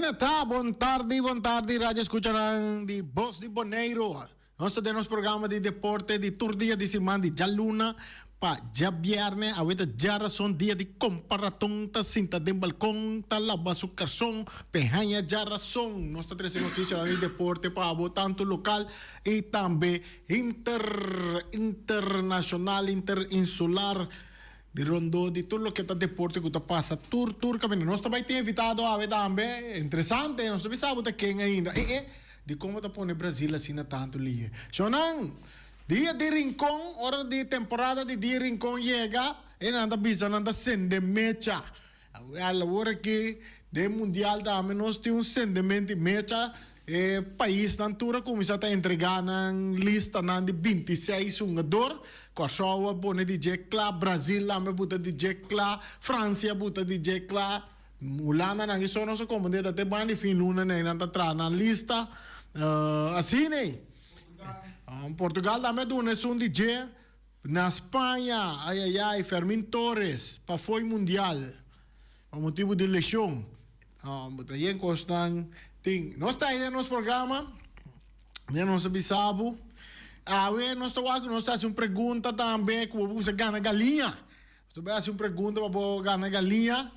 Asina ta, bon tardi, bon tardi radio escuchanan di Bos di Boneiru. Nos ta den nos programa di deporte di tur dia di siman di djaluna pa djabierne. Awe ta djarason, dia di komparaton, ta sinta den balkon, ta laba su karson p'e haña djarason. Nos ta trese notisianan di deporte pa abo tantu lokal i tambe inter internashonal, interinsular. Di rondó di tur loke ta deporte ku ta pasa tur tur kaminda. Nos ta bai tin invitado awe tambe. Interesante, nos ta bisa bo ta ken ainda. E e, dikon bo ta pone Brazil asina tantu lihe? Shownan, dia di Rincon, ora di temporada di dia Rincon yega, e nan ta bisa nan ta sende mecha. Awel, awor aki den mundial tambe nos tin un sendement di mecha. E paisnan tur a kuminsá ta entregá nan listanan di bintiseis hungador. Kòrsou a pone di dje kla, Brazil tambe buta di dje kla, Fransia buta di dje kla, Hulanda nan so nos a komprendé ta te banda di fin luna nei nan ta traha nan lista. Asina ei. Portugal tambe a duna esun di dje. Na Spaña, ayayay, Fermin Torres pa fo'i mundial pa motibu di lesion. Bo ta yen kosnan tin. Nos ta den nos programa, ya nos a bisa bo. Awe nos ta wak, nos ta hasi un pregunta tambe ku bo por kuminsá gana galiña. Nos ta bai hasi un pregunta pa bo gana galiña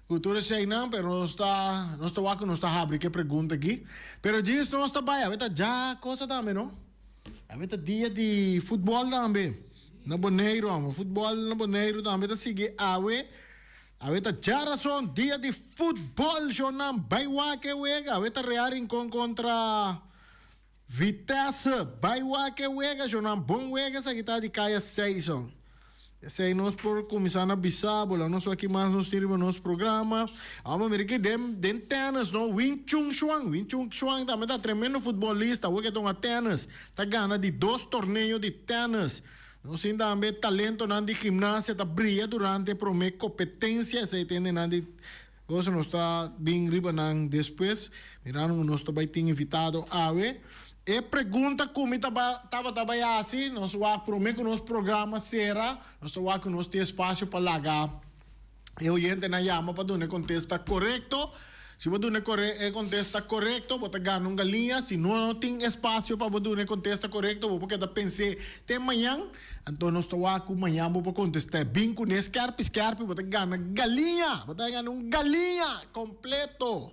ku tur eseinan, pero nos ta nos ta wak ku nos ta habri ke pregunta aki. Pero djis nos ta bai, awe ta dja kosa tambe no. Awe ta dia di futbol tambe na Boneiru amo. Futbol na Boneiru tambe ta sigui awe. Awe ta djarason dia di futbol shownan bai wak e wega. Awe ta Real Rincon kontra Vitesse. Bai wak e wega shownan. Bon wega esaki ta di kaya seis. Esei nos por kuminsá na bisa bo, laga nos wak ki mas nos tin riba nos programa. Amo mira aki den den tennis no, Wing Chun Shuang, Wing Chun Shuang tambe ta tremendo futbolista, awor ke ta hunga tennis, ta gana di dos torneo di tennis. Nos tin tambe talentonan di gimnasia ta bria durante e prome kompetensia, esei ta hendenan di Goso nos ta bin riba nan despues. Mirando ku nos ta bai tin invitado awe. E pregunta ku mi tabata bai hasi, nos wak prome ku nos programa sera, nos ta wak ku nos tin espasio pa laga e oyentenan yama pa duna e kontesta korekto. Si bo duna e kontesta korekto, bo ta gana un galiña. Si no tin espasio pa bo duna e kontesta korekto, bo por keda pens'é te mañan. Anto nos ta wak ku mañan bo por kontest'é. Bin kuné skèrpi skèrpi, bo ta gana galiña! Bo ta gana un galiña kompleto!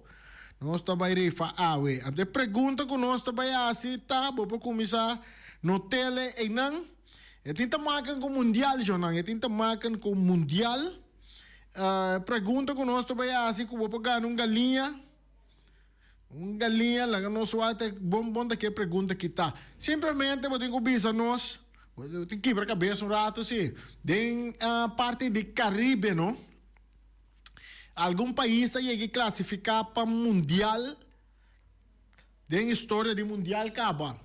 Nos ta bai rifa awe. Anto e pregunta ku nos ta bai hasi ta, bo por kuminsá not'el einan. E tin ta maken ku mundial, shonnan. E tin ta maken ku mundial. E pregunta ku nos ta bai hasi ku bo por gana un galiña. Un galiña, laga nos wak ta bon bon ta ke pregunta ki ta. Simplemente bo tin ku bisa nos, bo tin kibra kabes un rato si, den parti di Caribe no, algun pais a yega i klasifiká pa mundial den historia di mundial kaba.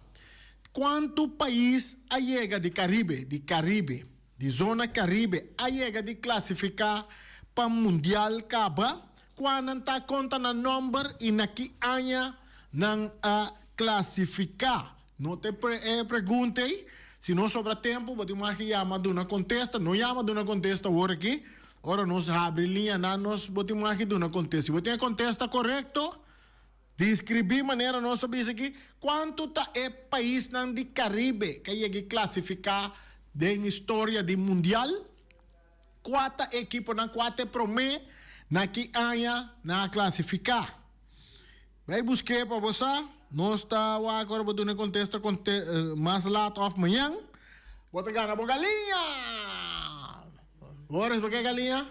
Kuantu pais a yega di Caribe, di Caribe, di zona Caribe a yega di klasifiká pa mundial kaba? Kua nan ta konta nan nòmber i na ki aña nan a klasifiká? No ta e pregunta ei. Si no sobra tempu, bo tin mag yama duna kontesta. No yama duna kontesta awor aki. Ora nos habri liñanan nos bo tin mag duna kontesta. Si bo tin e kontesta korekto, deskribí manera nos a bisa aki kuantu ta e paisnan di Karibe ku a yega i klasifiká den historia di mundial. Kua ta e ekiponan kua ta e promé na ki aña nan a klasifiká? Bai busk'é pa bo sa. Nos ta wak ora bo duna e kontesta mas lat òf mañan. Bo ta gana bo galiña! Boris, bo ke galiña?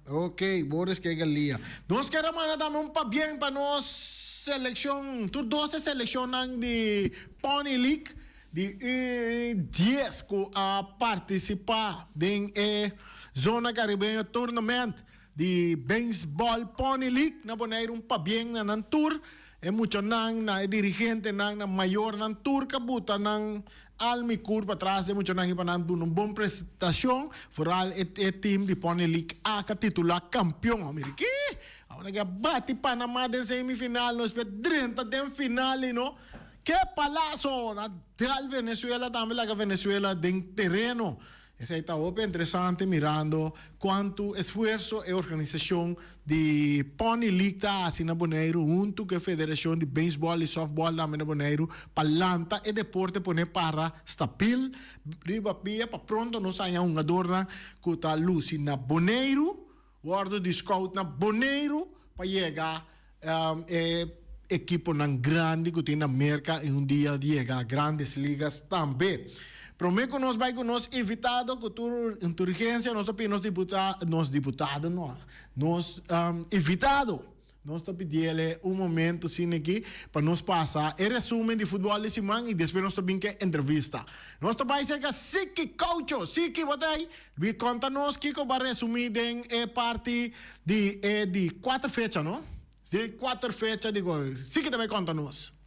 Ok, Boris ke galiña. Nos ker a manda tambe un pabien pa nos selekshon, tur dos e selekshonnan di Pony League. Di e dies ku a partisipá den e Zona Karibeño Tournament di Beisbòl Pony League na Boneiru un pabien na nan tur, e muchanan, na e dirigentenan, na mayornan tur ku a buta nan alma i kurpa tras di e muchanan aki pa nan duna un bon presentashon, foral e team di Pony League A ku a titulá kampion. Awor mira ki! Awor nan ke a bati Panama den semifinal, nos por drenta den final i no. Ke palaso! Na dal Venezuela tambe laga Venezuela den tereno. Esei ta hopi interesante mirando kuantu esfuerso e organisashon di Pony League ta hasi na Boneiru huntu ku e federashon di beisbòl i sòftbòl tambe na Boneiru pa lanta e deporte pone para stabil riba pia pa pronto nos haña hungadornan ku ta lusi na Boneiru wòrdu di scout na Boneiru pa yega e ekiponan grandi ku tin na Merka i un dia yega Grandes Ligas tambe. Promé ku nos bai ku nos invitado ku tur urgensia nos ta pidi nos diputa nos diputado no nos invitado nos ta pidiele un momento asina aki pa nos pasa e resumen di futbòl di siman i despues nos ta bin ke entrevista. Nos ta bai serka Siki Caucho. Siki bo ta ei? Bi konta nos kiko bo a resumí den e parti di e di kuater fecha, no? Di kuater fecha di gol. Siki ta bai konta nos.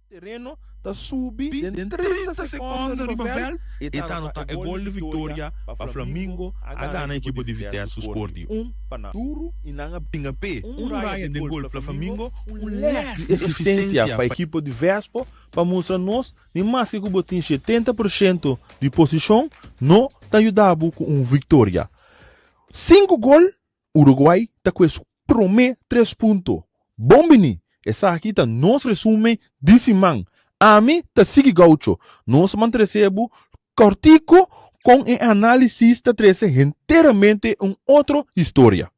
Tereno ta subi den 30 sekondo riba vèlt e ta anotá e gol di viktoria pa Flamingo a gana ekipo di Vitesse ku skor di un pa nada. Duru i nan a bringa p'e un raya den gol Flamingo un lès di efisiensia pa ekipo di Vespo pa mustra nos Ni maske ku bo tin 70% di posishon no ta yuda bo ku un viktoria. Sinku gol, Uruguay ta kue su promé tres punto. Bon bini! Esaki ta nos resumen di siman. Ami ta Sigi Gaucho. Nos man trese bo kòrtiku kon e análisis ta trese henteramente un otro historia.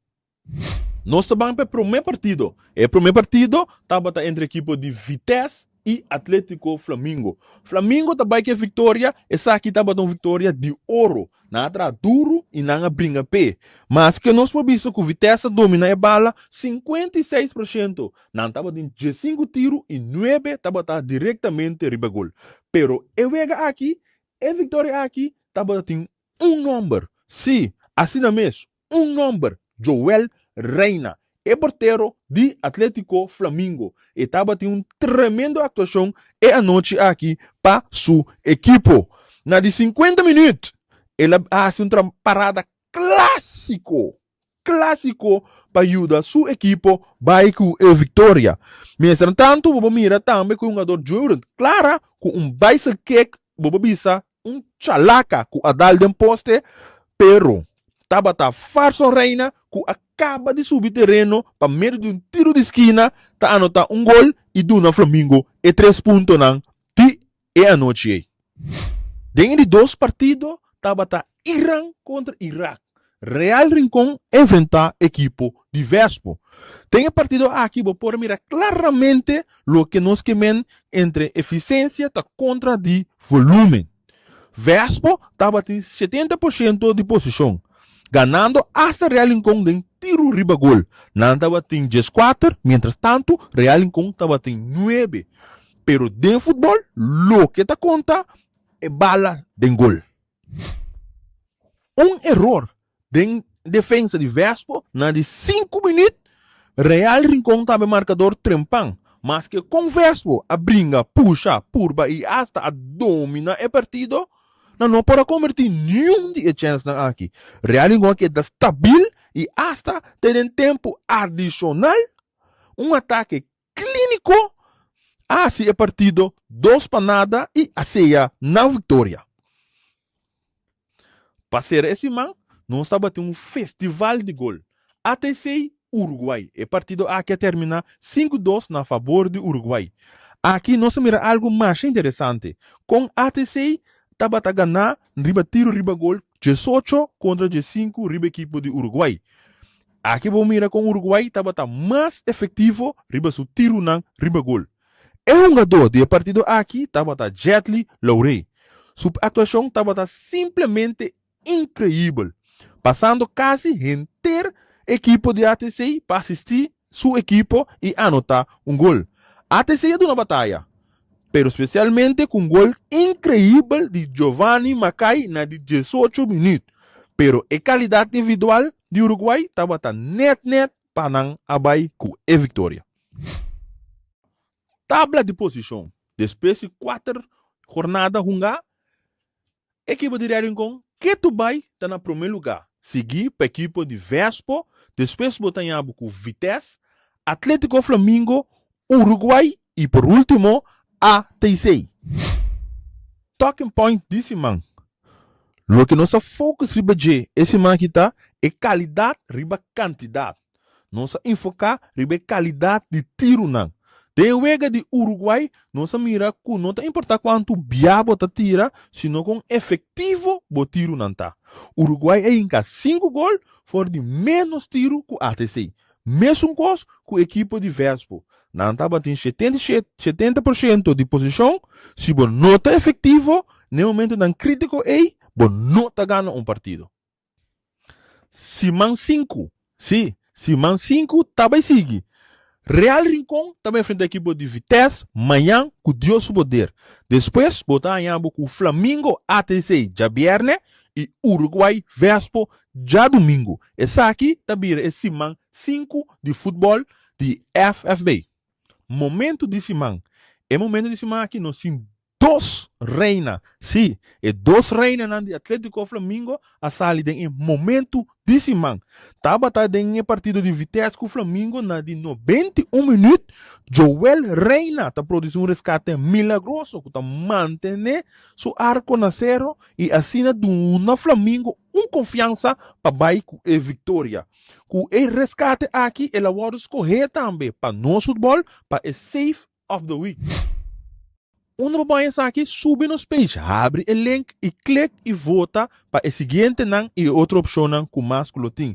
Nos ta ban pa e promé partido. E promé partido tabata entre ekipo di Vitesse i Atlético Flamingo. Flamingo ta bai ku e viktoria, esaki tabata un viktoria di oro. Nan a traha duru i nan a bringa p'e. Maske nos por bisa ku Vitesse a domina e bala 56%, nan tabatin 15 tiru i nuebe tabata direktamente riba gol. Pero e wega aki, e viktoria aki tabatin un nòmber. Sí, asina mes, Un nomber, Joel Reina, e portero di Atletico Flamingo. E tabatin un tremendo actuacion e anochi aki pa su ekipo. Na di 50 minuut el a haci un parada clasico, clasico pa yuda su ekipo bay cu e victoria. Mientras tanto bo por mira tambe cu e hungador Joeren Clara cu un bicycle kick bo por bisa un chalaka cu a dal den poste, pero tabata Farson Reina cu a caba di subi tereno pa medio di un tiro di skina ta anota un gol y duna Flamingo e tres puntonan di e anochi ey. Den e di dos partido tabata Iran contra Irak. Real Rincon enfrenta ekipo di Vespo. Den e partido aki bo por mira claramente loke nos ke men entre eficiencia ta contra di volumen. Vespo tabatin 70% di posicion, ganando hasta Real Rincon den tiru riba gol. Nan tabatin 14, mientras tanto Real Rincon tabatin 9. Pero den futbol loke ta conta e bala den gol. Un eror den defensa di Vespo na di 5 minuut, Real Rincon ta abe marcador trempan. Maske con Vespo a bringa, pusha, purba y hasta a domina e partido, nan no por a converti niun di e chensnan aki. Real Rincon a keda stabil y hasta te den tempo adicional un atake Klíniko a hasi e partido 2-0 i a seya nan viktoria. Pa sera e siman, nos tabatin un festival di gol. ATC Uruguay. E partido aki a terminá 5-2 na fabor di Uruguay. Aki nos a mira algu masha interesante, kon ATC tabata ganá riba tiru riba gol 18 kontra 15 riba ekipo di Uruguay. Aki bo mira kon Uruguay tabata mas efektivo riba su tirunan riba gol. E hungadó di e partido aki tabata Jetly Laurey. Su aktuashon tabata simplemente inkreibel, pasando kasi henter ekipo di ATC pa asistí su ekipo i anotá un gol. ATC a duna bataya, pero spesialmente ku un gol inkreibel di Giovanni Mackay na di 18 minüt. Pero e kalidat individual di Uruguay tabata nèt nèt pa nan a bai ku e viktoria. Tabla di posishon despues di kuater jornada hungá, Ekipo di Real Rincon ketu bai ta na promé lugá, siguí pa ekipo di Vespo, despues bo ta haña bo ku Vitesse, Atlético Flamingo, Uruguay i por último ATC. Talking point di siman. Loke nos a focus riba dje e siman aki ta e calidad riba cantidad. Nos a enfoca riba e calidad di tironan. Den e wega di Uruguay nos a mira cu no ta importa cuanto bia bo ta tira sino con efectivo bo tironan ta. Uruguay a hinca sinku gol for di menos tiro cu ATC. Mesun kos ku ekipo di Vespo, nan tabatin 70% di posishon, si bo no ta efektivo n'e momentonan kritiko ei, bo no ta gana un partido. Siman sinku, sí, siman sinku ta bai sigui. Real Rincon ta bai enfrenta ekipo di Vitesse mañan ku Dios su poder. Despues bo ta haña bo ku Flamingo ATC djabièrnè i Uruguay Vespo Djadumingu, esaki ta bira e siman sinku di futbòl di FFB. Momentu di siman. E momentu di siman aki nos tin dos reina. Sí, e dos reinanan di Atlético Flamingo a sali den e momentu di siman. Tabata den e partido di Vitesse ku Flamingo na di 91 minüt, Joel Reina ta produsí un reskate milagroso ku ta mantené su arko na sero i asina duna Flamingo un konfiansa pa bai ku e viktoria. Ku e reskate aki el a wòrdu skohé tambe pa Nos Futbòl pa e Save of the Week. Unda bo bai esaki? Subi nos page, habri e link i klik i vota pa e siguientenan i e otro opshonnan ku mas ku lo tin.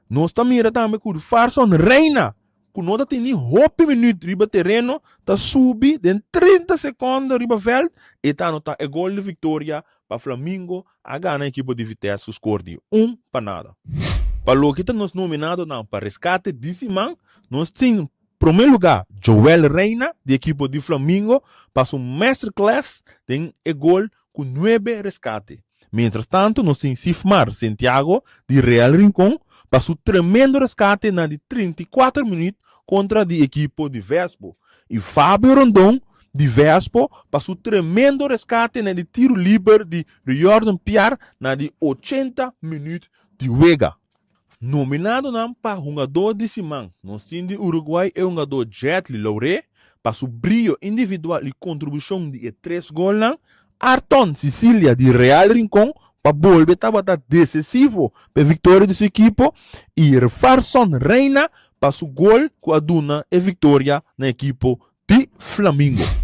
Nos ta mira tambe ku Farson Reina ku no ta tin ni hopi minuut riba tereno ta subi den 30 sekondo riba vèlt i ta anotá e gol di viktoria pa Flamingo a gana ekipo di Vitesse ku skor di un pa nada. Pa loke ta nos nominadonan pa reskate di siman, nos tin promé lugá Joel Reina di ekipo di Flamingo pa su masterclass den e gol ku nuebe reskate. Mientras tanto nos tin Sifmar Santiago di Real Rincon pa su tremendo reskate na di 34 minuut kontra di ekipo di Vespo i Fabio Rondon di Vespo pa su tremendo reskate na di tiro liber di Riordan Piar na di 80 minuut di wega. Nominadonan pa hungadó di siman, nos tin di Uruguay e hungadó Jetly Lauré pa su brio individual i kontribushon di e tres golnan, Arton Cicilia di Real Rincon pa bolbe tabata desesivo pa e viktoria di su ekipo i Rfarson Reina pa su gol ku a duna e viktoria na ekipo di Flamingo.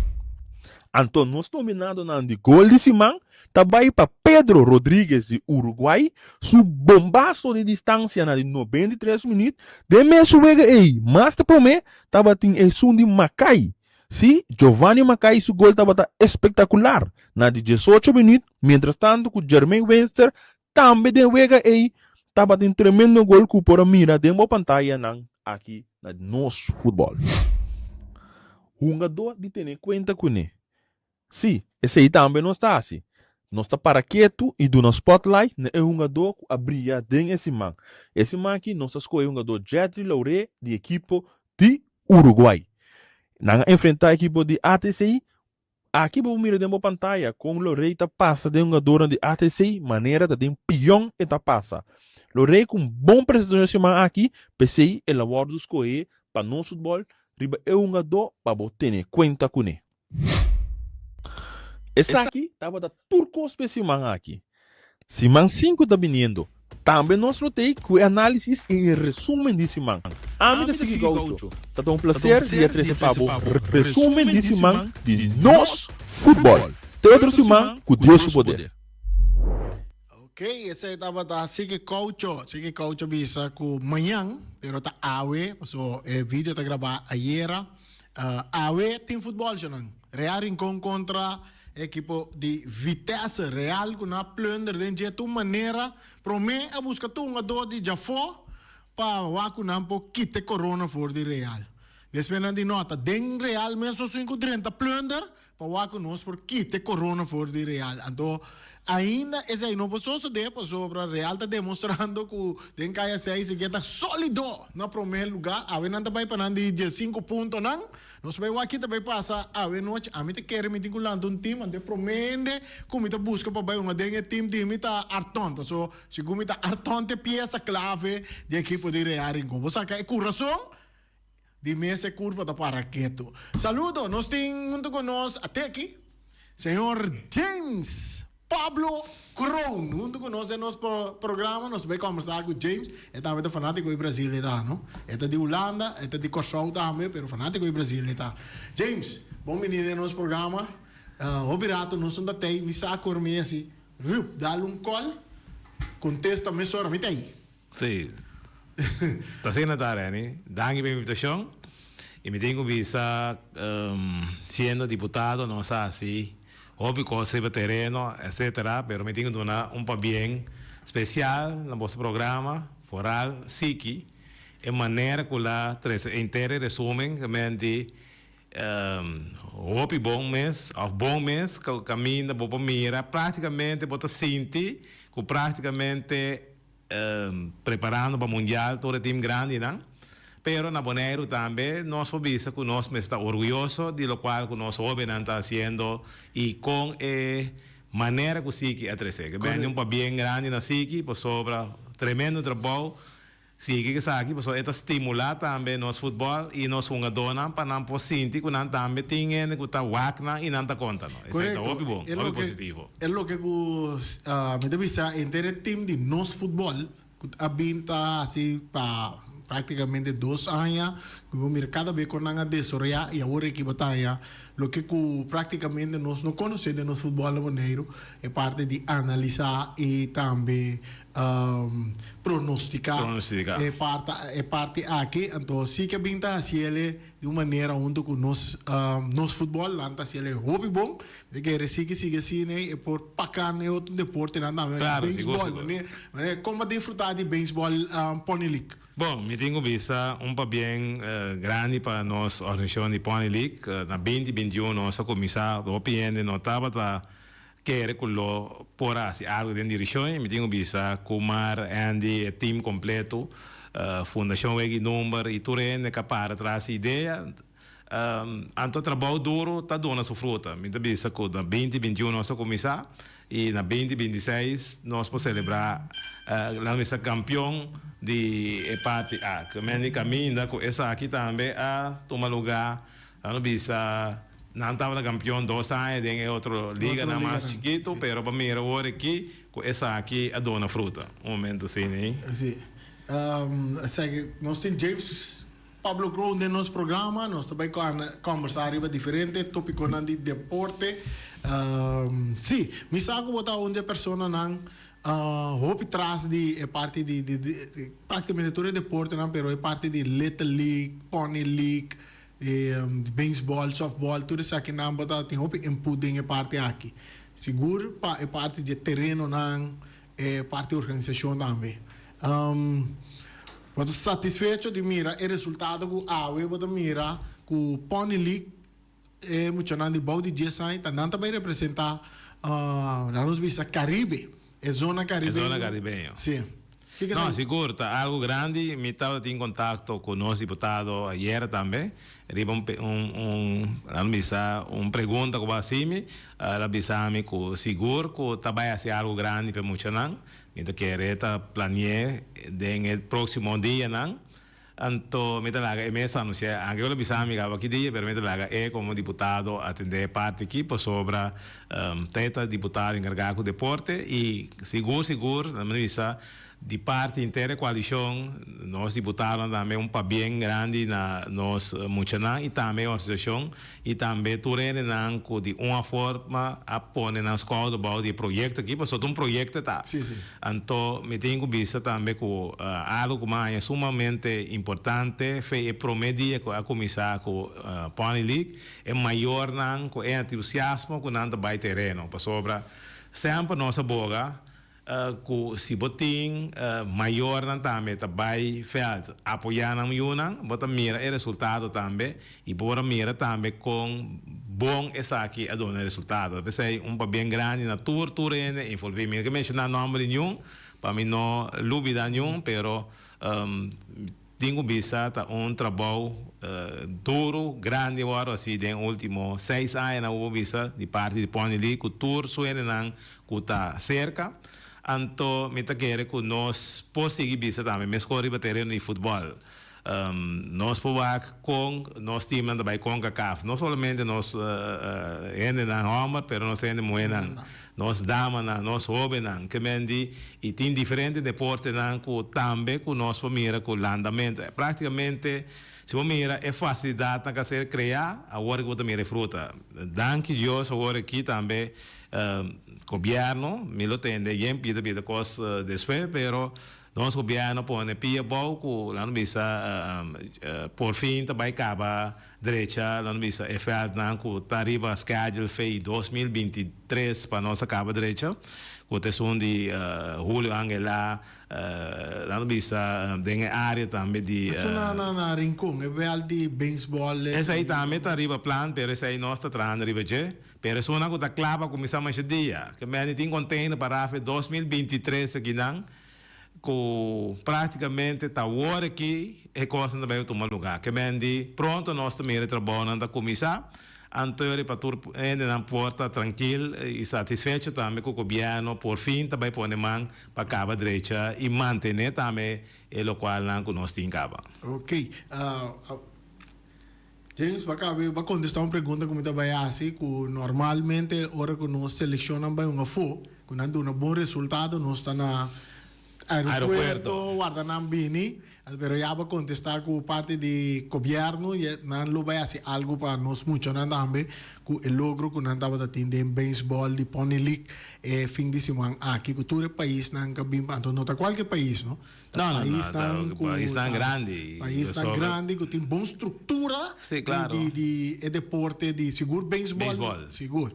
Anto nos nominadonan di gol di siman ta bai pa Pedro Rodriguez di Uruguay, su bombaso di distancia na di 93 minuut. Den mesun wega ey, mas ta prome tabatin esun di Mackay. Si, Giovanni Mackay su gol tabata espectacular na di 18 minuut, mientras tanto cu Jermaine Weinster tambe den wega ey tabatin tremendo gol cu por a mira den bo pantayanan aki na nos futbòl. Hungadó di tene kuenta kuné. Sí, esei tambe nos ta hasi. Nos ta para ketu i duna spotlight na e hungadó ku a bria den e siman. E siman aki nos ta skohe hungadó Jedri Lauré di ekipo di Uruguay. Nan a enfrentá ekipo di ATC. Aki bo por mira den bo pantaya kon Lorey ta pasa den hungadornan di ATC manera ta den pion e ta pasa. Lorey ku un bon presentashon e siman aki, p'esei el a wòrdu skohé pa nos futbòl riba e hungadó pa bo tene kuenta kuné. Esaki tabata tur kos pa e siman aki. Siman sinku ta biniendo. Tambe nos lo tei ku e análisis i e resumen di siman. Ami ta sigui Gaucho. Ta ta un placer di a trese pa bo resumen di siman di nos futbòl. Te otro siman ku Dios su poder. Ok, esei tabata Sigui Gaucho. Sigui Gaucho bisa ku mañan, pero ta awe, paso e video ta grabá ayera. Awe tin futbòl, shonan. Real Rincon kontra Ekipo di Vitesse Real ku nan a plunder den dje tur manera. Promé a buska tur hungadó di djafó pa wak ku nan por kita e korona for di Real. Despues nan di no, ta den Real mes nos tin ku drenta plunder pa wak ku nos por kita e korona for di Real. Anto ainda esei no por sosodé pasobra Real ta demostrando ku den kaya seis e ta sólido na promé lugá. Awe nan ta bai pa nan di diesinku puntonan. Nos bai wak ki ta bai pasa awe nochi. Ami ta kere mi tin ku lanta un team, anto e prome hende ku mi ta buska pa bai hunga den e team di mi ta Arton. Paso segun mi ta Arton ta e piesa klave di ekipo di Real Rincon. Bo saka e kurason di mes e kurpa ta para ketu. Saludo! Nos tin huntu ku nos ateki señor James. Pablo Kroon hunto ku nos den nos programa. Nos ta bai kombersá ku James. E tambe ta fanátiko di Brasil e ta, no? E ta di Hulanda, e ta di Kòrsou tambe, pero fanátiko di Brasil e ta. James, bon bini den nos programa. Hopi rato nos no ta tei, mi sa kor mi hasi rup, dal un kòl, kontesta mesora, mi tei. Sí, ta asina ta, Renny. Danki pa e invitashon. I mi tin ku bisa, siendo diputado nos a hasi hopi kos riba tereno, etcetera, pero mi tin ku duna un pabien spesial na boso programa, foral Siki, e manera ku la trese henter e resumen, realmente Hopi bon mes of bon mes kaminda bo por mira praktikamente bo ta sinti ku praktikamente preparando pa mundial tur e team grandinan. Pero na Boneiru tambe nos por bisa ku nos mester ta orguyoso di lokual ku nos hobennan ta hasiendo i kon e manera ku Siki a trese. Ke bende un pabien grandi na Siki pasobra tremendo trabou. Sigui esaki pasobra e ta stimulá tambe nos futbòl i nos hungadónan pa nan por sinti ku nan tambe tin hende ku ta wak nan i nan ta konta no. Esaki ta hopi bon, hopi positivo. E loke ku mi ta bisa henter e tim di nos futbòl ku a bin ta hasi pa praktikamente dos aña ku bo mira kada bes kon nan a desaroyá i awor aki bo ta haña loke ku praktikamente nos no konosé den nos futbòl na Boneiru e parti di analisá i tambe pronostica e parti e parti aki anto si ke bin ta hasiele di un manera hunto ku nos nos futbol nan ta hasiele hopi bon mi ta kere si ke sigui asina e por paka na e otro deportenan tambe beisbol manera kon bo a disfruta di beisbol Pony League? Bon mi tin ku bisa un pabien grandi pa nos organisashon di Pony League na binti 21 nos a kuminsá hopi hende no tabata Kere ku lo por hasi algu den dirishon i mi tin ku bisa Kumar, Andy, e team kompleto, Fundashon Wega i Number i tur hende ku a para tras e idea. Anto trabou duru ta duna su fruta. Mi ta bisa ku na binti 21 nos a kuminsá i na binti 26 nos por selebrá la misa kampion di e parti A. Ku men di kaminda ku esaki tambe a tuma lugá. Nan a bisa nan tabata kampion dos aña den e otro liganan mas chikitu, pero pa mira awor aki ku esaki a duna fruta. Un momento asina ei. Si. Esaki nos tin James Pablo Kroon den nos programa. Nos ta bai kòmbersá riba diferente topikonan di deporte. Si, mi sa ku bo ta un di e personanan hopi tras di e parti di praktikamente tur e deportenan, pero e parti di Little League, Pony League, E beisbòl, sòftbòl, tur esakinan bo ta tin hopi input den e parti aki. Sigur pa e parti dje terenonan, e parti organisashon tambe. Bo ta satisfecho di mira e resultado ku awe bo ta mira ku Pony League e muchanan di bou di dies aña ta nan ta bai representá laga nos bisa Caribe, e zona caribeño. E zona caribeño. Sí. No, sigur, ta algo grandi. Mi tabata tin contacto cu nos diputado ayer tambe riba un un un nan bisa un pregunta cu bo a haci mi. El a bisa mi cu sigur cu ta bay haci algo grandi pa e muchanan. Mi ta kere ta plani'e den e proximo dianan. Anto mi ta laga e mes anuncia, anke lo bisa mi caba ki dia, pero mi ta laga e como diputado atende e parti aki pasobra ta e ta diputado encarga cu deporte y sigur sigur nan mi bisa di parti henter e coalicion nos diputadonan tambe un pabien grandi na nos muchanan y tambe e organisacion y tambe tur hendenan cu di un forma a pone nan schouder bao di e proyecto aki pasobra ta un proyecto ta. Anto mi tin cu bisa tambe cu algo cu mi a haña sumamente importante fe e prome dia cu a cuminsa cu Pony League, e mayornan cu e entusiasmo cu nan ta bay tereno pasobra semper nos a boga cu si bo tin mayornan tambe ta bay veld apoya nan yunan bo ta mira e resultado tambe y bo por a mira tambe con bon esaki a duna resultado. P'esey un pabien grandi na tur tur hende envolvi. Mi no ke menciona nomber di niun pa mi no lubida niun pero tin cu bisa ta un trabou duro grandi wòrdu hasi den ultimo seis añanan bo por bisa di parti di Pony League cu tur su hendenan cu ta cerca. Anto mi ta kere cu nos por sigui bisa tambe mescor riba tereno di futbol. Nos por wak kon nos teamnan ta bai Concacaf. No solamente nos hendenan hòmber, pero nos hende muhénan, nos damanan, nos hóbennan. Ke men di, i tin diferente deportenan ku tambe ku nos por mira ku landamentu. Práktikamente si bo mira e fasilidatnan ku a ser kreá, awor ku bo ta mira e fruta. Danki Dios awor aki tambe gobièrnu, mi lo tende yen pida pida kos despues, pero Nos gobierno pone pia abou cu nan bisa por fin ta bay caba drecha nan bisa e veldnan cu ta riba schedule fey 2023 pa nos a caba drecha cu ta esun di Julio Angela nan bisa den e area tambe di. Esun na Rincon e veld di baseball. Esey tambe ta riba plan pero esey nos ta trahando riba dje pero esunnan cu ta cla pa cuminsa masha dia ke mende tin container pa rafe 2023 akinan. Ku práktikamente ta awor aki e kosnan ta bai tuma lugá. Ke men di pronto nos ta mira e trabounan ta kuminsá, anto pa tur hendenan por ta trankil i satisfecho tambe ku gobièrnu por fin ta bai pone man pa kaba drecha i mantené tambe e lokualnan ku nos tin kaba. Ok. James, bo a kaba bo a kontestá un pregunta ku mi ta bai hasi, ku normalmente ora ku nos selekshonnan bai un afó, ku nan duna bon resultado, nos ta na aeropuerto warda nan bini, pero ya bo a kontestá ku parti di gobièrnu nan lo bai hasi algu pa nos muchanan tambe ku e logro ku nan tabata tin den beisbòl di Pony League e fin di siman aki ku tur e paisnan ka bin pa, anto no ta kualke pais no. No, no, no, ta paisnan grandi. Paisnan grandi ku tin bon struktura di di e deporte di sigur beisbòl. Sigur.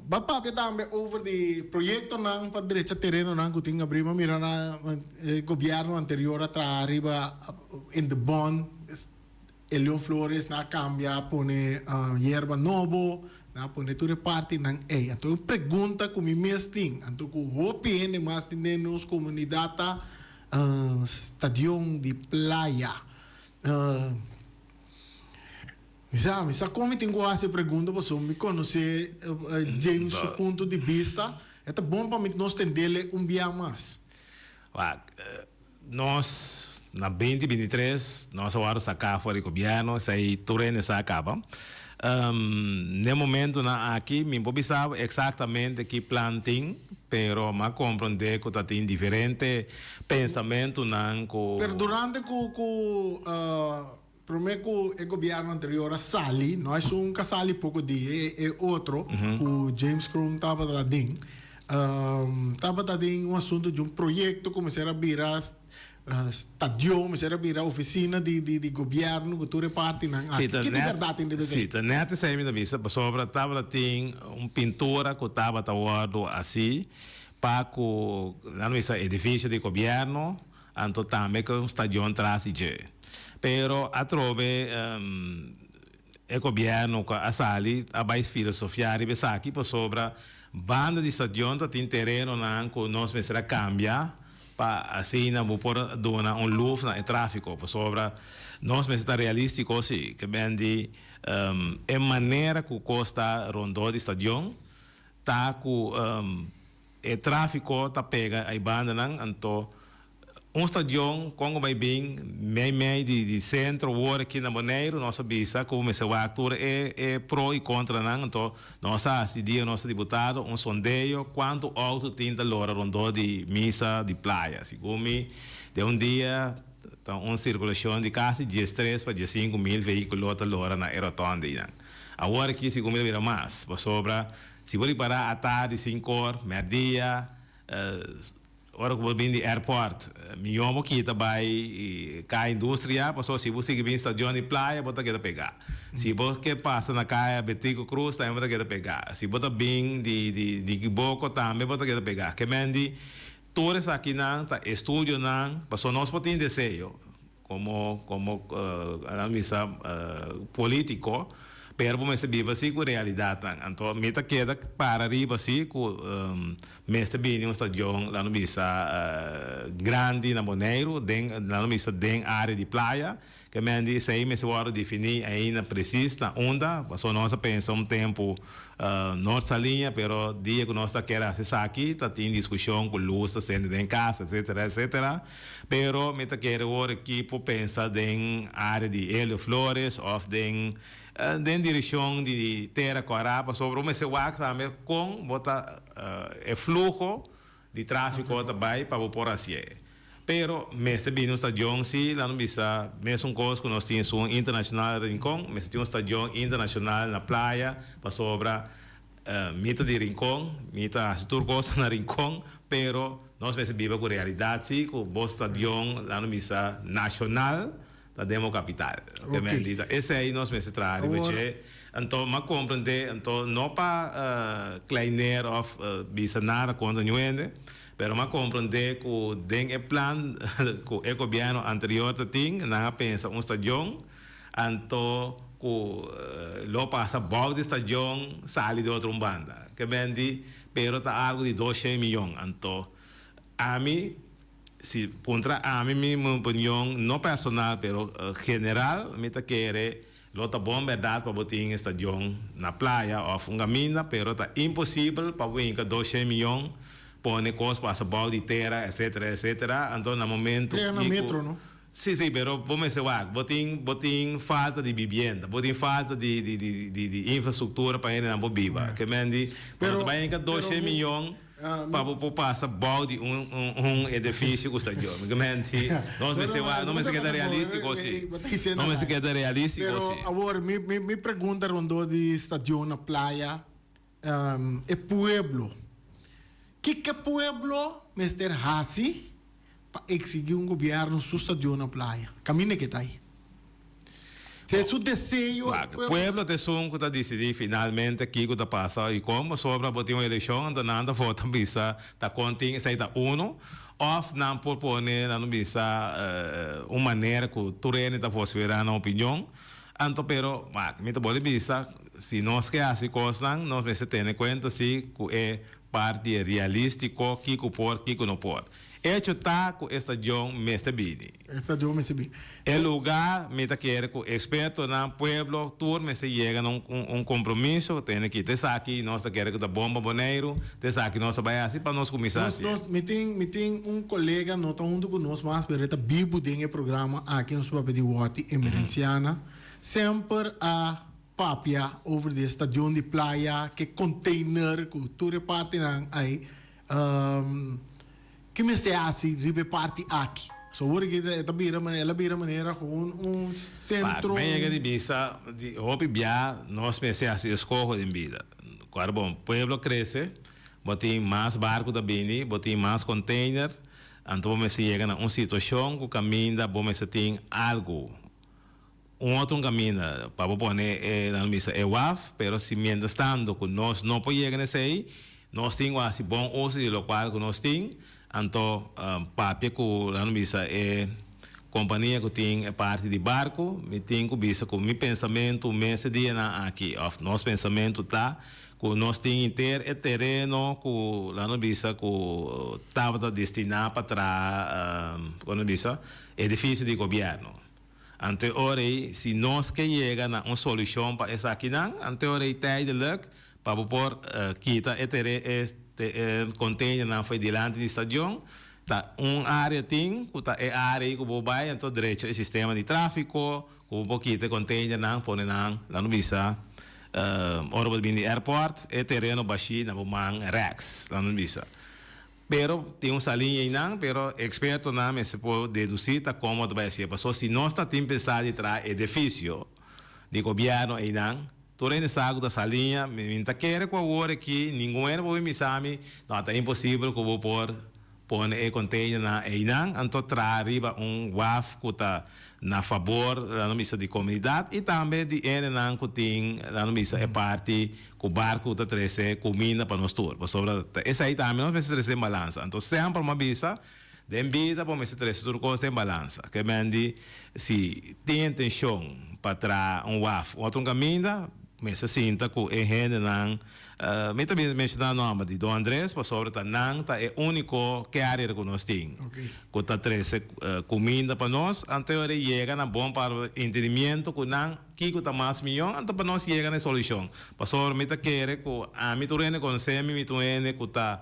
Bo a papia tambe over di proyektonan pa drecha terenonan ku tin abri. Bo a mira na e gobièrnu anterior a traha riba in de bond. Elion Flores nan a cambia a pone yerba nobo, nan a pone tur e partinan ey. Anto un pregunta cu mi mes tin, anto cu hopi hende mas tin den nos comunidad ta stadion di playa. Mi sa, mi sa con mi tin cu haci e pregunta pasobra mi conoce James su punto di bista. E ta bon pa mi nos tendele un bia mas. Wak, nos na 2023 nos a wòrdu saká for di gobièrnu, esei tur hende sa kaba. N'e momentunan aki mi por bisa bo eksaktamente ki plan tin, pero mi a komprondé ku ta tin diferente pensamentunan ku. Pero durante ku ku promé ku e gobièrnu anterior a sali, no esun ku a sali poko dia, e otro ku James Kroon tabata den, tabata den un asuntu di un proyekto ku mester a bira stadion, mester a bira ofisina di di gobièrnu ku tur e partinan aki. Ki di bèrdat tin riba esei? Si, ta nèt esei mi ta bisa, pasobra tabata tin un pintura ku tabata wòrdu hasi pa ku, nan bisa, edifisio di gobièrnu. Anto tambe ku un stadion tras di dje. Pero atrobe e gobièrnu ku a sali a bai filosofiá riba esaki pasobra banda di stadion ta tin terenonan ku nos mester a kambia pa asina bo por duna un luf na e tráfiko pasobra nos mester ta realístiko si ke ben di e manera ku kos ta rondó di stadion ta ku E tráfiko ta pega ei bandanan, anto un stadion kon ku bai bin mei mei di di sentro wor aki na Boneiru, nos a bisa ku mester wak tur e e pro i kontranan, anto nos a hasi dia nos diputado un sondeo kuantu outo tin ta lora rondó di misa di playa. Segun mi den un dia ta un sirkulashon di kasi 13 pa 15 mil vehíkulo ta lora na e rotònde einan. Awor aki segun mi ta bira mas pasobra Si bo ripará atardi sinkor, mèrdia, ora ku bo bin di airport, mihó bo kita bai Kaya Industria, pasobra si bo sigui bin Stadion di Playa bo ta keda pegá. Si bo ke pasa na Kaya Betico Cruz tambe bo ta keda pegá. Si bo ta bin di di Boko tambe bo ta keda pegá. Ke men di tur esakinan ta estudionan, pasobra nos por tin deseo komo komo nan bisa politico. Pero bo mester biba si ku realidatnan. Anto mi ta keda para riba si ku mester bini un stadion laat nos bisa grandi na Boneiru den laat nos bisa den area di playa. Ke men di esei mester wòrdu definí ainda presis na unda, pasobra nos a pensa un tempu Noord Saliña, pero dia ku nos ta kere hasi esaki ta tin diskushon ku lus ta sende den kas etsetera etsetera. Pero mi ta kere wor ekipo pensa den area di Helio Flores of den den direccion di Tera Kòrá pasobra bo mester wak tambe kon bo ta e fluho di trafico ta bai pa bo por hacié. Pero mester bini un stadion si, laat nos bisa mesun cos cu nos tin esun internacional Rincon, mester tin un stadion internacional na Playa pasobra Mi ta di Rincon, mi ta hasi tur cosa na Rincon, pero nos mester biba cu realidad si cu bo stadion, laat nos bisa, nacional ta den bo capital. Oke men di ta esey nos mester traha riba dje. Anto m'a comprende, anto no pa kleineer of bisa nada contra niun hende, pero m'a comprende cu den e plan cu e gobierno anterior ta tin, nan a pensa un stadion, Anto ku lo pasa bou di stadion sali di otro un banda. Ke ben di, pero ta algu di doshen miyon. Anto ami, si puntra ami mi opinion, no personal pero general, mi ta kere lo ta bon bèrdat pa bo tin e stadion na playa òf un kaminda, pero ta imposibel pa bo hinka doshen miyon pone kos pasa bou di tera etcetera etcetera. Anto na momento kiko. Sí, sí, pero bo mester wak, bo tin, bo tin falta di bibienda, bo tin falta di, di, di, di, di infrastructura pa hendenan por biba. Ke men di, bo no ta bai hinka doshe miyon pa bo por pasa bou di un, un, un edificio ku sta djo. Ke men di, nos mester wak, nos mester keda realistico sí. Nos mester keda realistico sí. Pero awor, mi, mi, mi pregunta rondó di stadion na Playa, e pueblo, kiko e pueblo mester hasi pa exigi un gobierno su stadion na Playa? Caminda ke ta ahi. Si su deseo. Wak, pueblo ta esun ku ta disidí finalmente kiko ta pasa i kon, pasobra bo tin un elekshon anto nan ta vota bisa ta kon tin esei ta uno, òf nan por pone nan bisa un manera ku tur hende ta vosferá nan opinion. Anto pero, wak, mi ta boli bisa, si nos ke hasi kosnan, nos mester tene kuenta si ku e parti realístiko, kiko por, kiko no por. Echo ta ku e stadion mester bini. E stadion mester bini. E lugá, mi ta kere ku ekspertonan, pueblo, tur mester yega na un un kompromiso, tene kita esaki nos ta kere ku ta bon pa Boneiru, ta esaki nos ta bai hasi pa nos kuminsá hasi. Nos, nos, mi tin, mi tin un kolega, no ta huntu ku nos mas, pero e ta bibu den e programa aki, nos papia di Wòti Emerenciana, semper a papia over di e stadion di playa, ke container ku tur e partinan ai, Ki mester hasi riba e parti aki? So awor aki e ta bira manera, el a bira manera gewoon un sentro. Pa mi yega di bisa di hopi bia nos mester hasi eskoho den bida. Kuar bon, pueblo krese, bo tin mas barku ta bini, bo tin mas container, anto bo mester yega na un situashon ku kaminda bo mester tin algu. Un otro un caminda pa bo pone e nan bisa e waf, pero si mientras tanto cu nos no por yega na esey, nos tin cu haci bon uso di locual cu nos tin, anto papia cu nan bisa e compania cu tin e parti di barco, mi tin cu bisa cu mi pensamento mes e dianan aki, of nos pensamento ta cu nos tin henter e tereno cu nan bisa cu tabata destina pa traha, con nan bisa, edificio di gobierno. Anto e ora ei, si nos ke yega na un solushon pa esakinan, anto e ora ei tijdelijk pa bo por kita e tere e containernan fo'i dilanti di stadion, ta un area tin ku ta e area ei ku bo bai anto drecha e sistema di trafiko, ku bo por kita e containernan pone nan, laat nos bisa, ora bo ta bini di airport e tereno bashí na bo man rèks, laat nos bisa. Pero tin un saliña einan, pero expertonan mester por deduci ta como ta bay hacié. Pasobra si nos ta tin pensa di traha edificio di gobierno einan, tur hende sa cu ta saliña, mi no ta kere cu awor aki ningun hende por bin bisa mi, no, ta imposibel cu bo por pone e containernan einan, anto traha riba un waf cu ta na fabor, laat nos bisa, di comunidad y tambe di hendenan cu tin, laat nos bisa, e parti Ku barku ta trese kuminda pa nos tur, pasobra ta esei tambe nos mester trese den balansa. Anto semper mi a bisa, den bida bo mester trese tur kos den balansa. Ke men di si tin intenshon pa traha un waf otro un kaminda, mester sinta ku e hendenan, mi ta menshoná nòmber di Don Andres pasobra ta nan ta e úniko carrier ku nos tin ku ta trese kuminda pa nos, anto e ora e yega na bon pa entendimiento ku nan kiko ta mas mihó anto pa nos yega na e solushon. Pasobra mi ta kere ku ami tur hende konosé mi, mi ta un hende ku ta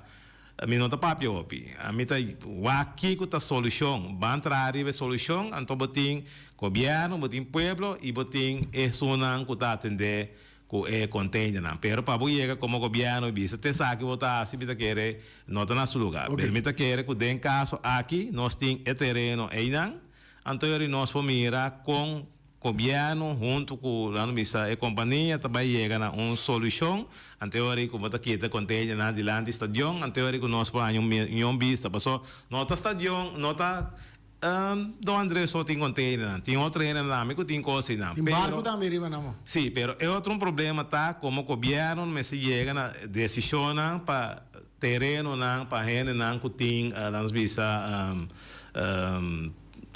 Mi no ta papia hopi. Mi ta wak kiko ta solushon. Ban traha riba e solushon, anto bo tin gobièrnu, bo tin pueblo i bo tin esunnan ku ta atendé ku e konteinernan. Pero pa bo yega komo gobièrnu i bisa te esaki bo ta hasi, mi ta kere no ta na su lugá. Pero mi ta kere ku den kaso aki nos tin e tereno einan, anto yori nos por mira kon Gobièrnu huntu ku nan bisa e kompania ta bai yega na un solushon ante ora ku bo ta kita konteinernan dilanti stadion ante ora ku nos por haña un mion bista paso no ta stadion no ta Don Andres so tin konteinernan tin otro hendenan tambe ku tin kos einan Tin barku tambe riba nan mo. Si pero e otro un problema ta komo gobièrnu mester yega na desishonnan pa terenonan pa hendenan ku tin nan bisa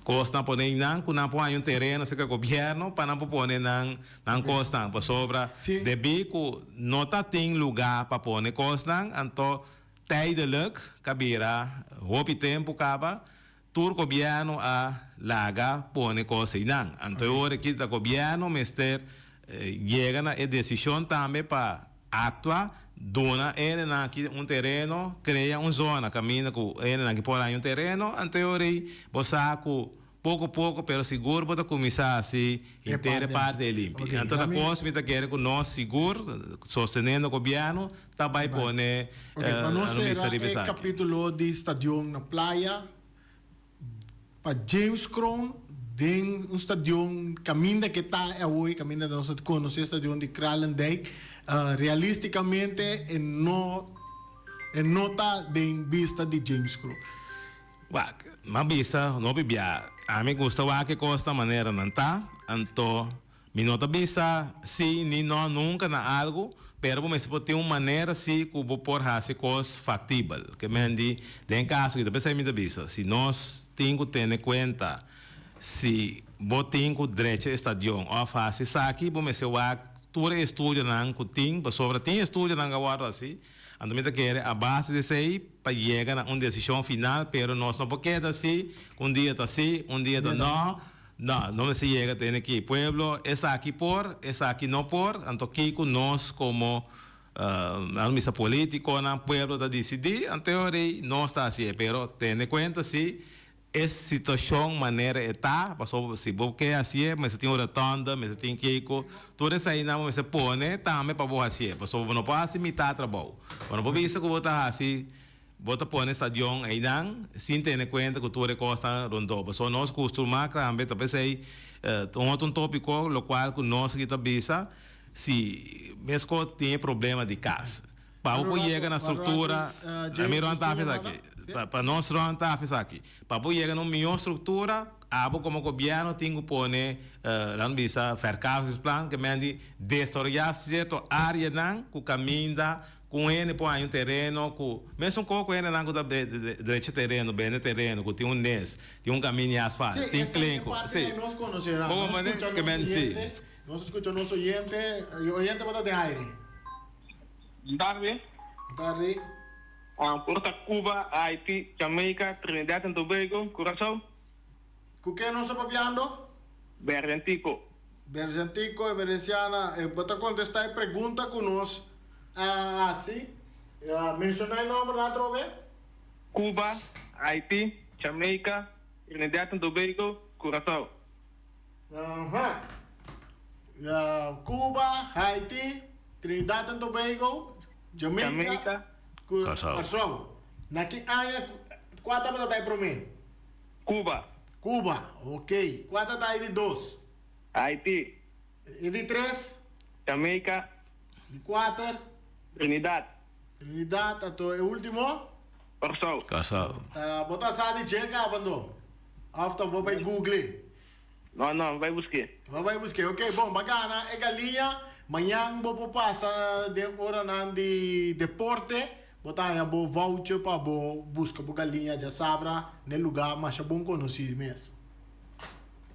Kosnan pone nan ku nan por haña un tereno serka gobièrnu pa nan por pone nan nan kosnan pasobra debí ku no ta tin lugá pa pone kosnan anto tijdelijk ka bira hopi tempu kaba tur gobièrnu a laga pone kos einan anto e ora aki ta gobièrnu mester yega na e desishon tambe pa Aktua, duna hendenan aki un tereno, krea un zona kaminda ku hendenan aki por haña un tereno, anto e ora ei bo sa ku poko poko pero sigur bo ta kuminsá hasi henter e parti ei limpi. Anto ta kos mi ta kere ku nos sigur, sostenendo gobièrnu, ta bai pone Ok, pa nos sera e kapítulo di stadion na Playa, Pa James Kroon den un stadion caminda ke ta awoy, caminda nos a conoce stadion di Kralendijk, realisticamente e no e no ta den bista di James Kroon. Wak, m'a bisa hopi bia, ami gusta wak e cos ta manera nan ta, anto Mi no ta bisa sí ni no nunka na algu, pero bo mester por tin un manera sí ku bo por hasi kos faktibel. Ke men di, den kaso aki ta p'esei mi ta bisa, si nos tin ku tene kuenta si bo tin ku drecha e stadion òf hasi esaki, bo mester wak tur e estudionan ku tin, pasobra tin estudionan ku a wòrdu hasi, anto mi ta kere a base di esei pa yega na un desishon final, pero nos no por keda así, un dia ta sí, un dia ta no. No, no mester yega tene ki pueblo esaki por, esaki no por, anto kiko nos komo nan bisa politikonan, pueblo ta disidí, anto e ora ei nos ta hasié, pero tene kuenta si e situashon manera e ta, pasobra si bo ke hasié mester tin un rotonda, mester tin kiko, tur eseinan bo mester pone tambe pa bo hasié, pasobra bo no por hasi mitá trabou, bo no por bisa ku bo ta hasi. Bo ta pone stadion einan sin tene kuenta ku tur e kosnan rondó. Pasobra nos kustumá tambe ta p'esei ta un otro un tópiko lokual ku nos aki ta bisa si meskos tin e problema di kas. Pa bo por yega na struktura, mi rònt tafia esaki, pa nos rònt tafia esaki, pa bo yega na un mihó struktura abo komo gobièrnu tin ku pone nan bisa verkavelingsplan ke men di desaroyá sierto áreanan ku kaminda Ku un hende por haña un tereno ku mesun kos ku hendenan ku ta drecha tereno, bende tereno, ku tin un nes, tin un kamin di asfalt, tin klenku. Si, nos konoserá. Nos skucha nos oyente, nos skucha nos oyente, e oyente bo ta den aire. Tardi. Tardi. Por ta Cuba, Haiti, Jamaica, Trinidad and Tobago, Curaçao. Ku ken nos ta papiando? Bergentico. Bergentico, Emerenciana, e bo ta contesta e pregunta cu nos a haci. Menciona e nombernan atrobe. Cuba, Haiti, Jamaica, Trinidad and Tobago, Curaçao. Aha. Cuba, Haiti, Trinidad and Tobago, Jamaica, Jamaica. Curaçao. Na ki aña, cua tabata ta e prome? Cuba. Cuba, ok. Cua ta ta e di dos? Haiti. E di tres? Jamaica. Di cuater? Trinidad. Trinidad, anto e ultimo? Corsou. Corsou. Ta bo ta sa di dje caba anto? Of ta bo bay google? No, no, mi bay buske. Bo bay buske, ok. Bon, bo gana e galiña. Mañan bo por pasa den oranan di deporte. Bo ta haña bo voucher pa bo buska bo galiña djasabra n'e lugá masha bon konosí mes.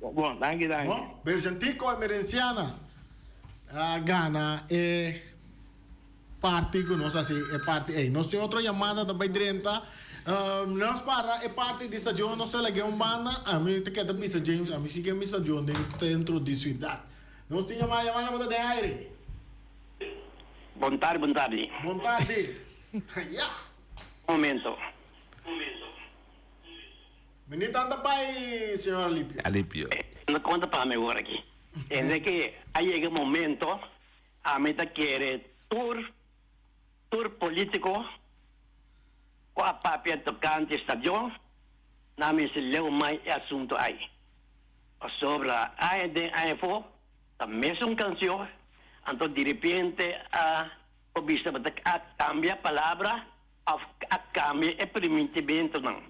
Bon, danki, danki. Bon, Berjantico Emerenciana. A gana e parti ku nos hasi e parti ei. Nos tin otro yamada ta bai drenta. Nos para e parti di stadion nos ta lag'é un banda. Ami ta keda bisa James ami si ke mi stadion den sentro di siudat. Nos tin yamada, yamada bo ta den aire. Bon tardi, bon tardi. Bon tardi. Ya. Un momento. Mi ni tanta bai señor Alipio. Alipio. No konta pa mi awor aki. Tende ke a yega momento ami ta kere tur tur politico ku a papia tokante stadion nan mester leu mai e asunto ai. Pasobra aña den aña afo ta mesun kansion anto diripiente a por bisa bo ta a kambia palabra of a kambia e primitimentonan.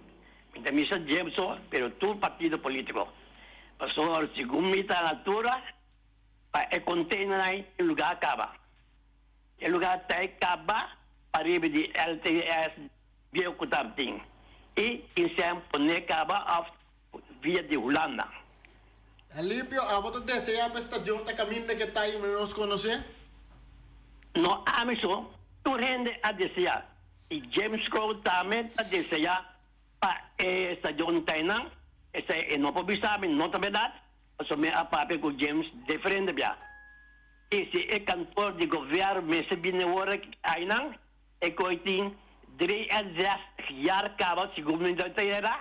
Mi ta misa Jemso, pero tur partido politico. Pasobra segun mi ta altura pa e container ai tin lugar caba. E lugar ta e caba pariba di LTS bieu cu tabatin y tin sem pone caba of via di Hulanda. Alipio, abo ta desea pa e stadion ta caminda ke ta y nos conoce? No ami so, tur hende a desea y James Crow tambe ta desea pa e stadion ta eynan. Esey e no por bisa mi no ta berdad, pasobra mi a papia cu James diferente bia. Y si e kantoor di gobierno mester bini awor eynan, e koe tin 63 jaar caba segun mi ta era.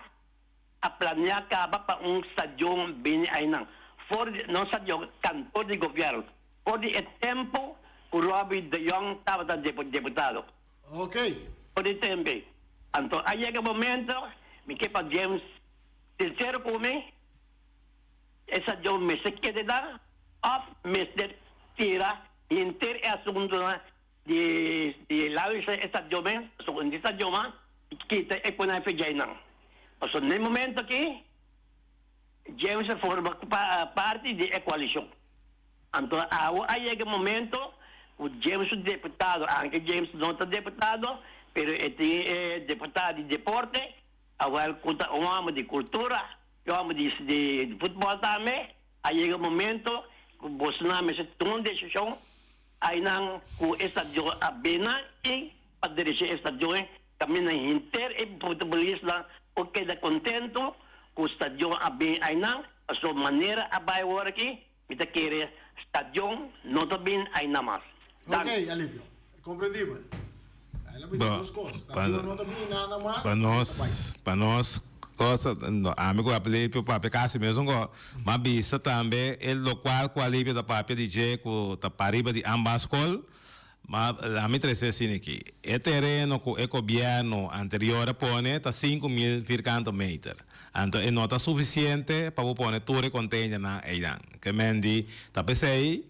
A planea caba pa un stadion bini aynan for di, no stadion, kantor di gobierno, for di e tempo cu Robby de Jong tabata deputado. Ok. For di tempo ey. Anto a yega momento mi ke pa James sincero cu mi, e stadion mester keda dan of mester tira henter e asuntonan Di di lado di e stadion mes, pasobra di stadion a kita e pone a fegeinan. Pasobra na e momento aki James a forma parti di e koalishon. Anto awo a yega e momento ku James su deputado, anke James no ta deputado, pero e tin e deputado di deporte, awel ku ta un hòmber di kultura, un hòmber di di futbòl tambe, a yega e momento ku bosonan mester tuma un desishon. Aynan ku e stadion a bina i pa dirigí e stadion kaminda henter e futbolisnan por keda kontentu ku stadion a bin aynan, pasobra manera a bai awor aki mi ta kere stadion no ta bin aynan mas. Ok, Alipio. Komprendibel. Ahí la bisa dos kos. Stadion no ta bin nada mas. Pa nos, pa nos cosa, ami ku Alipio papia kasi mesun ko. M'a bisa tambe e locual cu Alipio ta papia di dje cu ta pariba di ambas scol, ma lami trece asina aki. E tereno cu e gobierno anterior a pone ta 5000 vierkante meter. Anto e no ta suficiente pa bo pone tur e containernan eynan. Ke men di ta pesey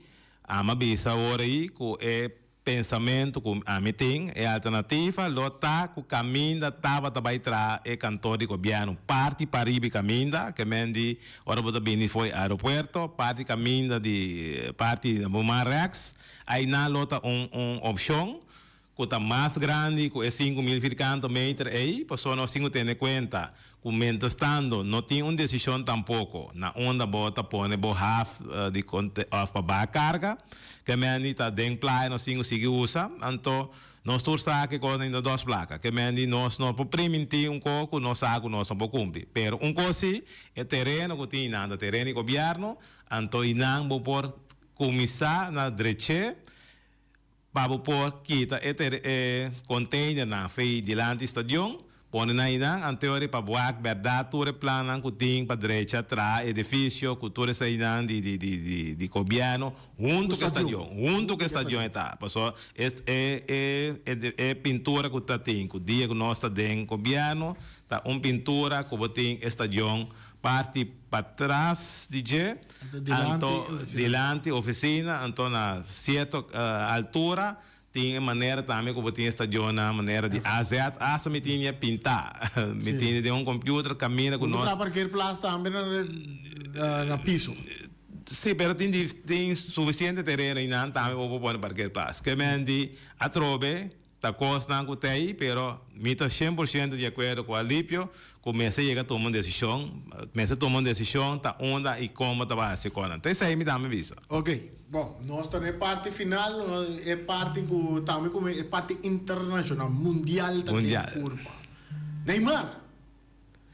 ami a bisa awor ey cu e Pensamentu ku ami tin, e alternativa lo ta ku kaminda tabata bai traha e kantor di gobièrnu parti pariba e kaminda, ke men di ora bo ta bini for e aeropuerto, parti kaminda di parti na bo man rèks, ainan lo ta un un opshon ku ta mas grandi ku e 5000 firkanto meter ei, pasobra nos tin ku tene kuenta Ku mientrastando no tin un desishon tampoko na unda bo ta pone bo haf di òf pa baha karga, ke mendi ta den playa nos tin ku sigui usa, anto nos tur sa ke kos ainda dos plaka, ke mendi nos no por primintí un kos ku nos sa ku nos no por kumpli. Pero un kos si, e tereno ku tin einan ta tereno di gobièrnu, anto einan bo por kuminsá na drech'é. Pa bo por kita e ter e containernan fei dilanti stadion, pone nan einan, anteori pa wak berdad tur e plannan cu tin pa drecha traha edificio cu tur eseinan di di di di di gobierno hunto cu e stadion, hunto cu e stadion e ta. Pasobra e e e e e pintura cu ta tin cu dia cu nos ta den gobierno ta un pintura cu bo tin e stadion parti patras di dje, anto dilanti oficina, anto na cierto altura tin e manera tambe cu bo tin e stadionnan manera di AZ, hasta mi tin e pinta, mi tin den un computer caminda cu nos. Bo por traha parkeerplaats tambe na piso. Si, pero tin tin suficiente tereno einan tambe bo por pone parkeerplaats. Ke men di atrobe. Ta kosnan ku ta ei, pero mi ta 100% di akuerdo ku Alipio ku mester yega tuma un desishon, mester tuma un desishon ta unda i komo ta bai hasi konan. Ta esei mi tambe bisa. Ok, bon, nos ta na e parti final, e parti ku tambe ku e parti internashonal, mundial ta den kurpa. Neymar!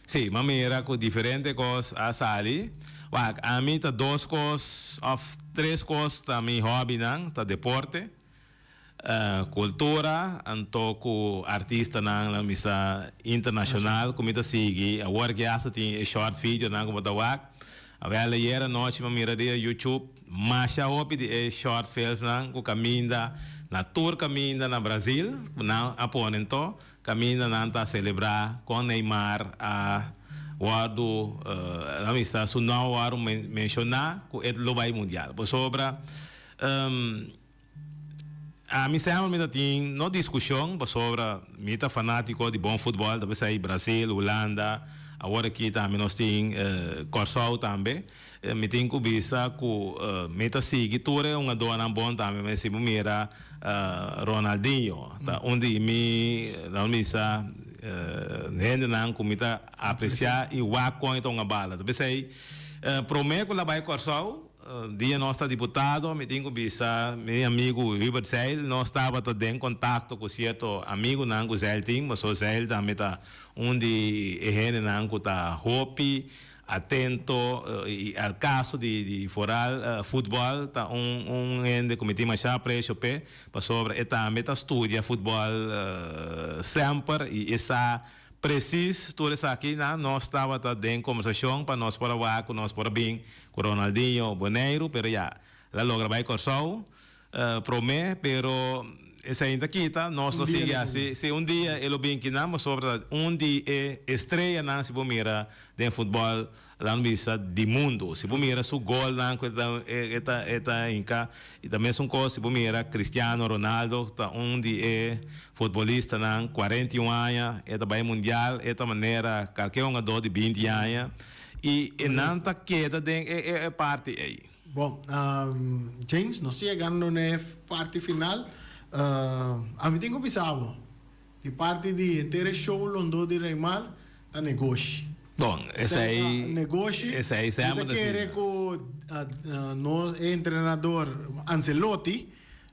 Sí, m'a mira ku diferente kos a sali. Wak, ami ta dos kos òf tres kos ta mi hòbinan, ta deporte. Cultura anto cu artistanan la misa internacional cu mi ta sigui awor ki hasta tin e short videonan cu bo ta wak awel ayer anochi mi a mira riba youtube masha hopi di e short filmsnan cu caminda na tur caminda na Brazil cu nan a pone anto caminda nan ta celebra con Neymar a wordo la misa su nom a wordo menciona cu e lo bay mundial pasobra. Ami semper mi ta tin no diskushon pasobra mi ta fanátiko di bon futbòl, ta p'esei Brasil, Hulanda, awor aki tambe nos tin Kòrsou tambe. Mi tin ku bisa ku mi ta sigui tur e hungadónan bon tambe, mi si bo mira Ronaldinho ta un di mi laga bisa hendenan ku mi ta apresiá i wak kon e ta hunga bala. Ta p'esei promé ku el a bai Kòrsou. Dia nos ta diputado, mi tin ku bisa mi amigu Hubert Zeil, nos tabata den kontakto ku sierto amigunan ku Zeil tin, pasobra Zeil tambe ta un di e hendenan ku ta hopi atento i al kaso di foral futbòl ta un un hende ku mi tin masha apresio p'e, pasobra e tambe ta studia futbòl semper i e sa Precies tur esaki nan nos tabata den conversacion pa nos por a wak cu nos por a bin cu Ronaldinho Boneiru pero ya el a logra bay Corsou prome pero esey ta kita nos lo sigui haci si un dia e lo bin kinan pasobra ta un di e estrellanan si bo mira den futbol Lan bisa di mundu. Si bo mira su golnan ku e ta e ta hinka i ta mesun kos si bo mira Cristiano Ronaldo ta un di e futbolistanan 41 aña e ta bai mundial e ta manera kalke hungadó di 20 aña i e nan ta keda den e e parti ei. Bon, James, nos ta yegando na e parti final. Ami tin ku bisa bo. Di parti di henter e show londó di Reymar ta negoshi. Bon, esei Ta negoshi. esei Mi semper ta ta kere asina. ku nos e entrenador Ancelotti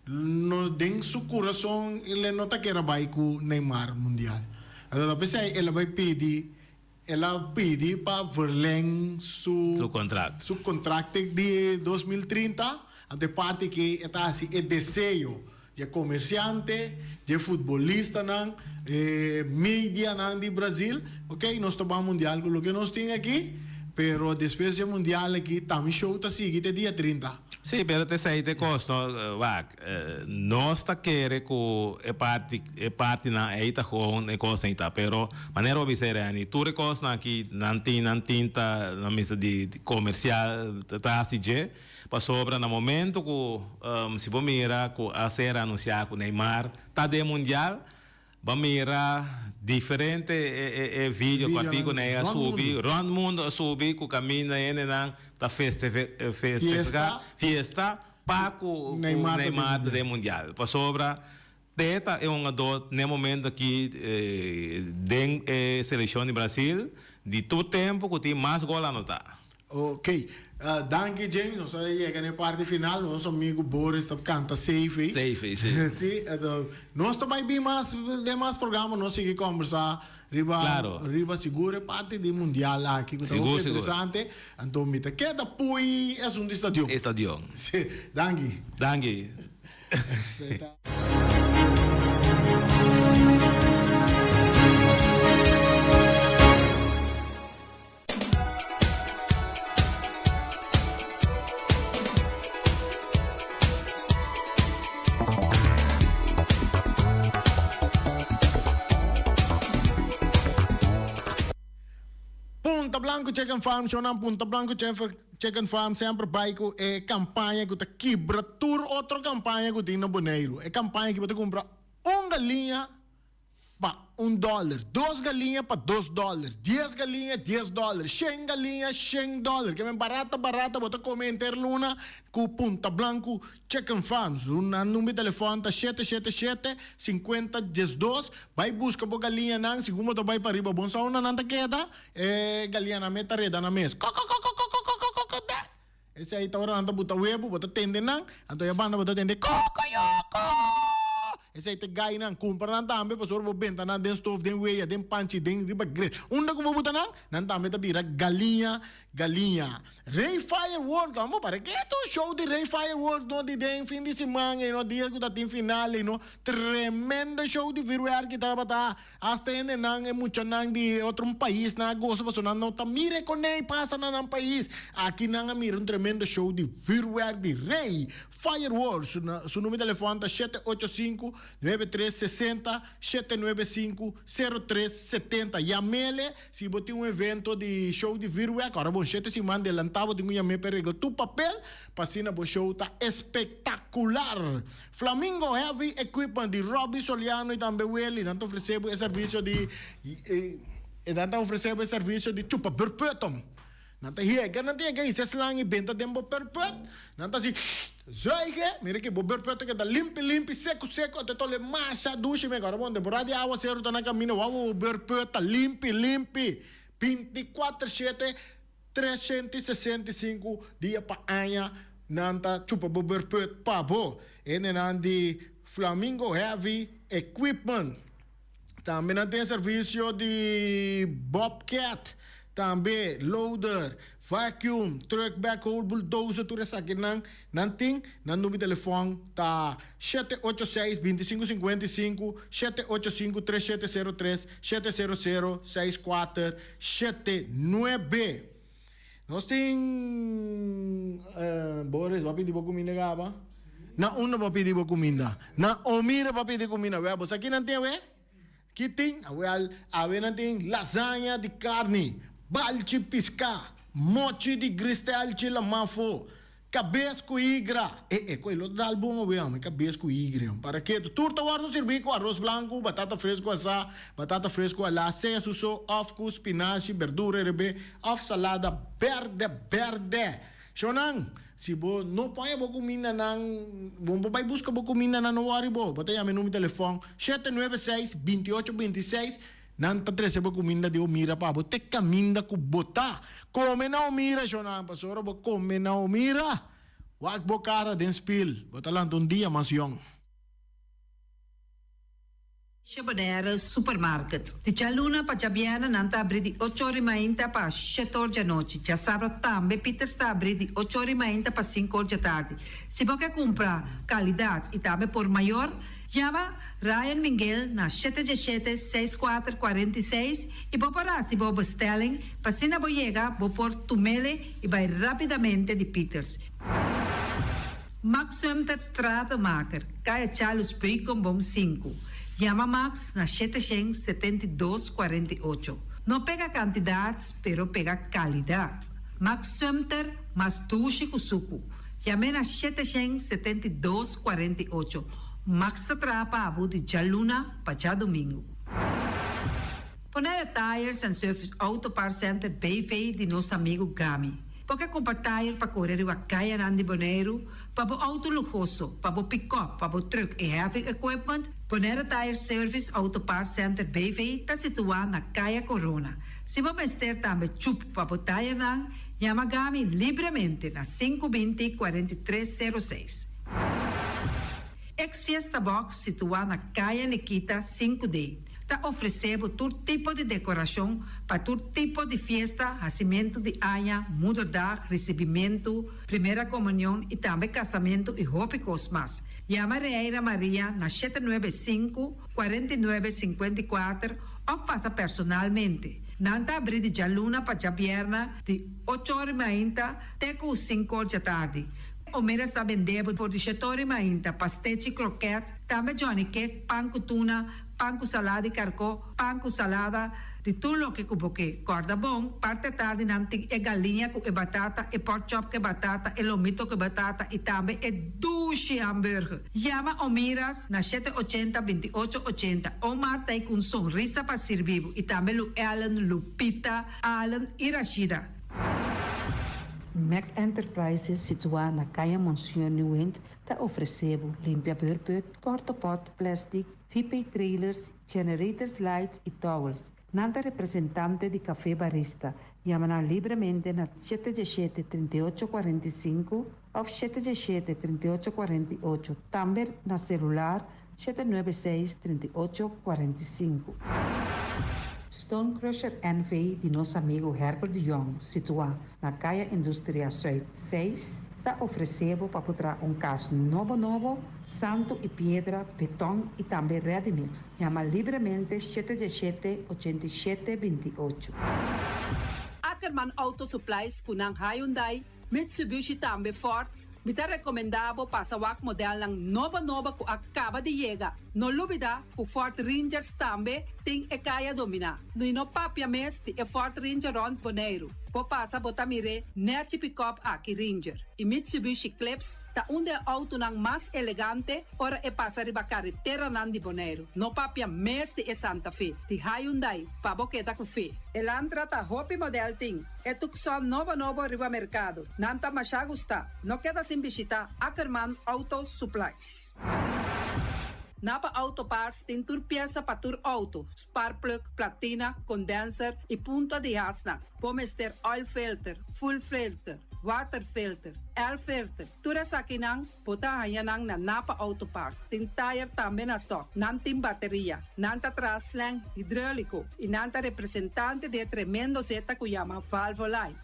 no den su kurason el no ta kere bai ku Neymar mundial. Anto ta p'esei el a bai pidi el a pidi pa verleng su Su kontrakt. su kontrakt di 2030. Anto e parti ke e ta hasi e deseo Dje komersiante, dje futbolistanan, e medianan di Brazil, ok, nos ta ban mundial ku loke nos tin aki, pero despues dje mundial aki tambe show ta sigui te dia 30. Sí, pero ta esei ta e kos, no? Wak, nos ta kere ku e parti, e partinan ei ta gewoon e kosnan ei ta, pero manera bo bisa Reni, tur e kosnan aki nan tin, nan tin ta, nan mester di komersial ta hasi dje. Pasobra na momento ku si bo mira ku a ser anunsiá ku Neymar ta den mundial, bo a mira diferente e video kòrtiku nan a subi, rònt mundu a subi ku kaminda hendenan ta festehá, fiesta pa ku Neymar ta den mundial. Pasobra te ta e hungadó n'e momento aki den e selekshon di Brasil di tur tempu ku tin mas gol anotá. Ok, danki James, nos a yega na e parti final, nos amigo Boris ta canta safe ei. Safe ei, si. Si, enton nos ta bai bin mas den mas programa, nos sigui combersa riba, Claro. riba sigur e parti di mundial aki cu ta Sigur, hopi sigur. interesante, anto mi ta keda pui esun di stadion. E stadion. Si, danki. Danki. Punta Blanco Chicken Farm Shownan Punta Blanco Chicken Farm semper bai ku e kampaña ku ta kibra tur otro kampaña ku tin na Boneiru. E kampaña ki bo ta kumpra un galiña. pa un dòler, dos galiña pa dos dòler, dies galiña dies dòler, shen galiña shen dòler. Ke men barata barata bo ta kome henter luna ku Punta Blanku Chicken Farms. Nan number di telefòn ta shete shete shete sinkuenta diesdos. Bai buska bo galiñanan segun bo ta bai pariba bon sa unda nan ta keda e galiñanan mes ta reda nan mes kokokokokokokokokokok. Esei ta ora nan ta buta webu, bo ta tende nan, anto e banda bo ta tende kokoyoko! Esei ta e gainan. Kumpra nan tambe pasobra bo benta nan den stof, den weya, den panchi, den riba grill. Unda ku bo buta nan, nan tambe ta bira galiña, galiña. Rey Fireworks, amo para ke ta un show di Rey Fireworks no di den fin di siman ei no, dia ku ta tin final ei no. Tremendo show di vuurwerk tabata. Hasta hendenan, e muchanan di otro paisnan a gosa pasobra nan no ta mira e konei pasa na nan pais. Aki nan a mira un tremendo show di vuurwerk di Rey Fireworks. Su numero di telefon ta shete ocho sinku, nuebe tres sesenta, shete nuebe sinku, sero tres setenta. Yam'ele si bo tin un evento di show di vuurwerk. Ora bon shete siman delantá bo tin ku yam'é pa e regla tur papel pa asina bo show ta espectacular. Flamingo Heavy Equipment di Robby Soliano y tambe Willy nan ta ofrece bo e servicio di e nan ta ofrece bo e servicio di chupa berputom. Nan ta yega nan ta yega hisa slang y benta den bo berput nan ta haci zuige mira ki bo berput ta keda limpi limpi seco seco anto e ta ole masha dushi mega ora bon temporada di awacero ta na camino wou bo berput ta limpi limpi binticuater shete 365 dia pa aña nan ta chupa bo berput pa bo. Hendenan di Flamingo Heavy Equipment. Tambe nan tin servisio di Bobcat, tambe loader, vacuum, truck backhoe, bulldozer, tur esakinan nan tin. Nan number di telefòn ta shete ocho seis, binti sinku sinkuenta i sinku, shete ocho sinku, tres shete sero tres, shete sero sero, seis kuater shete nuebe. Nos tin Boris, bo a pidi bo kuminda kaba? Na unda bo a pidi bo kuminda? Na Omira bo a pidi kuminda. Wea, bo sa ki nan tin awe? Ki tin? Awel, awe nan tin lasaña di karni, balchi piská, mochi di gristelchi lamafo, Kabes ku igra. E e ku e lo dal bon awe amo, e kabes ku igra. Para ketu. Tur ta wòrdu sirbí ku aros blanku, batata fresku asá, batata fresku alá, sea su so òf ku spinashi, berdura herebé òf salada bèrdè bèrdè. Shownan, si bo no por haña bo kumindanan, bo por bai buska bo kumindanan, no wòri bo. Bo ta yama e numero di telefòn shete nuebe seis, binti ocho binti seis. Nan ta trese bo kuminda di Omira pa bo te kaminda ku bo ta. Kome na Omira, shonnan, pasobra bo kome na Omira, wak bo kara den spil, bo ta lanta un dia mas yòn. Bonaire Supermarket. Di djaluna pa djabièrnè nan ta abrí di ocho or i mainta pa shete or djanochi. Djasabra tambe Pieters ta abrí di ocho or i mainta pa sinku or djatardi. Si bo ke kumpra kalidat i tambe por mayor, Yama Ryan Minguel na shete djeshete seis kuater kuarenta i seis i bo por hasi bo bestelling pa asina bo yega bo por tumele i bai rapidamente di Pieters. Max Sumter Stratenmaker, Kaya Charles Beukenboom sinku. Yama Max na shete shen 72 48. No pega kantidat pero pega kalidat. Max Sumter mas dushi ku suku. Yam'é na shete shen 72 48. Max ta traha pa bo di djaluna pa djadumingu. Bonaire Tires and Service Auto Parts Center BV di nos amigu Gami. Bo ke kumpra tire pa kore riba kayanan di Boneiru, pa bo auto luhoso, pa bo pick-up, pa bo truck i heavy equipment? Bonaire Tire Service Auto Parts Center BV ta situá na Kaya Corona. Si bo mester tambe chup pa bo tirenan, yama Gami libremente na sinku binti 43 sero seis. Ex Fiesta Box situá na Kaya Nikita sinku D ta ofresé bo tur tipo di dekorashon pa tur tipo di fiesta, hasimentu di aña, moederdag, risibimentu, primera komunion i tambe kasamentu i hopi kos mas. Yama Reira Maria na shete nuebe sinku, 49 54 òf pasa personalmente. Nan ta abrí di djaluna pa djabièrnè di ocho or i mainta te ku sinku or djatardi. Omera sta bende bo for di shetori mainta, pastechi, kroket, tambe johnny cake, pan ku tuna, pan ku salada di karkó, pan ku salada. Di tur loke ku bo ke. Kòrda bon, parti atardi nan tin e galiña ku e batata, e porkchop ku e batata, e lomito ku e batata i tambe e dushi hamburger. Yama Omiras na shete ochenta, binti ocho ochenta. Omar ta ei ku un sonrisa pa sirbi bo i tambe Lu Ellen, Lupita, Allen i Rashida. Mac Enterprises situá na Kaya Monseñor Nieuwind ta ofresé bo limpia beurput, portopot, plastic, VP trailers, generators lights i towels. Nan ta representante di Café Barista. Yama nan libremente na 717 3845 òf 717 3848. Tambe na selular 796 3845. Stone Crusher NV di nos amigu Herbert de Jong, situá na Kaya Industria Zuid 6, ta ofresé bo pa traha un kas nobo nobo, santu i piedra, beton i tambe ready mix. Yama libremente 717 87 28. Ackerman Auto Supplies ku nan Hyundai, Mitsubishi tambe Ford. Mi ta rekomendá bo pasa wak modelnan nobo nobo ku a kaba di yega. No lubidá ku Ford Rangers tambe tin e kaya dominá. I no papia mes di e Ford Ranger rònt Boneiru. Bo pasa bo ta mir'é nèchi pick-up aki Ranger. I Mitsubishi Eclipse ta un di e outonan mas elegante ora e pasa riba kareteranan di Boneiru. No papia mes di e Santa Fe. Di Hyundai, pa bo keda ku fe. Elantra ta hopi model tin. E Tucson nobo nobo riba merkado. Nan ta masha gusta. No keda sin bishitá Ackerman Auto Supplies. Napa Auto Parts tin tur piesa pa tur outo, spark plug, platina, condenser i punta di hasnan. Bo mester oil filter, fuel filter, water filter, air filter. Tur esakinan, bo ta haña nan na Napa Auto Parts. Tin tire tambe na stock. Nan tin bateria. Nan ta traha slang hidráuliko. I nan ta representante di tremendo zeta ku yama Valvoline.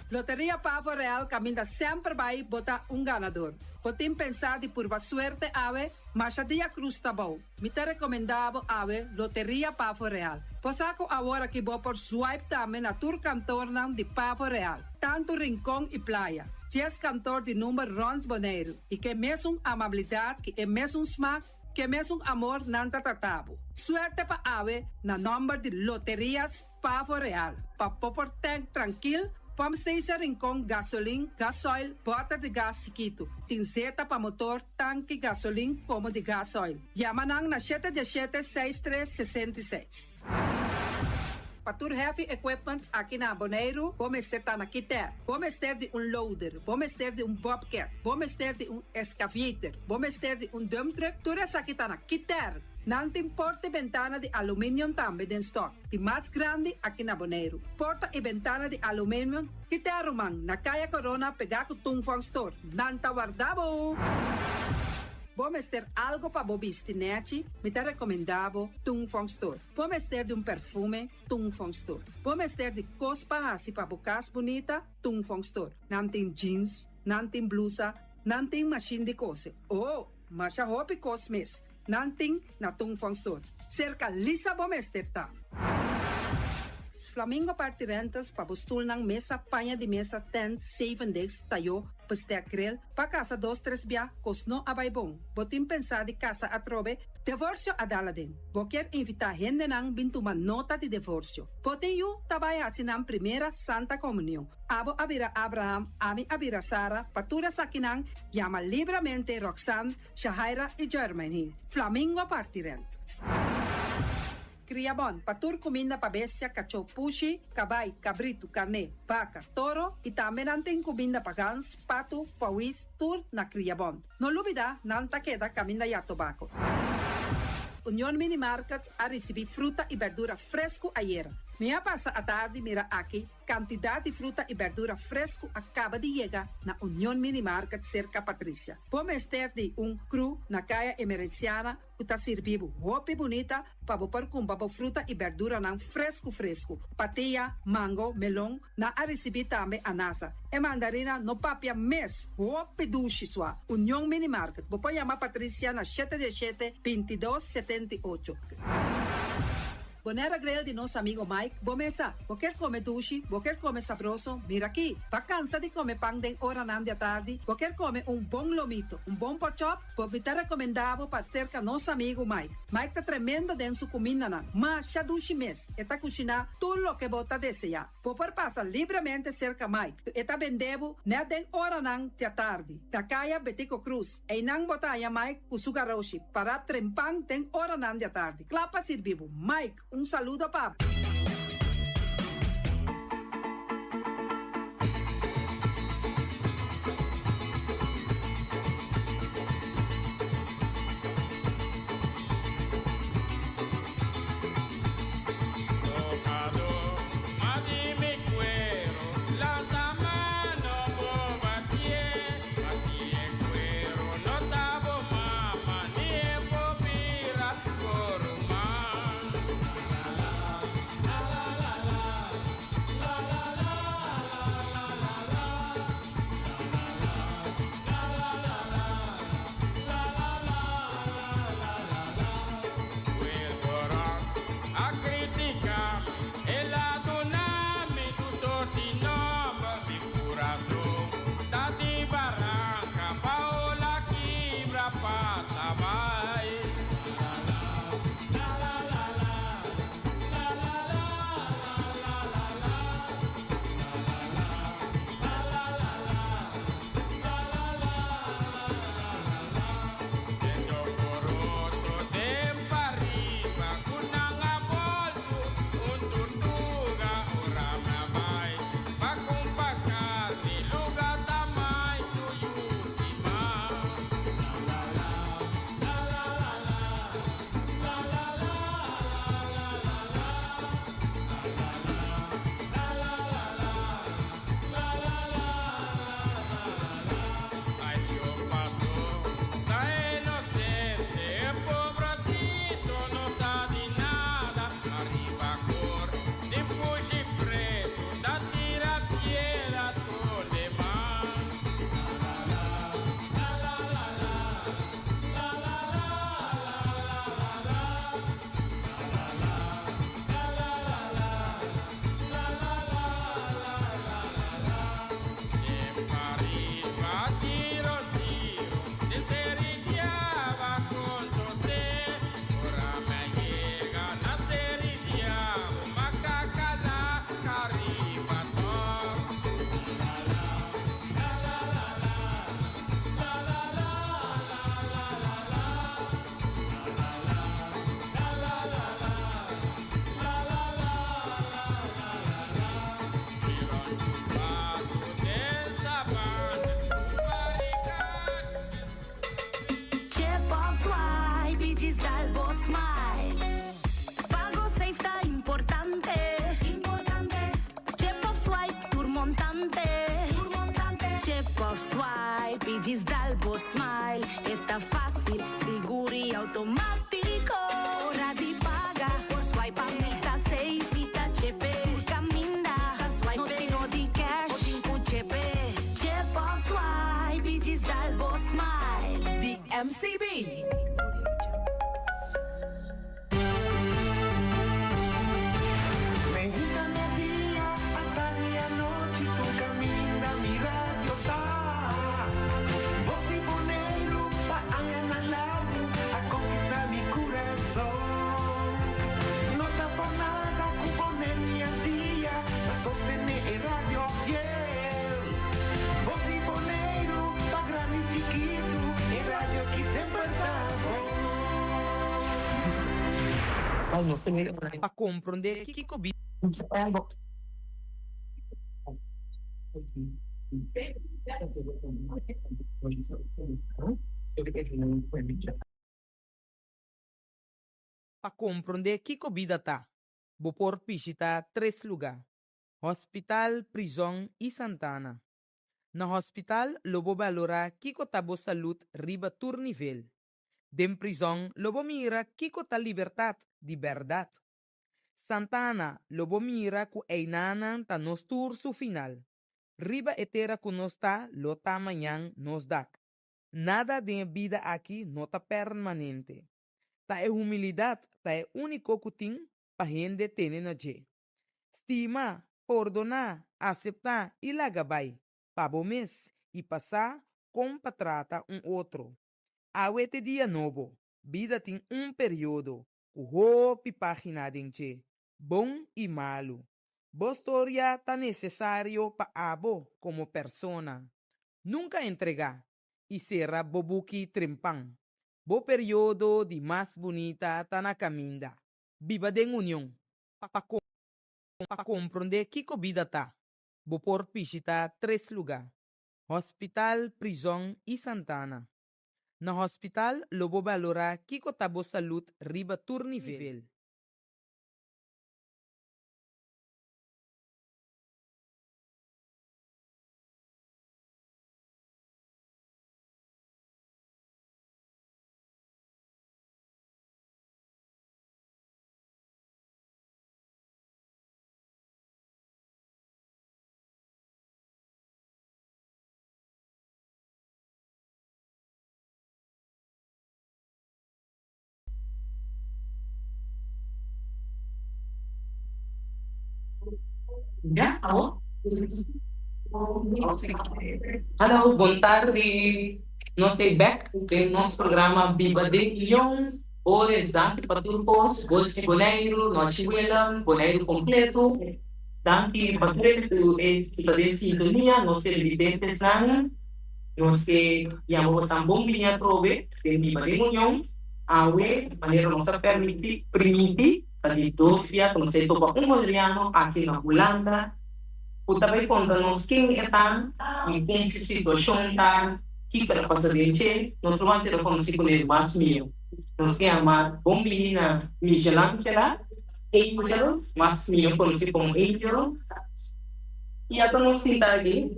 Loteria Pavo Real kaminda semper bai bo ta un ganadó. Bo tin pensá di purba suerte awe, masha dia krus ta bou. Mi ta rekomendá bo awe Loteria Pavo Real. Bo sa ku awor aki bo por swipe tambe na tur kantornan di Pavo Real. Tantu Rincon i Playa. 10 kantor di number rònt Boneiru. I ku mesun amabilidat, ku e mesun smak, ku mesun amor nan ta trata bo. Suerte pa awe na nòmber di Loterias Pavo Real. Pa bo por tank trankil, Pump Station Rincon, gasolin, gasoil, bòter di gas chikitu. Tin zeta pa motor, tanki, gasolin, komo di gasoil. Yama nan na 717 6366. Pa tur heavy equipment aki na Boneiru, bo mester ta na Kiter. Bo mester di un loader, bo mester di un bobcat, bo mester di un excavator, bo mester di un dump truck, tur esaki ta na Kiter. Nan tin porta i bentana di aluminium tambe den stock. Di mas grandi aki na Boneiru. Porta i bentana di aluminium, Kiter ruman, na Kaya Corona pegá ku Tung Store. Nan ta warda bo. Bo mester algu pa bo bisti nèchi, mi ta rekomendá bo Tung Store. Bo mester di un perfume, Tung Store. Bo mester di kos pa hasi pa bo kas bunita, Tung Store. Nan tin jeans, nan tin blusa, nan tin mashin di kose. Oh, masha hopi kos mes. Nan tin na Tung Store. Serka Lisa bo mester ta. Flamingo Party Rentals pa bo stulnan mesa, paña di mesa, tent, seven days, tayo, bestek grill, pa kasa dos, tres bia, kos no a bai bon. Bo tin pensá di kasa atrobe, divorsio a dal aden. Bo ke invitá hendenan bin tuma nota di divorsio. Bo tin yu ta bai hasi nan primera Santa Komunion. Abo a bira Abraham, ami a bira Sara, pa tur esakinan, yama libremente Roxanne, Shahaira i Germany. Flamingo Party Rent. Kriabon, pa tur kuminda pa bestia, kachó, pushi, kabai, kabritu, karné, baka, toro i tambe nan tin kuminda pa gans, patu, pawis, tur na Kriabon. No lubidá, nan ta keda kaminda ya tobako. Union Mini Market a risibí fruta i berdura fresku ayera. Mi a pasa atardi mira aki kantidat di fruta i berdura fresku a kaba di yega na Union Mini Market serka Patricia. Bo mester di un crew na Kaya Emerenciana ku ta sirbi bo hopi bunita pa bo por kumpra bo fruta i berduranan fresku fresku. Patia, mango, melon, nan a risibí tambe anasa. E mandarina no papia mes, hopi dushi sua. Union Mini Market. Bo por yama Patricia na 717 22 78. Bonaire Grill di nos amigo Mike, bo mesa. Bo kier come dushi, bo kier come sabroso, mira aki. Ba cansa di come pan den oranan di atardi, bo kier come un bon lomito, un bon porkchop, bo mi ta recomenda bo pa cerca nos amigo Mike. Mike ta tremendo den su cumindanan, masha dushi mes, e ta cushina tur loke bo ta desea. Bo por pasa libremente cerca Mike, e ta bende bo net den oranan di atardi. Na caya Betico Cruz. Einan bo ta haña Mike ku su garoshi pará trempan den oranan di atardi, kla pa sirbi bo. Mike, un saludo pa bo. Chip of swipe y djis dal bo smile. Pago safe ta importante. Importante. Chip of swipe tur montante. Tur montante. Chip of swipe y djis dal bo smile. E ta facil, sigur y automatico. Ora di paga por swipe pa mi ta safe. Mi ta chepe. Tur caminda ta swipe. No tin no di cash. Bo tin cu chepe. Chip of swipe y djis dal bo smile. Di MCB. Meinta media, atardi anochi tur caminda mi radio ta. Bos di Boneiru pa añanan largu a conquista mi curason. No ta por nada cu Boneiru y Antia ta sostene e radio fiel. Bos di Boneiru pa grandi y chikitu e radio aki semper ta bon. Pa komprondé kiko bida. Pa komprondé kiko bida ta, bo por bishitá tres lugá, Hospital, prizòn i Santana. Na hospital lo bo balorá kiko ta bo salud riba tur nivel. Den prizòn lo bo mira kiko ta libertat di bèrdat. Santana lo bo mira ku einanan ta nos tur su final. Riba e tera ku nos ta lo ta mañan nos dak. Nada den e bida aki no ta permanente. Ta e humilidat ta e úniko ku tin. pa hende tene na dje. Stima, pordoná, aseptá i laga bai, pa bo mes i pa sa kon pa trata un otro. Awe t'e dia nobo, bida tin un periodo ku hopi página den dje, bon i malu. Bo storia ta nesesario pa abo komo persona. Nunka entregá i sera bo buki trempan. Bo periodo di mas bunita ta na kaminda. Biba den union. Pa komprondé kiko bida ta, bo por bishitá tres lugá, Hospital, prizòn i santana. Na hospital lo bo balorá kiko ta bo salud riba tur nivel. Ya, awo. Hallo, bon tardi. Nos ta bek den nos programa Biba den Union. Ores, danki pa tur kos. Bos di Boneiru, Nochi Willem, Boneiru kompleto. Danki pa tur hende ku ta den sintonia, nos televidentesnan. Nos ke yama bosan bon bini atrobe den Biba den Union. Awe, manera nos a permiti, primiti, ta di dos bia ku nos ta e topa un boneriano aki na Hulanda ku ta bai konta nos ken e ta i kon su situashon ta, kiko ta pasa den dje. Nos lo hasi rekonosí kuné mas mihó. Nos ke yama bon bini na Michelangela Angel, mas mihó konosí komo Angel. I ata nos sinta aki.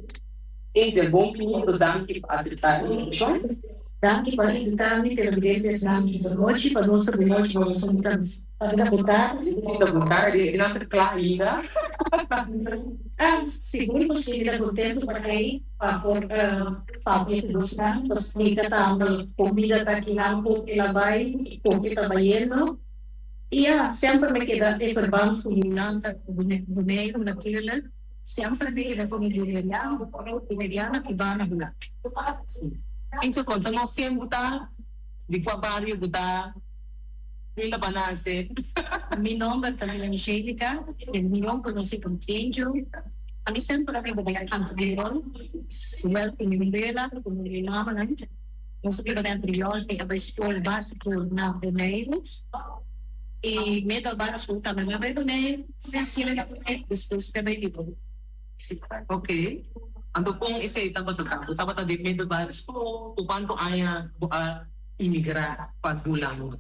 Angel, bon bini i danki pa aseptá e invitashon. Danki pa invitá mi televidentesnan di nochi, pa nos ta di nochi, pa boso ta ta bo tardi. Si ta bo tardi, e nan ta kla ainda. Sigur ku si, mi ta kontentu pa ei pa por papia ku bosnan, pa splika tambe kon bida ta akinan, kon el a bai i kon e ta bayendo. I ya, semper mi keda e verband ku Hulanda ku Boneiru natuurlijk. Semper mi keda ku mi boneriano, boneriana ku bana Hulanda. Encho konta nos ken bo ta, di kua bario bo ta, unda bo a nase. Mi nomber ta Angelica, den mi yon konosi komo Angel. Ami semper a biba den Antriol, zowel ku mi wela komo mi mamanan. Nos a biba den Antriol, mi a bai skol básiko na Boneiru i middelbare skol tambe mi a bai Boneiru, despues mi a bai biba. Ok. Anto kon esei tabata ta? Bo tabata den middelbare school? Ku kuantu aña bo a imigrá pa Hulanda?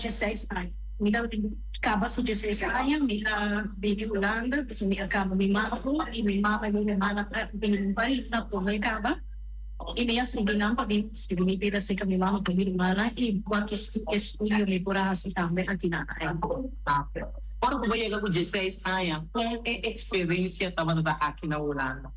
Dieseis aña. Mi tabatin kaba su dieseis aña mi a bini Hulanda pasobra mi a kaba mi mavo i mi mama i mi hermana a bini un par di luna promé kaba i mi a sigui nan pa bin sigui mi bida serka mi mama ku mi hermana i wak estudio mi por a hasi tambe aki na Aruba. Ora ku bo yega ku dieseis aña, kon e eksperensia tabata ta aki na Hulanda?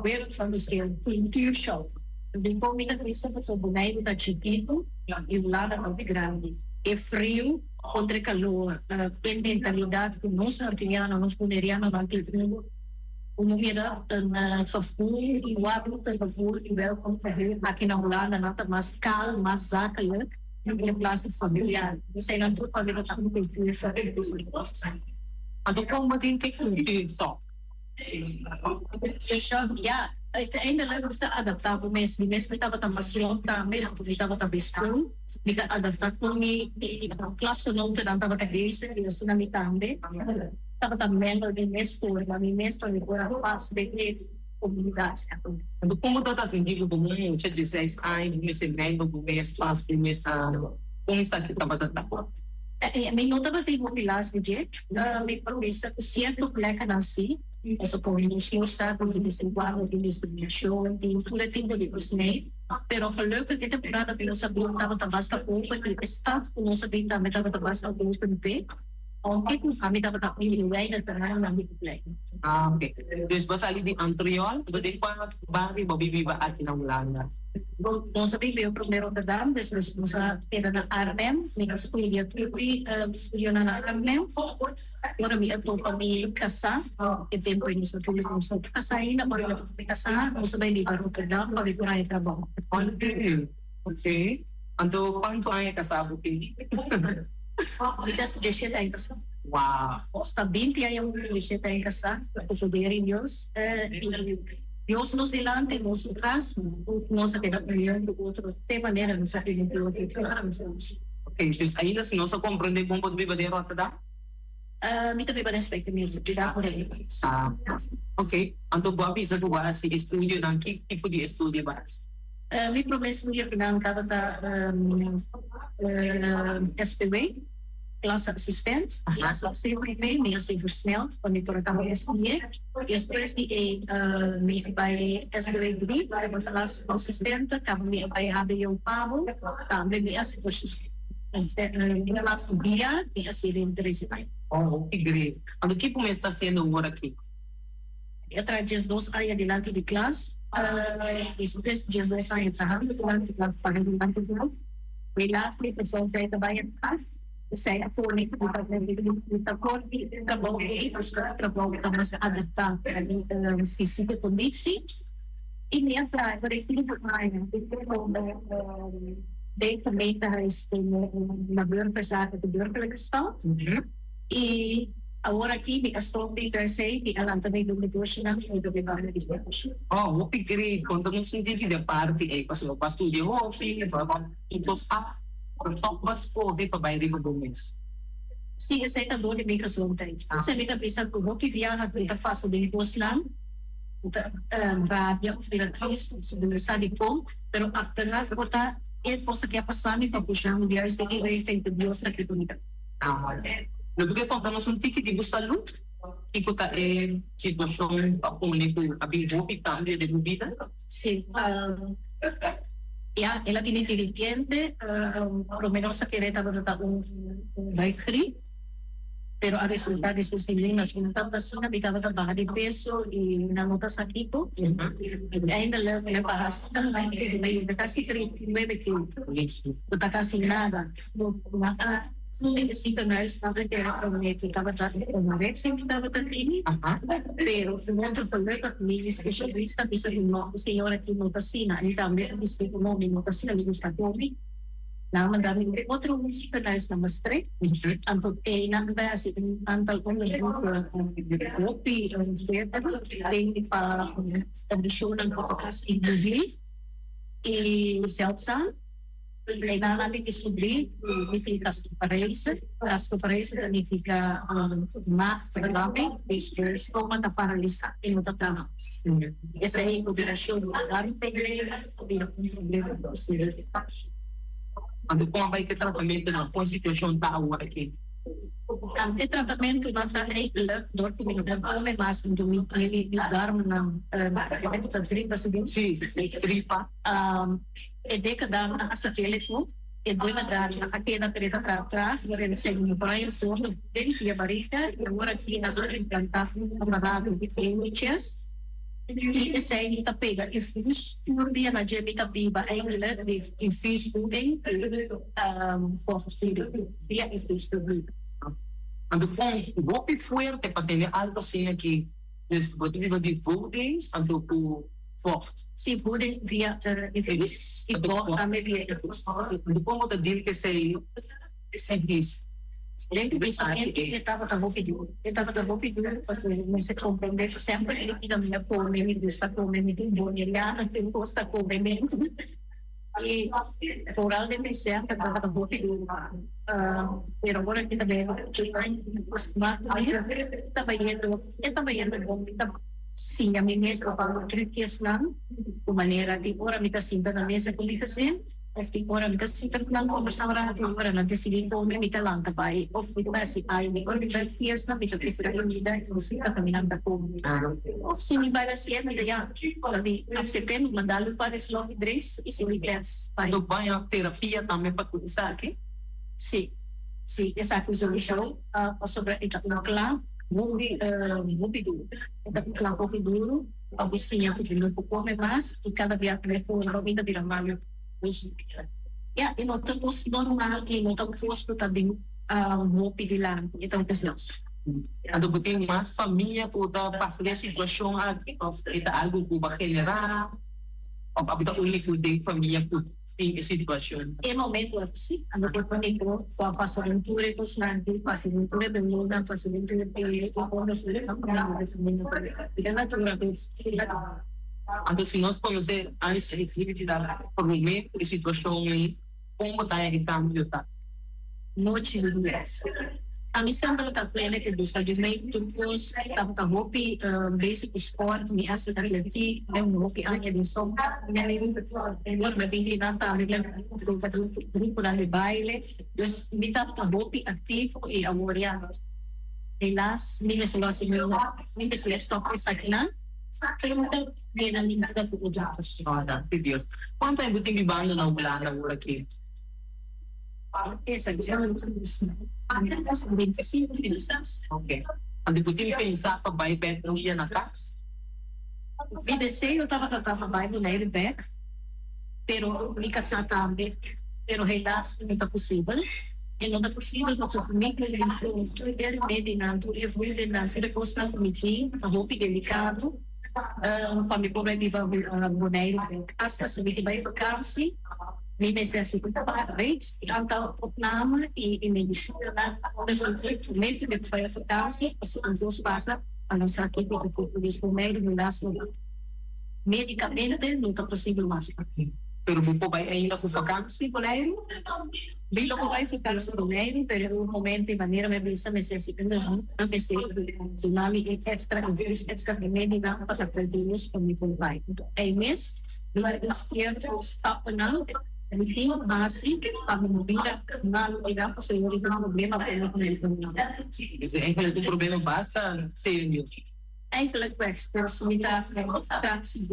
Wereld van verschil, cultuurshock. Dikon mi ta triste pasobra Boneiru ta chikitu i Hulanda ta hopi grandi. E friu kontra e kalor, e mentalidat ku nos Antiano, nos Bonerianonan tin ku no mira un gevoel, un warmte gevoel i welkom gevoel. Aki na Hulanda nan ta mas kalm, mas zakelijk. In plaats di familiar. Eseinan tur pa bira ta un cultuurshock. Anto kon bo tin ke cultuurshock? Cultuurshock, ya. Uiteindelijk bo ta adapta bo mes. Mi mes mi tabata mas yong tambe, anto mi tabata bay school. Mi ta adapta con mi klasgenotennan tabata bezig y asina mi tambe tabata mengel mi mes forma mi mes pa mi por a pas den e comunidad. Anto kon bo ta sinti ku bo mucha dieseis aña bo mester mengel bo mes pas bo mes kon esaki tabata ta? Mi no tabatin hopi las di dje. Mi por bisa ku sierto plekanan si, pasobra ku nos no sa ku di bes en kuando tin diskriminashon, tin tur e tipo di kosnan. Pero gelukkig e temporada ku nos a bin tabata basta open i e stad ku nos a bin tambe tabata basta open p'e. Aunke ku ami tabata un di weinig terrenonan di play. Ah, oke. Dus bo sali di Antriol, bo den kua bario bo bibiba aki na Hulanda? Nos a biba promé Rotterdam, despues nos a keda na Arnhem. Mi a studia tur mi studionan na Arnhem. Ora mi a topa mi kasá, e tempu ei nos a tuma nos no kasá ainda, ora mi a topa mi kasá nos a bai biba Rotterdam pa mi por haña trabou. Ok, anto kuantu aña kasá bo tin? Mi ta diesshete aña kasá. Wow! Nos ta binti aña huntu, diesshete aña kasá, ku poder di Dios. Dios nos dilanti, nos su tras, nos a keda union ku otro te manera nos a keda ku otro te ora nos a usa. Ok, dus ainda si nos a komprendé kon bo ta biba den Rotterdam? Mi ta biba den Spijkenisse, mi ta por ei. Ah, ok. Anto bo a bisa ku bo a hasi estudionan, ki tipo di estudio bo a hasi? Mi promé estudio kinan tabata SPW. Klasassistent, mi a sa CVV, mi a ser versneld pa mi por a kaba estudi'é. Despues di ei mi a bai SBW drie, tabata klasassistente, kaba mi a bai hbo pabo, tambe mi a ser versneld. Klas via mi a ser den trese aña. Oh, hopi great. Anto kiko mi esta hasiendo awor aki? Mi a traha diesdos aña dilanti di klas, despues diesdos aña trahando dilanti di klas, paga dilanti di klas. Helaas mi gezondheid ta bai atras, esei a pone ku mi ta kor di e trabou ei pasobra e trabou ta mas adaptá pa mi físiko kondisi i mi a traha por e sinku aña den gemeentehuis na burgerzaken di burgerlijke stand i awor aki mi a stop di traha esei mi a lanta mi negoshi-nan i mi ta biba mi negoshi. Oh, hopi great! Konta nos un tiki den parti ei, pasobra bo a studia hopi, bo a i tos a pero tòg bo a skohe pa bai riba bo mes. Sí, esei ta dor di mi gezondheid. Esei mi ta bisa ku hopi biaha ku mi ta fasa den kosnan, mi ta rabia òf bira tristu, pasobra mi no sa dikon, pero achteraf por ta e cosa ke a pasa mi pa pusha mi juist den e richting ku Dios ta ke ku mi ta. Lo bo ke konta nos un tiki di bo salud? Kiko ta e situashon pa pone ku a bin hopi kambio den bo bida? Sí, ya, el a bini diripiente, prome nos a kere tabata ta un buikgriep, pero a resulta despues di lunas ku no tabata asina, mi tabata baha di peso i nan no ta sa kiko. Uiteindelijk mi a baha asina mi a yega kasi 39 kilo, ku ta kasi nada. Un di e ziekenhuis nan a kere prome cu tabata e anorexia cu tabata tini, pero un otro gelukkig mi specialista a bisa cu no, e señora aki no ta asina. Mi tambe a bisa cu no, mi no ta asina, mi gusta comi. Nan a manda mi un otro un ziekenhuis na Maastricht, anto eynan a bay haci un aantal onderzoeken hopi verder den pa condicionnan cu ta casi mobil y zeldzaam. Einan a mi descubrí cu mi tin gastroparese. Gastroparese ta nifica maagverlamming, dus bo stoma ta paralisa y no ta traha mas. Esei en combinacion cu darmproblema ta bira un problema cu serio. Anto con a bay cu e tratamentonan? Con e situacion ta awor aki? E tratamentonan ta eigenlijk door cu mi no por come mas, anto mi darmnan, ta tripa, Si, tripa. E dékadanan a sak'é lefo, e buenadarnan a keda preta tras tras, segun Brian Sordo den via barriga i awor aki nan a implantá un aparato di NHS i esei mi ta pega infuus tur dia na dje mi ta biba eigenlijk di infuusvoeding vochtvoeding via infuusvoeding. Anto kon hopi fuerte pa tene algo asina aki, dus bo ta biba di voedings anto ku vocht. Sí, voeding via infuus y vocht tambe via infuus. Dikon bo ta deal ku esei sentís? Den kuminsamentu e tabata hopi duru. E tabata hopi duru pasobra mi mester komprendé ku semper e bida mi a kome, mi gusta kome, mi tin boneriano, tin kos ta kome mentu. I foral den desèrt e tabata hopi duru. Pero ora mi ta bira e ta bayendo, e ta bayendo bon. Mi ta Siña mi mes bapal trucjesnan ku manera tin ora mi ta sinta na mesa ku mi gezin of tin ora mi ta sinta ku nan kombersá un ratu i ora nan ta sigui kome mi ta lanta bai of mi ta hasi ai mi ora mi bai fiesta mi ta prefera comida i musika pa mi nan ta kome of si mi bai hasié mi ta ya ora di asept'é mi manda lu par e sloppy drinks i sigui klets bai. Anto bai a terapia tambe pa ku esaki? Si, si esaki sowieso pasobra e ta un kla. Hopi, hopi duru. E ta un kla hopi duru. Pa bo siña ku bo no por kome mas i kada bia ku bo kome bo ta bira malu. Ya, e no ta kos normal i no ta kos ku ta bin hopi dilanti, e ta un kos. Anto bo tin mas famia ku ta pasa den e situashon aki òf e ta algu ku bo a generá òf abo ta úniko den famia ku tin e situashon? E momento aki si, abo ta úniko ku a pasa den tur e kosnan aki, pasa den tur e dolornan, pasa den tur e Anto si nos konosé antes promé ku e situashon ei, kon bo ta haña e kambio ta? Nochi di dies. Ami semper ta plena ku gusta di mei tur kos, tabata hopi bezig ku sport, mi hasi atletiek, den hopi aña den sombra, ora mi bin kinan tambe mi a drenta gruponan di baile, dus mi tabata hopi aktivo i awor ya helaas mi mester lo hasi mi mester lo stop esakinan. Danki Dios. Cuanto aña bo tin bibando na Hulanda awor aki? Ok. Anto bo tin pensa pa bai bek un dia na cas? Mi deseo tabata ta pa bai Bonaire bek, pero mi casá tambe, pero helaas no ta posibel. E no ta posibel pasobra mi ku tur e remedinan, tur e voedinan, tur e kosnan ku mi tin ta hopi delikado pa mi por bai biba Boneiru bek. Asta si mi ke bai vakansi mi mester hasi un reeds di aantal opname i medisinanan promé ku mi por bai vakansi pasobra un kos pasa pa nan sa kiko ta por produsi Boneiru helaas no medikamente no ta posibel mas. Pero bo por bai ainda ku vakansi Boneiru? Mi lo por bai su cas Boneiru, pero e un momento y manera mi a bisa mester haci onderzoek, nan mester duna mi e extra infuus, extra remedinan pa ta produce pa mi por bai. Enton ey mes mi a un cierto stappennan cu mi tin cu haci pa mi no bira malo eynan pasobra yo tin un problema cu mi cu mi famia. Dus eigenlijk un problema basta serio. Eigenlijk wèks, mi ta taxi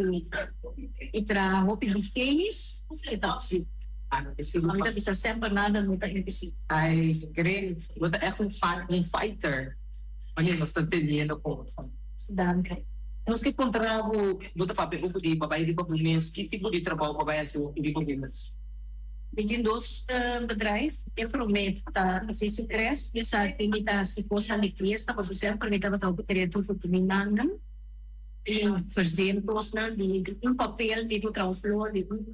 i traha hopi higienisch e taxi. Mi ta bisa semper nada no ta imposibel. Ay, great. Bo ta echt un un fighter. Wanneer nos ta teniendo con. Danki. Nos ke kontra bo, bo ta papia over di babay riba bo mes. Ki tipo di trabou babay hasi riba bo mes? Mi tin dos bedrijf. E promé ta Sisi Cres, esaki mi ta hasi kosnan di fiesta pasobra semper mi tabata hopi kreativo ku mi mannan i verzin kosnan di un papel mi por traha un flor, di un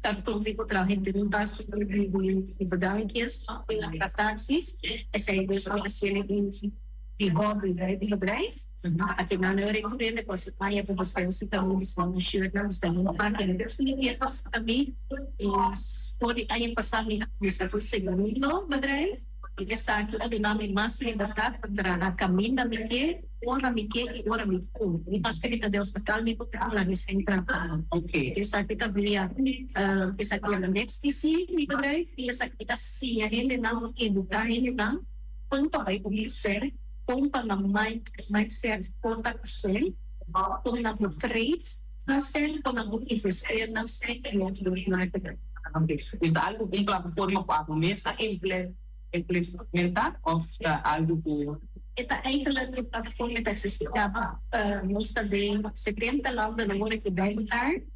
karton mi por traha henter un tas di bedankjes, taxis. Esei dus mi a hasiel di hobby di bedrijf. Aki nan no rekurende ku aña ku bosnan si ta bosnan un shirtnan bosnan un pakinan pero si fiestas tambe i for di aña pasá mi a kuminsá ku segundo bedrijf i esaki a duna mi mas libertat pa traha kaminda mi ke ora mi ke i ora mi por mi paske mi ta den hospital mi por traha resien traha esaki ta via esaki yama next TC mi bedrijf i esaki ta siña hendenan eduká hendenan kon pa bai kuminsá. Kon pa nan mindset por ta ku sel, kon nan por trade nan sel, kon nan por investeer nan sel i network marketing. Dus ta algu un plataforma ku abo mes a implementá òf ta algu ku. E ta eigenlijk e plataforma ta eksistí kaba. Nos ta den 70 landen awor e ku bij mekaar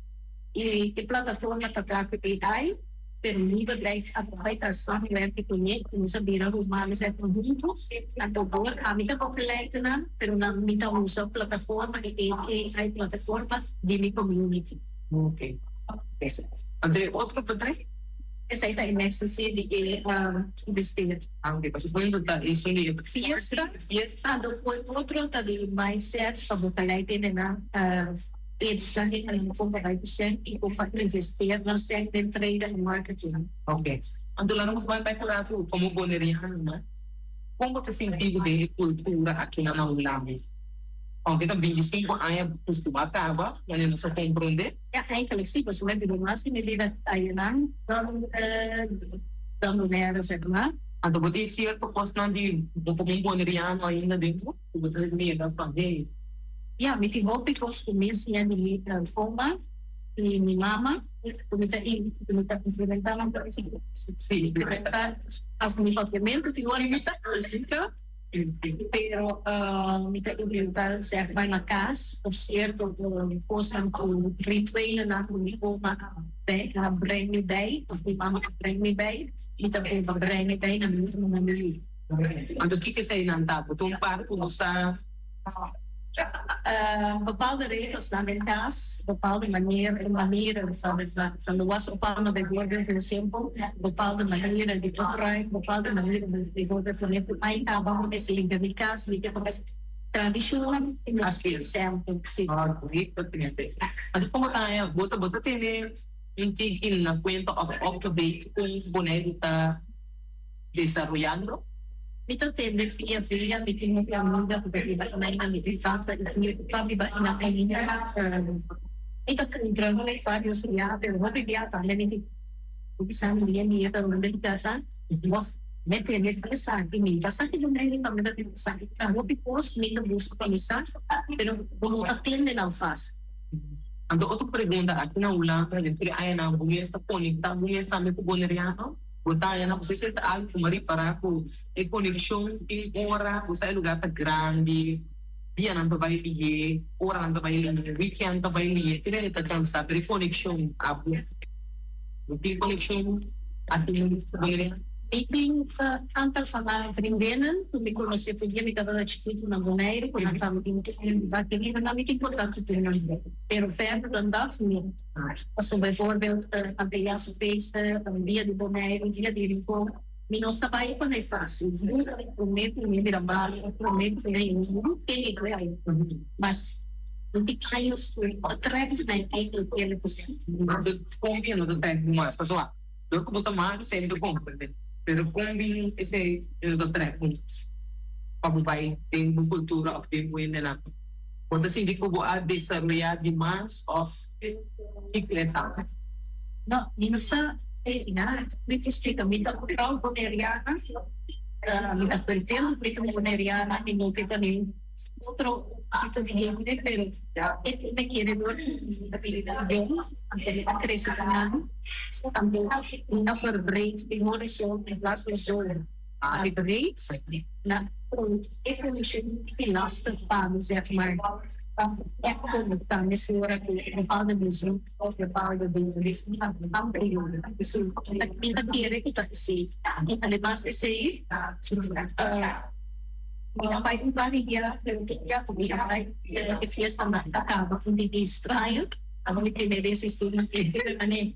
i e plataforma ta traha ku AI. Pero mi bedrijf a bai ta samenwerken kuné i nos a bira rumannan en konhunto. Anto por ami ta begeleid nan, pero nan mi ta usa plataforma di AI plataforma di mi community. Ok. Anto e otro bedrijf? Esei ta e next si di e investeer. Ah ok, pasobra un ta esun di e fiesta. Fiesta. Anto e otro ta di mindset pa begeleid hendenan. E ta hende kon ta bai ku sèn i kon pa investeer nan sèn den trader i marketing. Ok. Anto laga nos bai bai rato komo boneriano no. Kon bo ta sinti bo den e kultura aki na Hulanda? Ounke ta 25 aña kustumá kaba, wanneer nos a komprondé. Ja, eigenlijk si, pasobra mi biba mas di mi bida ayanan dan dan Bonaire, zeg maar. Anto bo tin sierto kosnan di bo komo un boneriano ainda dentro ku bo ta mira pa hey. Ya, mi tin hopi kos ku mi a siña di mi oma i mi mama ku mi ta ku mi ta implementá nan. Sí, implementá. Hasta mi papiamentu tin ora mi ta. Pero mi ta intentá zeg maar na kas of sierto kosnan ku rituelennan ku mi oma a breng mi bei of mi mama a breng mi bei, mi ta purba breng mi bei na mi otro na mi yu. Anto kiko eseinan ta? Bo ta un par ku no sa. Bepaalde regels nan den kas, bepaalde manier, manieren van van de was ophangen bijvoorbeeld, heel simpel, bepaalde manieren di opruim, bepaalde manieren bijvoorbeeld wanneer ku ai kaba bo mester limpia mi kas, limpia bo kas, tradishonnan i nos simpel, si. Anto como ta haña bo ta bo ta tene un tiki na cuenta of up to date con Boneiru ta desaroyando? Mi ta tende via via, mi tin hopi amiga ku ta biba einan, mi tin tata i tia ku ta biba einan ainda. Mi ta puntra varios bia, pero hopi bia tambe mi tin ku bisa mi dia dia ta rond di casa, of mi tende esaki, mi ta sa ki Boneiru tambe ta biba esaki. Ta hopi kos mi ta buska pa mi sa, pero bo no ta tende nan fácil. Anto otro pregunta, aki na Hulanda den tur e añanan bo mes ta konekta bo mes tambe ku Boneriano? Bo ta haña na bo sesenta algu ku mi a ripará ku e konekshon tin ora bo sa e lugar ta grandi, dianan ta bai lié, oranan ta bai lié, weekend ta bai lié, tur hende ta kansá pero e konekshon abo bo tin konekshon aki na Boneriano? Mi tin antal vriendinnen ku mi konosé for dia mi tabata chikitu na Boneiru ku nan tabatin nan mi tin kontakto ku nan pero verder dan dat no. Pasobra bijvoorbeeld Antilliaanse feesten, dia di Boneiru, dia di Rincon, mi no sa bai pa e fácil. Nunca mi promé ku mi bira malu of promé ku mi no tin idea. Mas mi tin años ku a trèk mi eigenlijk eerlijk gezegd. De kon bin no ta trèk bo mas? Pasobra dor ku bo ta malu esei mi ta komprende, pero kon bin esei no ta trèk bo mas pa bo bai den bo kultura òf den bo hendenan? Bo ta sinti ku bo a desaroyá dimas òf kiko e ta? No, mi no sa e nada. Mi ta splika, mi ta un frou boneriana, mi ta contento ku mi ta un boneriana i no ke ta niun otro tipo di hende, pero e ku mi kere dor mi ta bira yong, anto mi a krese ku nan, anto mi a verbreed mi horizon in plaats van zo breed. Na un e kondishon di lastig pa mi zeg maar pa ègt konektá mesora ku bepaalde muziek òf bepaalde ambiente. Mi ta kere ku ta esei. I ademas di esei mi a bai un par di dia pero tur dia ku mi a bai e fiestanan a kaba un di straño. Tabata mi primer bes esei na e manera.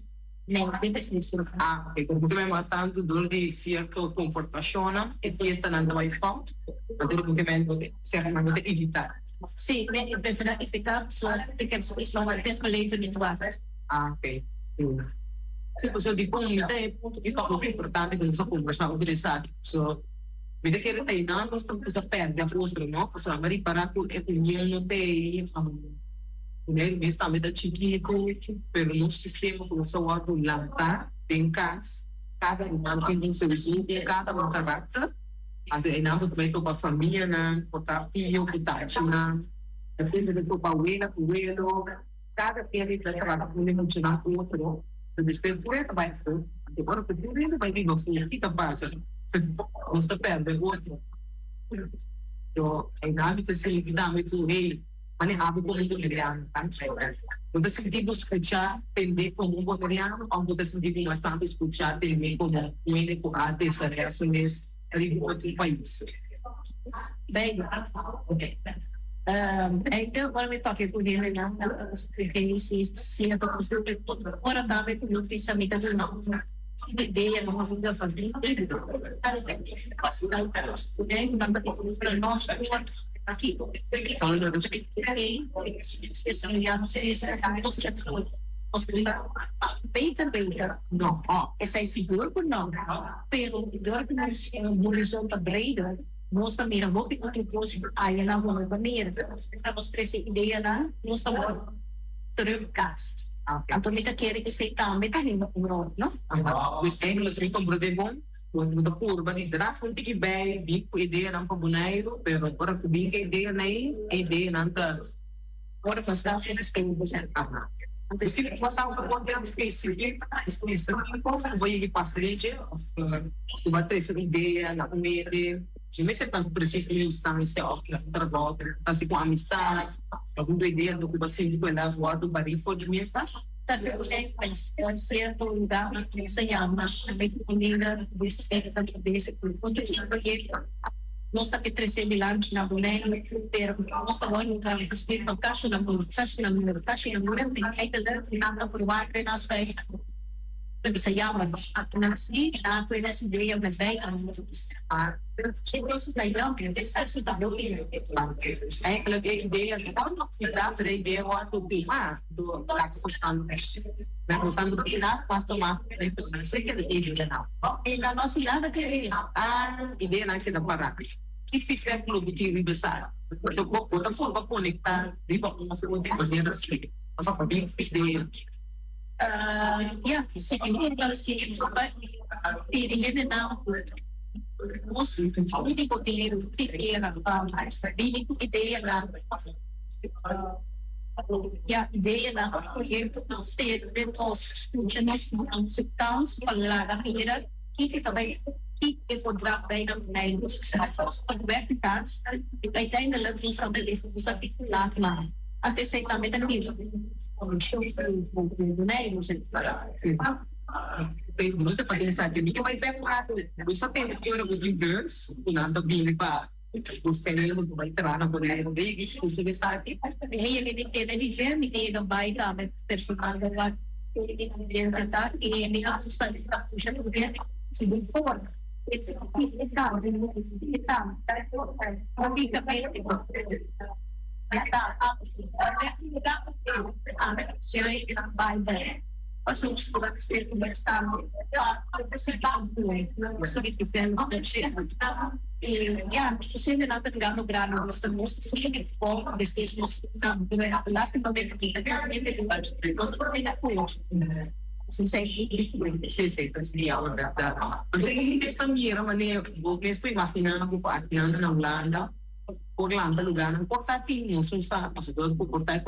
No, dit is niet zo. Ah, oké. Ku ta mas tantu dor di sierto komportashonnan e fiestanan ta bai fout, anto di momento bo ta sèg maar bo ta evitá. Sí, nee, ik preferá evitá, so ik heb zoiets van het is mijn leven niet waard. Ah, oké. Sí, pasobra dikon mi ta e punto ki ta hopi importante ku nos a kombersá over esaki, pasobra mi ta kere ta einan nos ta kuminsá pèrdè otro, no? Pasobra mi a ripará ku e union no ta ei. Primer mes tambe ta chikitu, pero nos sistema ku nos a wòrdu lantá den kas, kada ruman tin un sowieso un kada un karakter, anto einan bo ta bai topa famianan, por ta tio ku tachinan, despues bo ta topa wela ku welo, kada ken ta trata ku un muchanan otro, pero despues tur e ta bai afó, anto ora ku tur hende bai biba afó, ki ta pasa? Nos ta pèrdè otro. So einan mi ta sinti tambe ku hey. Manera abo komo un boneriano ta? Bo ta sinti bo skuchá tendé komo un boneriano òf bo ta sinti bo mas tantu skuchá tendé komo un hende ku a desaroyá su mes riba un otro pais? Beide. Beide, ora mi papia ku hendenan, nan ta splika si sierto kos. Ora tambe ku no bisa mi ta duna un idea, un vida van Beter beter no, esei sigur ku no, pero dor ku nos horizon ta breder, nos ta mira hopi otro kos ku aya nan bo no ta mira. Ora nos trese ideanan, nos ta wòrdu terugkast. Anto mi ta kere esei tambe ta hinka un ròl, no? Dus eigenlijk mi komprondé bon. Bo ta purba di draf un tiki bij, bin ku ideanan pa Boneiru, pero ora ku bin ku e ideanan ei, e ideanan ta. Ora ku nos ta spesifik. Aha. Si bo sa un kontra spesifik, spesifiko, bo yegi pasa den dje òf bo a trese un idea na un hende. No mester tantu presis di instansia òf trabou, hasi ku amistat, algun idea ku bo sinti ku el a wòrdu barí for di mesa. Ta un sierto lugá ku sa yama Comida Basic ku otro proyekto. Nos ta ke trese dilanti na Boneiru, pero nos ta wòrdu gestuurd pa kashi na mur, kashi na mur, kashi na mur, en eigenlijk nan ta verwacht nos Pero sa yama si na ku e idea bij Eigenlijk e idea pero e idea wòrdu tumá dor laga kostando men kostando pilas mas tumá zeker e ideanan. Ideanan keda pará. Ki feedback lo bo tin riba esaki? Pasobra bo ta purba konektá riba un òf otro manera si bin idea. Ya, si pidi hendenan nos úniko tin sikiera pa bini ku ideanan ya ideanan òf proyektonan ser den nos skucha nos nos kans pa laga mira kiko ta bai kiko e por drag bai na Boneiru. Nos por wèk kans uiteindelijk nos ta nos ta titular maar antes ei tambe ta keda. No ta pa esaki mi ke bai bek un rato bo sa tende ki ora bo tin bus ku nan ta bini pa busca hende ku bai traha na Boneiru bay discuti esaki. Sí, sí, ta siña bèrdat. Anto mi mes ta mira manera bo mes ta imaginá bo ku akinan na Hulanda por lanta lugánan por ta tin nos un sa pasobra ku por ta e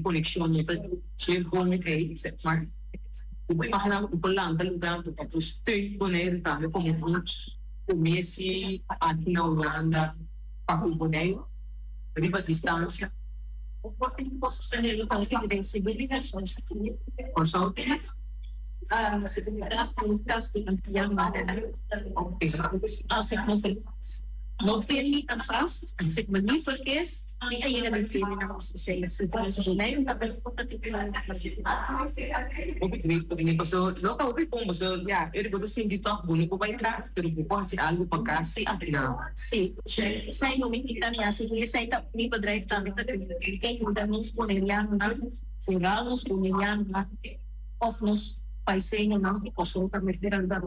konekshon no ta dje bon ei mar bo por imaginá ku por lanta lugánan ku ta por steun Boneiru tambe komo un komesi aki na Hulanda pa ku Boneiru riba distansia. Kòrsou tin. No peli atrás, als ik me niet vergis, mi a yega den fili na nos esei. Hopi great pa tene paso no ta hopi bon paso ya eri bo ta sinti tòg bo no por bai tras pero bo por hasi algu pa kasi afinal. Sí, esei no mi kita mi hasi esei ta mi bedrijf tambe ta ke yuda nos bonerianonan, vooral nos bonerianonan òf nos paiseñonan ku Kòrsou ta mester yuda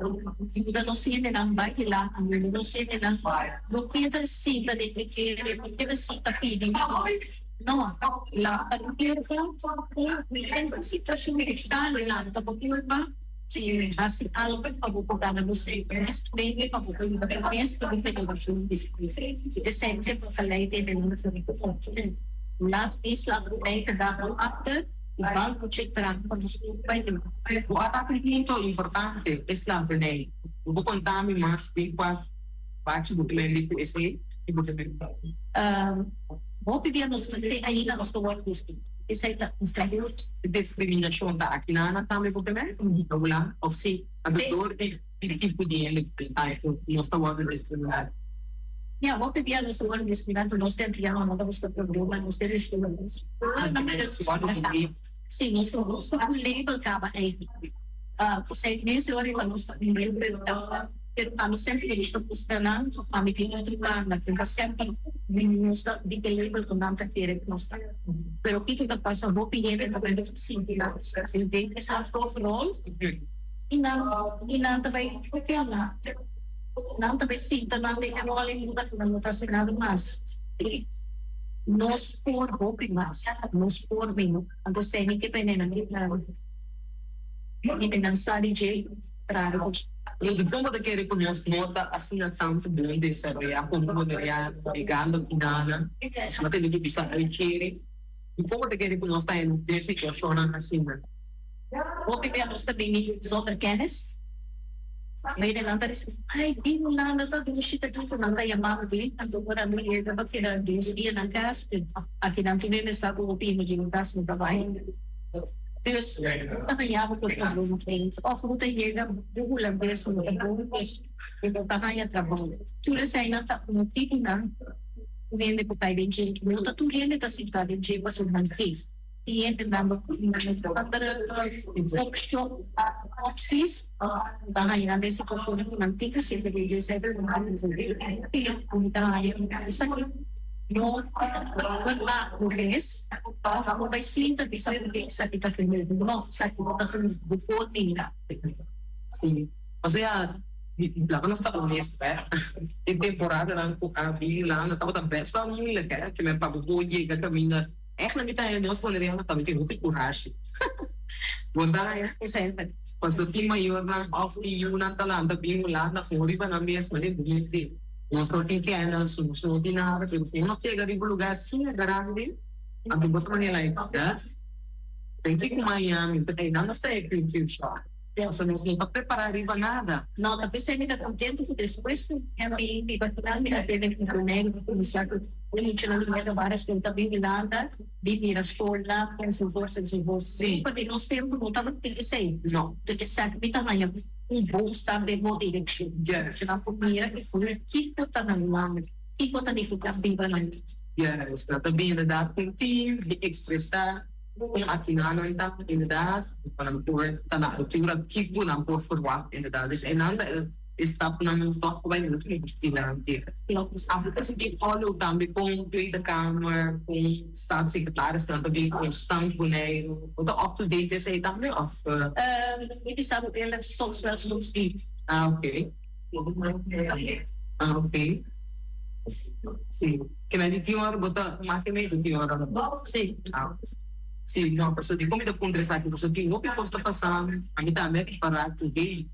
nos hendenan bai dilanti, yuda nos hendenan no keda sinta den e kere, no keda sinta pidi no, lanta bo kurpa ku den un situashon ku ta lanta bo kurpa i hasi algu pa bo por gana bo mes, pa bo por yuda bo mes ku bo federashon. Esei ta geleid den e Laat die slavernij gedachten achter. Igual ku che traha pa nos tur bai den. Bo a papia un punto importante, e slavernij. Bo por konta mi mas den kua bachi bo prende ku esei i bo ta bini? Hopi bia nos ta te ainda nos ta wòrdu diskriminá. Esei ta un feito. E diskriminashon ta aki na Ana tambe bo ta mei? Na Hulanda? Òf si? Anto dor di ki tipo di hende ku nos ta wòrdu diskriminá? Ya, hopi bia nos ta wòrdu diskriminá, nos ta empleado no ta buska problema, nos ta restaurant. Sí, nos ta gusta un label kaba eigenlijk. Esei mes ora riba nos ta un label ta, pero ami semper ta gusta busca nan, ami tin otro banda ku ta semper nos ta di e label ku nan ta kere ku nos ta. Pero kiko ta pasa hopi hende ta bai sinti nan den esa tof rol i nan i nan ta bai oke nan nan ta bai sinta nan den e rol ei nan no ta hasi nada mas. Nos por hopi mas, nos por mihó. Anto semi ke pene nan hende nan sa di dje traha ku. Lo di kon bo ta kere ku nos no ta asina tantu bon desaroyá komo boneriano yegando kinana? Bo ta tene ku bisa al kere. Di kon bo ta kere ku nos ta den situashonnan asina? Hopi bia nos ta bini zonder kennis. Mei nan ta bisa, Ai, bin Hulanda ta dushi ta kiko nan ta yama mi bin. Anto ora mi yega pa keda dos dia na kas, aki nan tin bebe sa ku hopi hende yega kas no ta bai. Dus bo ta haña bo ku trabou eens òf bo ta yega bo hulandes no ta bon dus bo no ta haña trabou. Tur eseinan ta un motibunan ku hende por kai den dje. No ta tur hende ta sinta den dje pasobra nan ke. Tin hendenan bo ku tin otro opshon, opsies, ta haña nan den situashonnan ku nan tin ku sinta den dje esei pero nan ta haña esaki. No wak bo mes of bo bai sinta bisa ku esaki ta genoeg. No, esaki no ta genoeg. Bo por mira. Sí. Osea, laga nos ta honesto, eh. E temporadanan ku a bin Hulanda tabata best wel moeilijk, eh. Ke men pa bo por yega kaminda. Echt na mi ta nos boneriano tabatin hopi kurashi. Bo ta haña? Pasobra tin mayornan of tin yunan ta lanta bin Hulanda for riba nan mes manera bo mester. Nos no tin kennels, nos no tin nada, pero ku nos yega riba un lugar asina grandi, anto bo ta manera like, huh? Den kiko Miami? Ta einan nos ta e culture shock. Pasobra nos no ta prepara riba nada. No, ta p'esei mi ta contento ku despues ku mi biba kinan mi a tene ku Bonaire ku kuminsá ku e muchanan di middelbare school ta bin Hulanda, bin mira skolnan enzovoorts enzovoorts. Sí. Pa di nos tempu no tabatin esei. No. Esaki mi ta haña. Un bon stap den bo direkshon. Nan por mira i ful kiko ta nan land, kiko ta nifiká biba na land. Juist, nan ta bin inderdaad un team di ekspresá kon akinan nan ta inderdaad, pa nan por ta na altura kiko nan por ferwagt inderdaad. Dus einan ta e stapnan tòg ku bai muchu mas dilanti. Abo ta sinti follow tambe kon Tweede Kamer, kon Staatssecretaris nan ta bin konstant Boneiru. Bo ta up to date esei tambe òf? Mi bisa bo eerlijk, soms wel, soms niet. Ah, oké. Ah, oké. Sí. Ke men di tin ora bo ta mas ke medio tin ora no? Sí. Ah, sí, no, pasobra di kon mi ta puntra esaki, pasobra tin hopi kos ta pasando, ami tambe a ripará ku hey,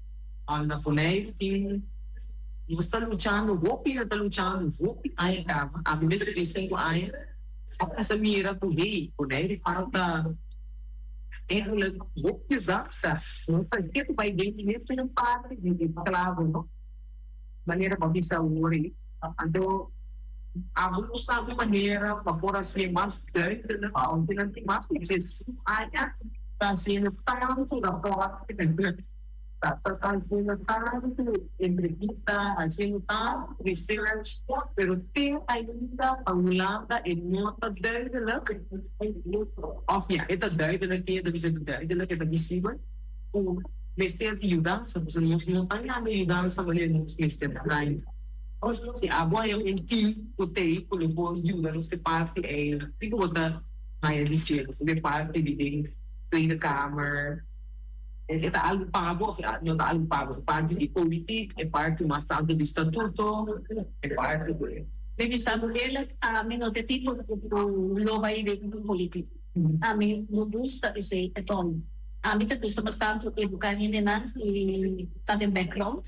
na Boneiru tin, nos ta luchando, hopi hende ta luchando, hopi aña kaba, ami mes ku tin sinku aña, a kuminsá mira ku hey, Boneiru falta. Eigenlijk hopi dansa no ta ketu bai den di mes parti di esklavo no manera bo a bisa awor ei anto abo no sa un manera pa por hasié mas duidelijk aunke nan tin mas ku diesun aña ta hasiendo tantu raport ta hasiendo tantu entrevista hasiendo tantu research pero te ainda pa Hulanda e no ta duidelijk. Of ya, e ta duidelijk, e ta bisa duidelijk, e ta visibel ku mester di yudansa, pasobra nos no ta hañando yudansa manera nos mester ta haña. Si abo haña un team ku t'ei ku lo por yuda nos e parti ei, kiko bo ta haña di dje? Pasobra e parti di den Tweede Kamer e ta algu pa bo of no ta algu pa bo? E parti di politiek, e parti mas tantu di statuto, e parti di. Mi bisa bo eerlijk, ami no ta e tipo ku lo bai den un politik. Ami no gusta esei at all. Ami ta gusta mas tantu eduká hendenan i ta den background,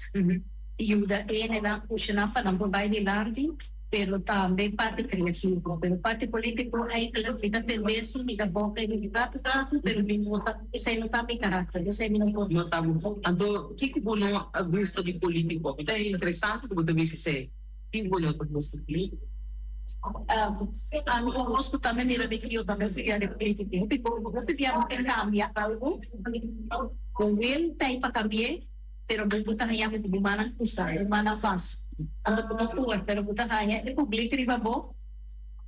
yuda e hendenan pusha nan pa nan por bai dilanti, pero tambe parti kreativo. Pero parti politiko eigenlijk mi ta tende si, mi ta boka i mi ta trata, pero mi no ta, esei no ta mi karakter, esei mi no por. No ta bo. Anto kiko bo no a gusta di politiko? Mi ta interesante ku bo ta bisa esei. Tin bo no ta gusta política? Ami un kos ku tambe mira mi tio tambe fia den política. Hopi bo hopi bia bo ke kambia algu, bo wil tei pa kambi'é, pero bo bo ta haña ku bo mannan kusa, bo mannan vast. Anto bo no por, pero bo ta haña e publik riba bo,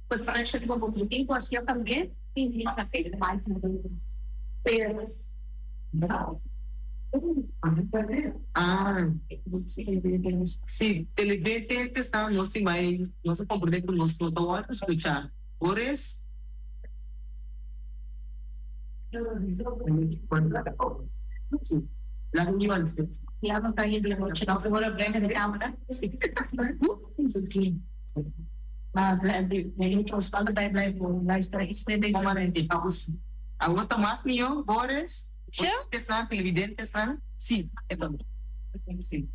ku e pressure riba bo, bo tin ku hasié kambi'é, tin hende ta fei bai pero. Ah, si televidentes nan nos tin bai nos a comprende cu nos no ta wordo scucha. Boris? Awor ta mas miyo, Boris? Oyentesnan, televidentesnan? Si, e ta bon. Si.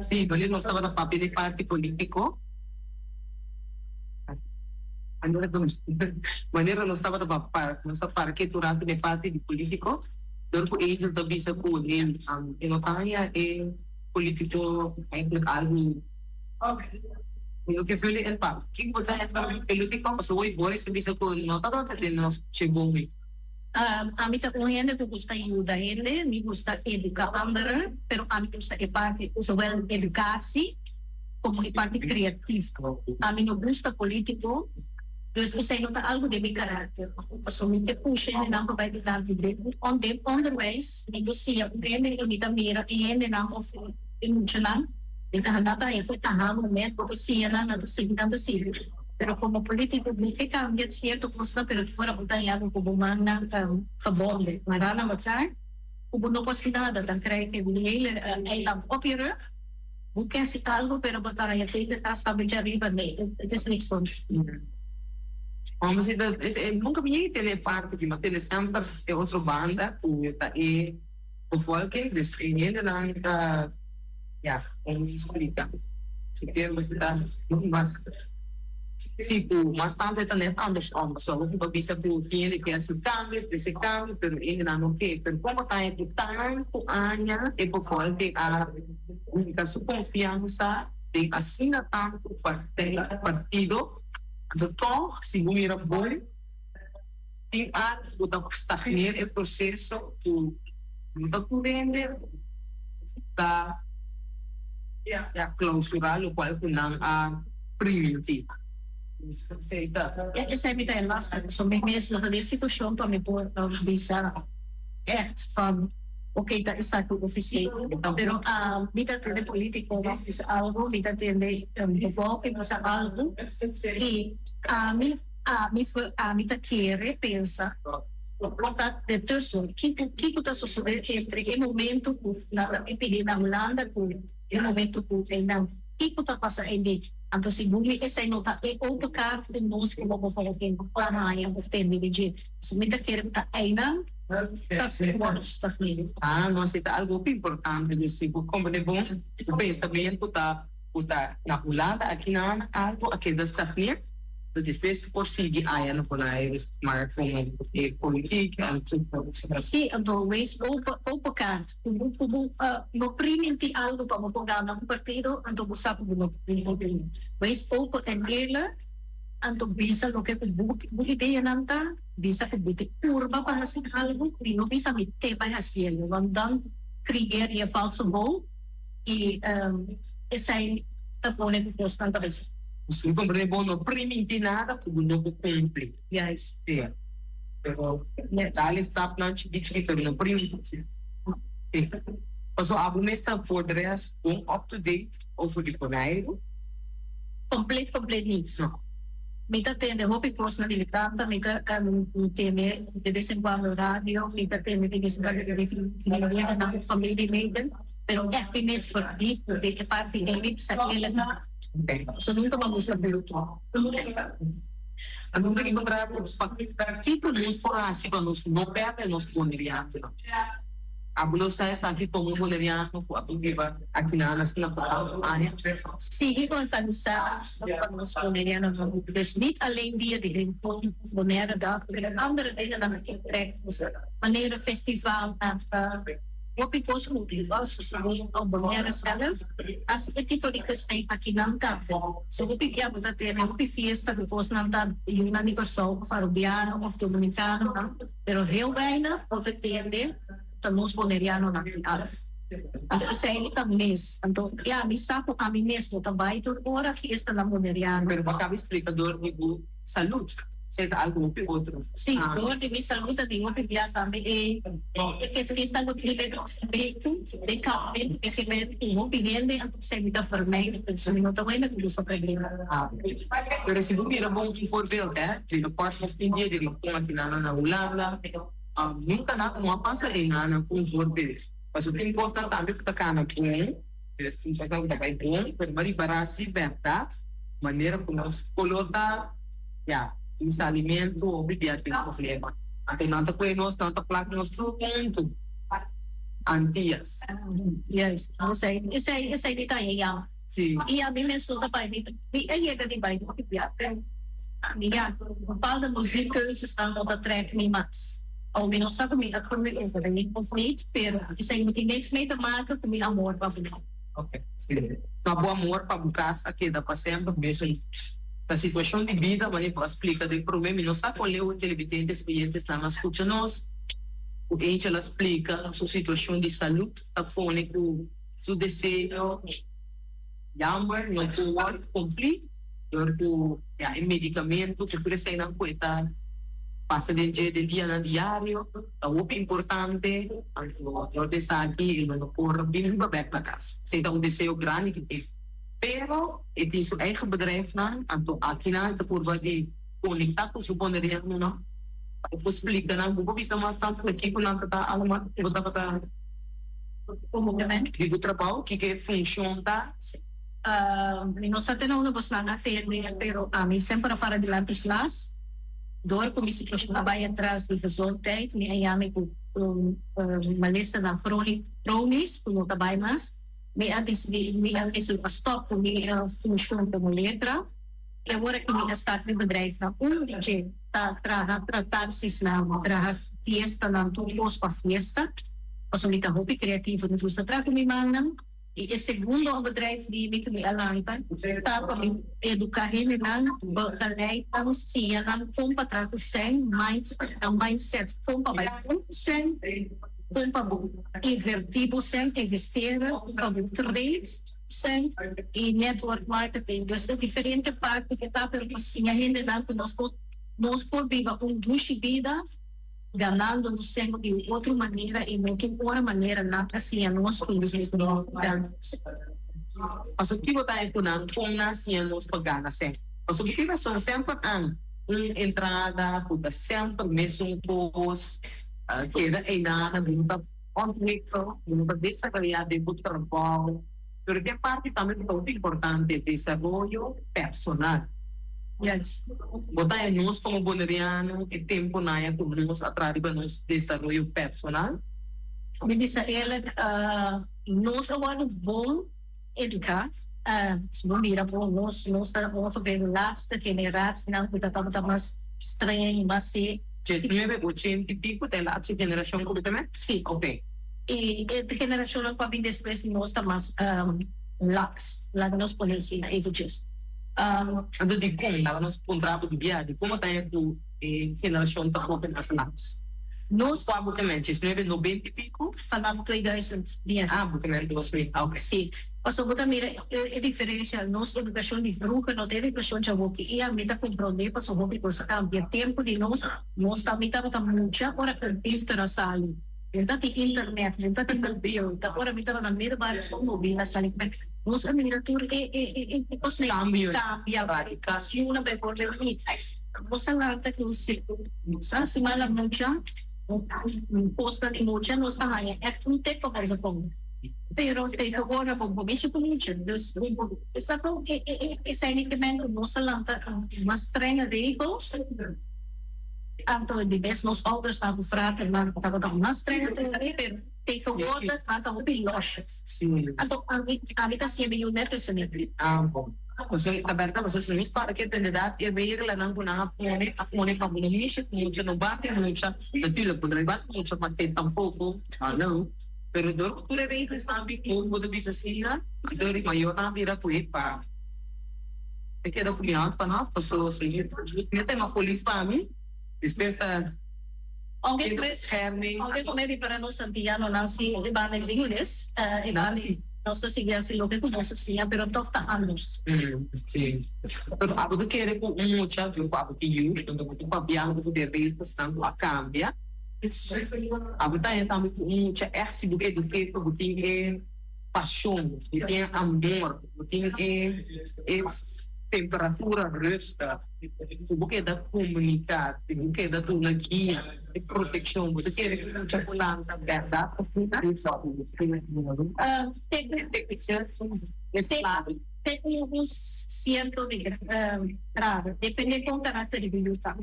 Si, wanneer nos tabata papia di parti politico, manera nos tabata nos a parke tur rato den parti di politico. Dor ku Angel ta bisa ku e e no ta haña e politiko eigenlijk algu mi no ke vul in pa kiko bo ta haña politiko pasobra hoy Boris ta bisa ku no tabata den nos chebon mi. Ami ta un hende ku gusta yuda hende, mi gusta eduká anderen, pero ami gusta e parti zowel edukatie komo e parti kreativo. Ami no gusta politiko, dus esei no ta algu den mi karakter. Pasobra mi ke pusha hendenan pa bai dilanti den den onderwijs, mi ta siña un hende i mi ta mira e hendenan òf e muchanan, mi ta nan ta haña e aha moment bo ta siña nan, nan ta sigui, nan ta sigui. Pero como politico bo ke cambia cierto cosnan pero fuera bo ta haña cu bo mannan gebonden. Maar dan na mekaar cu bo no por haci nada dan krijg je un hele eiland op je rug. Bo ke haci algo pero bo ta haña tegen tas ta becha riba nee het is niks voor mi. Vamos a ver, nunca mi yega tene e parti aki, ma tene semper e otro banda cu ta e bevolking, dus e hendenan ta. Ya, un splika. Si kier mester ta mas si ku mas tantu e ta net andersom. Pasobra hopi pa bisa ku tin hende ke hasi kambio, trese kambio, pero hendenan no ke. Pero komo ta e ku tantu aña e bevolking a hinka su konfiansa den asina tantu partij, partido, anto tòg si bo mira bon tin algu ku ta stagneer e proseso ku no ta tur hende ta clausura locual cu nan a primintí. Esei mi ta e lastig, pasobra mi mes no ta den situacion pa mi por bisa echt van oké ta esaki officieel, pero mi ta tende politico bisa algo, mi ta tende bevolking bisa algo y ami ami ami ta kere pensa. Lo ta ertussen. Kiko kiko ta sosodé entre e momento ku nan ta pidi na Hulanda ku e momento ku einan? Kiko ta pasa eindí? Anto segun mi esei no ta e open kaart ku nos komo bevolking por haña òf tende di dje. So mi ta kere ku ta einan ta wòrdu stagneer. Ah, no, esei ta algu hopi importante. Dus si bo komprende bon, bo pensamentu ta ku ta na Hulanda akinan algu a keda stagneer. Despues por sigui aya no por a maar como e politiek en Sí, anto wees open, open kaart. Ku bo, ku bo no priminti algo pa bo por gana un partido, anto bo sa ku bo no por win. Wees open en eerlijk, anto bisa loke ku bo, bo ideanan ta, bisa ku bo tin purba pa hasi algo i no bisa mi te bai hasiendo, want dan creëer je valse hoop i esei ta pone ku kosnan ta bai. Si mi comprende bo no priminti nada cu bo no por cumpli. Juist. Si. Pero dale stapnan chiki chiki pero no priminti. Si. Pasobra abo mes ta voor de rest bon up to date over di Boneiru? Compleet compleet niet. No. Mi ta tende hopi cosnan di mi tanta, mi ta tende de bes en cuando radio, mi ta tende de bes en cuando di mi familieleden, pero echt mi mes verdiep den e parti ei mi sa eerlijk. So nunca m'a gusta bluto. A nunca di encontra cu pa kico nos por haci pa nos no perde nos bonerianonan. Abo lo sa esaki como un boneriano cu a biba aki na asina pa tanto aña. Sigui organisa pa nos bonerianonan. Dus niet alleen dia di Rincon of Bonaire-dag, pero andere dingenan cu trek, manera festivalnan. Hopi kos ku a sosodé na Bonaire self, as e tipo di kosnan aki nan ta. So hopi bia bo ta tene hopi fiesta ku kosnan ta yunan di Kòrsou òf Arubiano òf Dominikanonan, pero heel weinig bo ta tende ta nos Bonerianonan tin alles. Anto esei ta mis. Anto ya mi sa ku ami mes no ta bai tur ora fiestanan Boneriano. Pero bo a kaba splika dor di bo salud. Esei ta algu hopi otro. Sí, dor di mi salud ta di hopi bia tambe e e pesista ku tin den campamentu, den campamentu den gemeente tin hopi hende, anto esei mi ta vermijden, pasobra mi no ta wende ku gusta problema. Pero si bo mira bon un voorbeeld hè, binnenkort nos tin dia di Rincon aki nan na Hulanda, nunka nada no a pasa einan un voorbeeld. Pasobra tin kosnan tambe ku ta kana bon, dus tin kosnan ku ta bai bon, pero bo ripará si bèrdat manera ku nos koló ta. Ya, tin salimentu hopi bia tin problema. Anto nan ta kohe nos, nan ta plak nos tur huntu. Antias. Juist, esei, esei, esei mi ta haña. Si. I ami mes no ta bai, mi, mi a yega di bai hopi bia, pero ami ya, bepaalde muziekkeuzes nan no ta trek mi mas. Awo mi no sa ku mi a groei overeen of niet, pero esei no tin niks mee te maken ku mi amor pa bo. Ok. Ma bo amor pa bo kas a keda pa semper mesun ta situashon di bida manera ku a splika den promé. Mi no sa kon leu e telebidentes oyentesnan a skucha nos ku Angel a splika su situashon di salud ta pone ku su deseo jammer no por wòrdu kumplí dor ku ya e medikamentu ku tur eseinan ku e ta pasa den dje den dianan diario ta hopi importante anto dor di esaki e lo no por bin riba bèk na kas. Esei ta un deseo grandi ki tin. Pero e tin su eigen bedrijfnan anto akinan e ta purba di konektá ku su bonerianonan pa e por splika nan ku bo bisa mas tantu na kiko nan ta ta alaman ku bo tabata di bo trabou, kiko e funshon ta. Mi no sa te na unda bosnan a tende, pero ami semper a para dilanti glas. Dor ku mi situashon a bai atras di gezondheid, mi a yami ku un malesanan kronis ku no ta bai mas. Mi a disidí, mi a disidí pa stòp ku mi funshon komo letra. I awor aki mi a start mi bedrijfnan. Un di dje ta traha trataksisnan, traha fiestanan, tur kos pa fiesta, pasobra mi ta hopi kreativo, mi gusta traha ku mi mannan. I e segundo bedrijf di mi ku mi a lanta ta pa mi eduká hendenan, begeleid nan, siña nan kon pa traha ku sèn, mind, nan mindset, kon pa bai ku sèn, kon pa bo invertí bo sèn, investera, kon pa bo trade sèn i network marketing. Dus ta diferente parti ku ta, pero pa siña hendenan ku nos por nos por biba un dushi bida. Ganando nos sèn di un otro manera i no tin ora manera nan a siña nos ku nos mester gana sèn. Pasobra ki bo ta e ku nan kon nan siña nos pa gana sèn? Pasobra ki rason semper an un entrada ku ta semper mesun kos keda einan bo no ta ontwikkel, bo no ta desaroyá den bo trabou. Pero den parti tambe ku ta hopi importante, desaroyo personal. Bo ta haña nos komo boneriano e temponan ya ku nos a traha riba nos desaroyo personal? Mi bisa eerlijk, nos a wòrdu bon eduká. Si bo mira bon, nos nos ta ongeveer de laatste generatienan ku ta tabata mas streng, mas se. Diesnuebe ochenta i pico ta e laatste generashon ku bo ta mèt? Si. Oké. I e generashonnan ku a bin despues di nos ta mas laks, laga nos pone asina eventjes. Anto dikon? Laga nos puntra bo di bia, dikon bo ta haña ku e generashon ta hopi mas laks? Nos. Kua bo ta mènt? Diesnuebe nobenta i piko? Vanaf tweeduizend bien. Ah, bo ta mènt dos mil, ah oké. Si. Pasobra bo ta mira e diferensha, nos edukashon di vroeger no ta e edukashon djawoki i ami ta komprondé pasobra hopi kos a kambia. Tempu di nos, nos tambe tabata mucha ora computer a sali. Mi ta tin internet, mi ta tin mobil, ta ora mi tabata na middelbare school mobil a sali. Nos a mira tur e e e e kosnan Cambio cambia, radical. Si una bijvoorbeeld niet. Nos a lanta ku nos a hasi mala mucha, un kosnan di mucha, nos a haña ègt un tep pa nos a pon. Pero tegenwoordig bo bo mishi ku mucha, dus esta ku e e e esei nos a lanta mas strenge regels. Anto di bes nos oudersnan ku fraternan tabata mas streng todavia, pero tegenwoordig nan ta hopi losjes. Anto ami ami ta siña mi yu net tussen e. Ah bon. Pasobra ta bèrdat, pasobra si nos para ke inderdat e reglanan ku nan a pone, a pone pa bo no mishi ku mucha, no bati mucha, natuurlijk bo no bai bati mucha pa te tampoko, hallo, pero dor ku tur e regelsnan bin pon bo ta bisa asina, dor di mayornan a bira ku e pa. E keda ku mi hand vanaf paso si mi ta yama polis pa mi despues ta Aunke bescherming. Aunke ku mi ripara nos antiyanonan si e banda di lunes e banda di nos ta sigui hasi loke ku nos a siña pero tòg ta anders. Si pero abo ta kere ku un mucha ku abo tin yu entonces bo ta papiando ku de regelsnan ku a kambia abo ta haña tambe ku un mucha ègt si bo eduke pa bo tin e pasion bo tin e amor. Bo tin e e temperatura rustig, ku bo keda komuniká, ku bo keda duna guia, e protekshon, bo ta kere ku mucha por lanta bèrdat asina? Te ku un sierto grado, depende kon karakter di bo yu ta.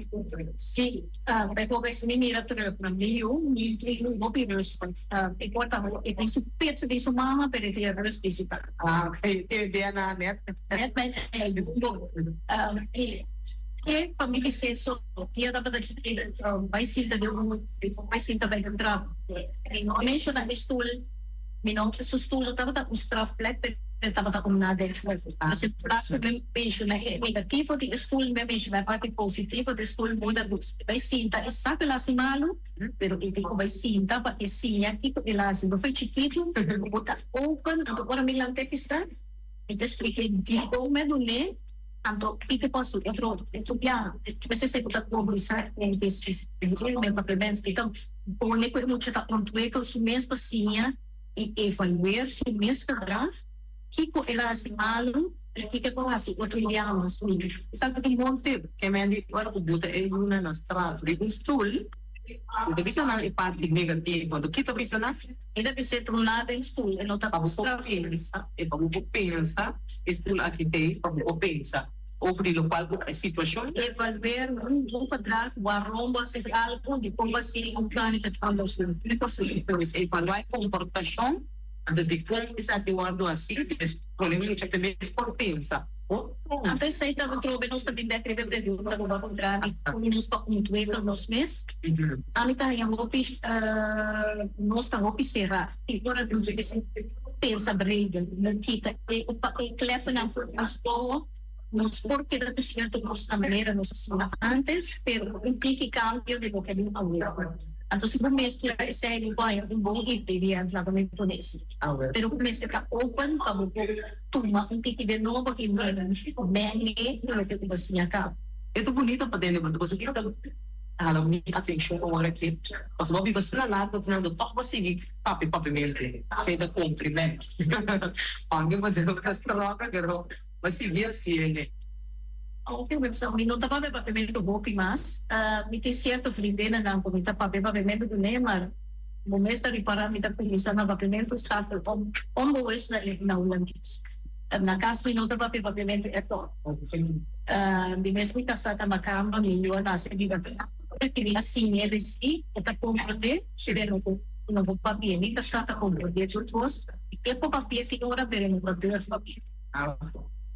Si, bijvoorbeeld si mi mira terug na mi yu, mi yu hopi rustig. E por ta e tin su pets di su mama, pero e tin e rust di su tata. Ah, ok. E tin e DNA net. Net mijn eigen. E pa mi bis'é so dia tabata chikitu bai sinta den un bai sinta bai den trap. Mi no a menshoná e stul, mi no su stul no tabata un strafplek pero e tabata un nadenkstoel. Dus in plas ku mi menshoná e negativo di e stul mi a menshoná e parti positivo di e stul moda ku bai sinta e sa ku el hasi malu pero e tin ku bai sinta pa e siña kiko el hasi. Bo foi chikitu bo ta open anto ora mi lant'é fistal mi ta splik'é dikon mi a dun'é. Anto kiko pa su otro otro biaha? Mester ser ku ta progresá den e sistema den papiamento. I ta pone ku e mucha ta ontwikkel su mes pa siña i evaluer su mes gedrag, kiko el a hasi malu i kiko e por hasi otro biaha mas mihó. Esaki ta un bon tip, ke men di ora ku buta e yunan na straat riba un stul, bo ta bisa nan e parti negativo, anto ki ta bisa nan? Mi ta bis'é truna den stul, e no ta Pa bo por pensa, e pa bo por pensa, e stul aki t'ei pa bo por pensa over di lokual ku ta e situashon. Evaluer un bo gedrag, waarom bo a hasi algu, dikon bo a hasi un plan i ta anders doen. Pues evaluá e komportashon, anto dikon esaki wòrdu hasi, pues pone mucha ku e mes por pensa. Anto esei ta trobe nos ta bin bek riba e pregunta ku bo a puntra mi, kon nos ta ontwikkel nos mes? Ami ta haña hopi, nos ta hopi será. Tin ora nos mester pensa breder, no kita e e klèpnan for di nos oho. Nos por keda ku sierto kos na manera nos a siña ántes, pero un tiki kambio di loke den awor. Anto si bo mezcla esei bo por haña un bon ingredient, laga mi pone esei. Pero bo mester ta open pa bo por tuma un tiki de nobo i menge ku loke ku bo siña kaba. E ta bunita pa tende, pasobra boso kiko ta hala mi atencion awor aki, pasobra bo biba asina largo teniendo toch bo sigui papia papiamento, esei ta compliment. Aunke bo ta struggle pero bo sigui haciende. Oke, mi bisa mi no ta papia papiamento hopi mas, mi tin cierto vriendinnan ku mi ta papia papiamento kuné, maar bo mes ta ripara mi ta kuminsa na papiamento schakel om onbewust na na hulandes. Na kas mi no ta papia papiamento ètò. Di mes mi kasá ta makamba, mi yu a nase biba aki. Mi a siñ'é di si e ta komprondé, pero ku no por papia. Mi kasá ta komprondé tur kos. E por papia tin ora, pero e no ta durf papia.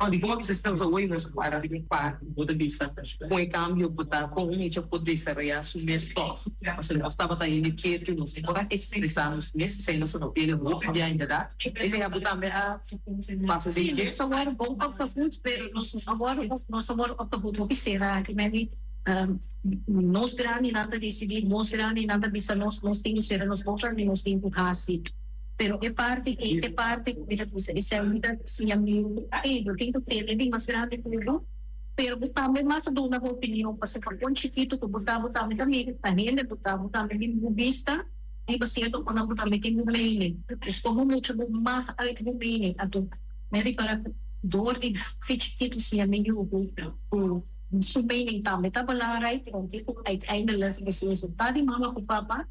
No, di como bisa estamos awor nos para di un parti bo ta bisa con e cambio bo ta con un mucha por desaroya su mes toch pasobra nos tabata hende ketu nos no por a expresa nos mes esey nos no pierde hopi bia inderdaad esey abo tambe a pasa den dje. Nos a wòrdu bon opgevoed pero nos a wòrdu nos a wòrdu opgevoed hopi sera aki meni nos grandinan ta dicidi nos grandinan ta bisa nos nos tin cu sera nos boca ni nos tin cu haci. Pero e parti ei ta e parti ku mi ta bisa esei mi ta siña mi ey bo tin ku tene di mas grandi ku bo, pero bo tambe mas a duna bo opinion pasobra pa kon chikitu ku bo ta bo tambe ta mira ta hende bo ta bo tambe tin bo bista riba sierto konan bo tambe tin bo mening. Dus komo mucha bo mag uit bo mening anto mi a ripara ku dor di fi chikitu siña mi yu ku ku su mening tambe ta belangrijk want ku uiteindelijk beslissing ta di mama ku papa.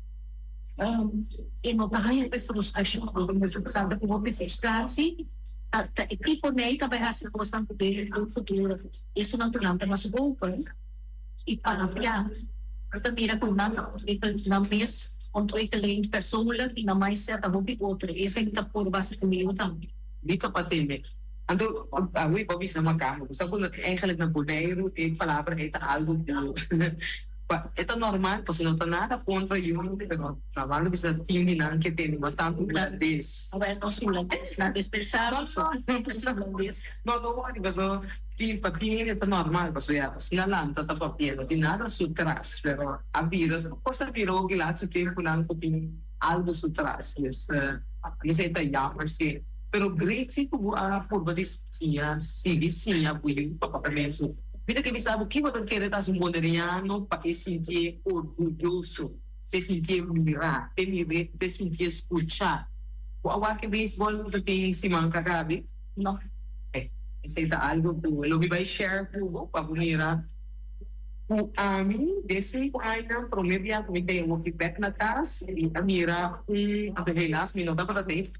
E no ta haña hopi frustrashon, ta ku hopi frustratie, ta e tipo nei ta bai hasi kosnan ku den den futuro esunnan ku nan ta mas open i papia. Bo ta mira ku nan ta ontwikkel nan mes ontwikkeling persoonlijk i nan mindset ta hopi otro. Esei ta por basa ku mi yu tambe. Mi ta patende. Anto awe bo a bisa makamba. Bo sa ku eigenlijk na Boneiru e palabra ei ta algu ku. Pa e ta normal pasobra no ta nada kontra yu pero normal lo bisa tin di nan ke tende bastante hulandes. Awel nos hulandes nan despensa nos hulandes. No no worry paso tin pa tin hende ta normal paso ya asina lanta ta papia no tin nada su tras pero a bira kos a bira hopi laat su temponan ku tin algo su tras dus esei ta jammer si pero great si ku bo a purba di siña sigui siña ku yu pa papia mesun. Mi ta ke bisa bo ki bo ta kere ta haci un boneriano pa e sintié orguyoso, p'e sintié mirá, p'e mir'é, p'e sintié scuchá. Bo a wak e beisbol cu ta tin siman cu a cabe? No. Ok. Esey ta algo cu lo mi bay share cu bo pa bo mira cu ami den cinco añanan prome bia cu mi ta yega hopi bek na cas y a mira un, anto helaas mi no tabata tey.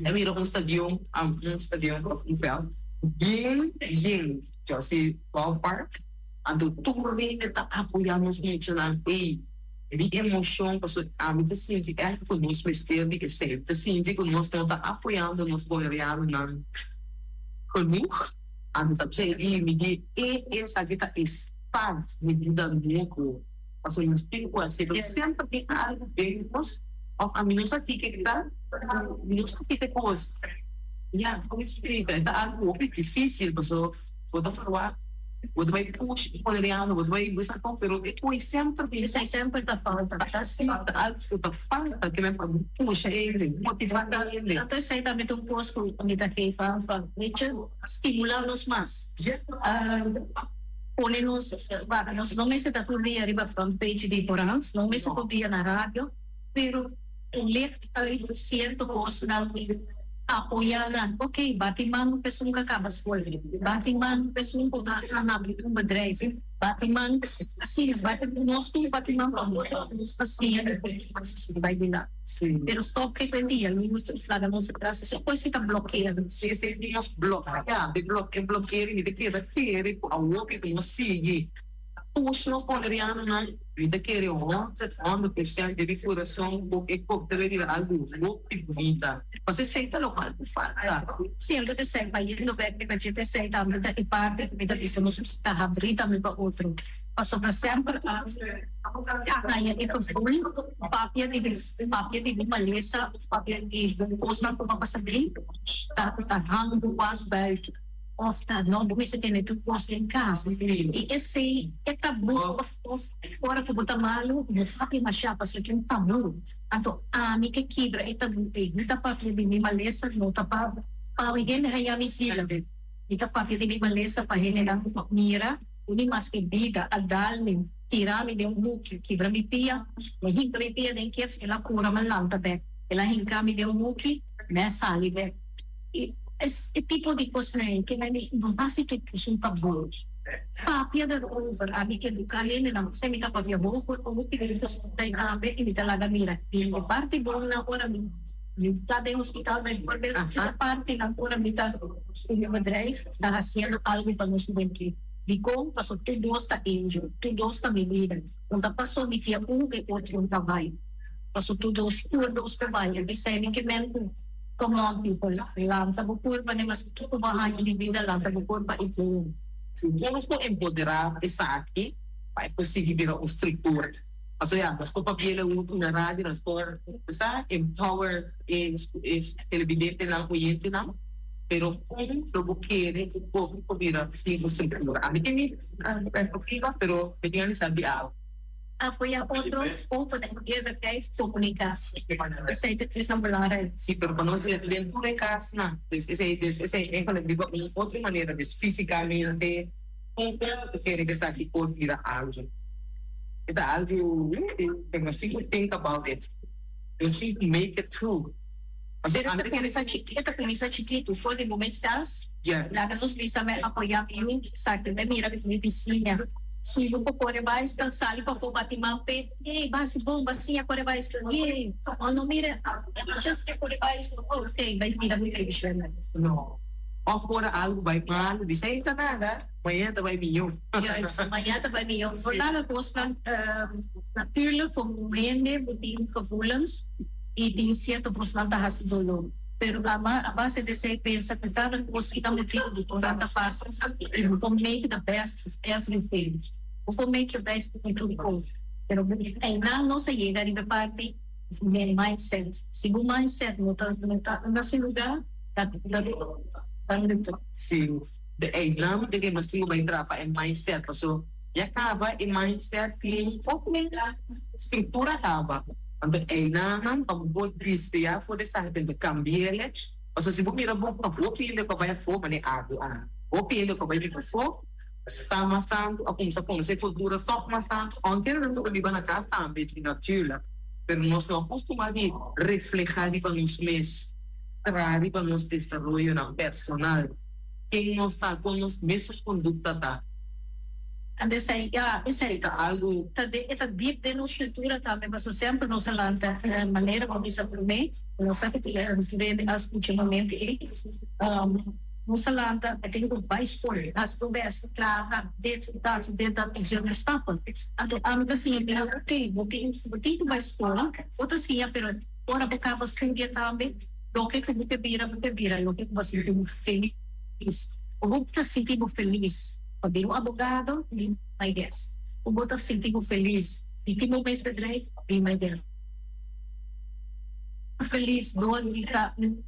A mira un stadion, un stadion of un veld bien yen. Chelsea Ballpark, anto tur hende ta apoyá nos muchanan. Ey, mi emocion pasobra ami ta sinti ègt ku nos mester di esei. Mi ta sinti ku nos no ta apoyando nos bonerianonan genoeg. Ami ta pidi mi di e esaki ta e start di bida nobo. Pasobra nos tin ku hasi, pero semper tin algu den nos òf ami no sa kiko e ta, mi no sa kiko e kos. Ya, kon splika? E ta algu hopi difísil pasobra bo ta ferwagt, bo ta bai push e boneriano, bo ta bai bisa kon, pero e kos semper tin. Esei semper ta falta. Si, ta algu ku ta falta ke men pa bo pusha hende, motivá hende. Anto esei tambe ta un kos ku mi ta gefa van, weet je, stimulá nos mas. Pone nos, wak, nos no mester ta tur dia riba front page di korant, no mester tur dia na radio, pero licht uit cierto cosnan y apoya nan. Ok, bati man p'esun cu a caba school, bati man p'esun cu a habri un bedrijf, bati man, asina, bati, nos tur bati man pa otro, nos ta siña di por nos bay dilanti. Pero stop ke cu e dia, luz flaga nos atras, eso cos si ta blokea nos. Si esey tin nos blokea, de blok, e blokeri mi ta keda kere cu awor ke nos sigui push nos bonerianonan, mi ta kere honderd, 100% di mi curason cu e cop ta bira algo hopi bunita. Pasobra esey ta locual cu falta. Siempre ta esey, bayendo bek riba dje ta esey tambe ta e parti cu mi ta bisa nos ta habri tambe pa otro. Pasobra semper a haña e gevoel papia di papia di bo malesa of papia di bo kosnan ku bo a pasa den ta ta hang bo was buiten of ta no bo mester tene tur kos den kas i esei e tabu of of ora ku bo ta malu bo papia masha pasobra tin un tabu anto ami ke kibra e tabu ei mi ta papia di mi malesa no ta pa pa hende haña mi sila mi ta papia di mi malesa pa hendenan mira. Uni maske bida a dal mi, tira mi den un huki, kibra mi pia, mi hinka mi pia den keps, el a kura mi lanta bek, el a hinka mi den un huki, mi a sali bek. I es e tipo di kosnan ei ke mi no hasi tur kos un tabú. Papia darover, ami eduká hendenan, p'esei mi ta papia hopi hopi di kos ei tambe i mi ta laga mira e parti bon nan ora mi mi ta den hospital bijvoorbeeld, e partinan ora mi ta ku mi bedrijf. Ta hasiendo algu pa nos hubentud. Dikon? Paso tur dos ta angel, tur dos ta mi lider. Un ta paso mi kia un e otro un ta bai. Paso tur dos, tur dos ta bai. E bisai mi ke men ku, come on people, lanta bo kurpa ne maske kiko bo a haña di bida, lanta bo kurpa i bon. Si nos por empoderá esaki pa e por sigui bira un struktura. Pasobra ya, nos por papia el un na radio, nos por, sa, empower e televidentenan, oyentenan. Pero kon lo bo kere ku poco por bira tin un struktura? Ami tin mi perspektiva, pero mi tin analisá di awe. Apoyá otro, open en eerlijkheid, komunikatie. Esei ta kosnan belangrijk. Sí, pero pa nos drenta den tur e kasnan. Dus esei, dus esei eigenlijk riba un otro manera, dus físikamente, kon kon bo ta kere ku esaki por bira algu? E ta algu, pero nos tin ku think about it. Nos tin ku make it through. Pero ta kuminsá chikito, ta kuminsá chikitu, for di bo mes kas. Laga nos bisa mi apoyá mi yu, esaki mi mira mi bisiña si bo por kore baiskel, sali pafó bati man p'e, ey basi bon, ba siña kore baiskel, ey o no mira just ke kore baiskel, oh ok bai mira mi televishon. No, òf ora algu bai malu, bisa ey ta nada, mañana ta bai mihó. Juist, mañana ta bai mihó. Por laga kosnan, natuurlijk komo hende bo tin gevoelens. I tin sierto kosnan ta hasi doló. Pero a base di esei pensa ku kada kos ki ta motibu di kon nan ta pasa i bo por make the best of everything. Bo por make the best di tur kos. Pero einan nos a yega riba e parti den mindset. Si bo mindset no ta no ta na su lugá ta ta ta luta. Si de einan de ke nos tin ku bai trapa e mindset paso ya kaba e mindset tin otro struktura kaba. Anto einan pa bo por desviá for di esaki ta kambi'el. Pasobra si bo mira bon pa hopi hende ku a bai afó, manera abi a hopi hende ku a bai biba afó sta mas tantu a kuminsá konosé kultura tòg mas tantu, ounke nan ta biba na kas tambe natuurlik, pero nos no a kustumá di reflehá riba nos mes, traha riba nos desaroyonan personal, ken nos ta, kon nos mesun kondukta ta. Anto esei, ya, esei ta algu. Ta den, e ta diep den nos kultura tambe, pasobra semper nos a lanta manera bo bisa promé, nos sa ku tur hende a skucha momento ei, nos a lanta, e tin ku bai skol, hasi bo bèst, traha, dit, dat, dit, dat, i zonder stappen. Anto ami ta siña mi nan, oké, bo tin, bo tin ku bai skol, bo ta siña, pero ora bo kaba studia tambe, loke ku bo ke bira, bo ke bira, loke ku bo a sinti bo felis. Ku bo ta sinti bo felis pa bira un abogado, be my guest. Ku bo ta sinti bo felis di tin bo mes bedrijf, be my guest. Felis dor di ta un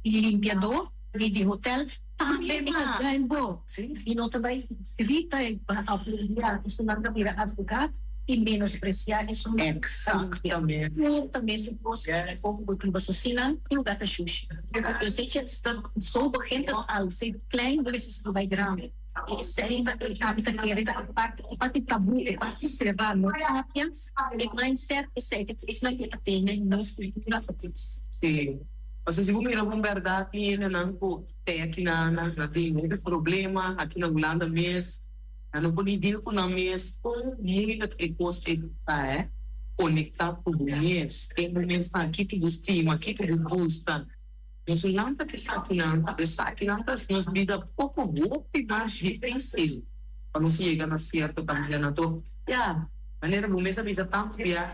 limpiador di di hotel, tambe mi ta duim bo. Mi no ta bai grita i aplaudiá esunnan ta bira advocaat i menospresiá esunnan ta limpia. Tur ta mesun kos i tampoco bo tin paso si nan tin lugar ta shushi. Dus weet je, zo begint het al, veel klein willen ze bai grandi. Esei ta e ami ta kere ta e parti e parti tabu e parti será no papia e mindset esei ta esnan ku a tene nos kultura atrás. Sí, pasobra si bo mira bon bèrdat tin hendenan ku te aki na nan tin hopi problema aki na Hulanda mes nan no por ni deal ku nan mes kon moeilijk e kos ei ta hè konektá ku bo mes ken bo mes ta kiko bo stima kiko bo gusta. Nos lanta ku esakinan, pasobra esakinan ta hasi nos bida poko hopi mas difísil pa nos yega na sierto kaminda. Anto, ya, manera bo mes a bisa tantu bia,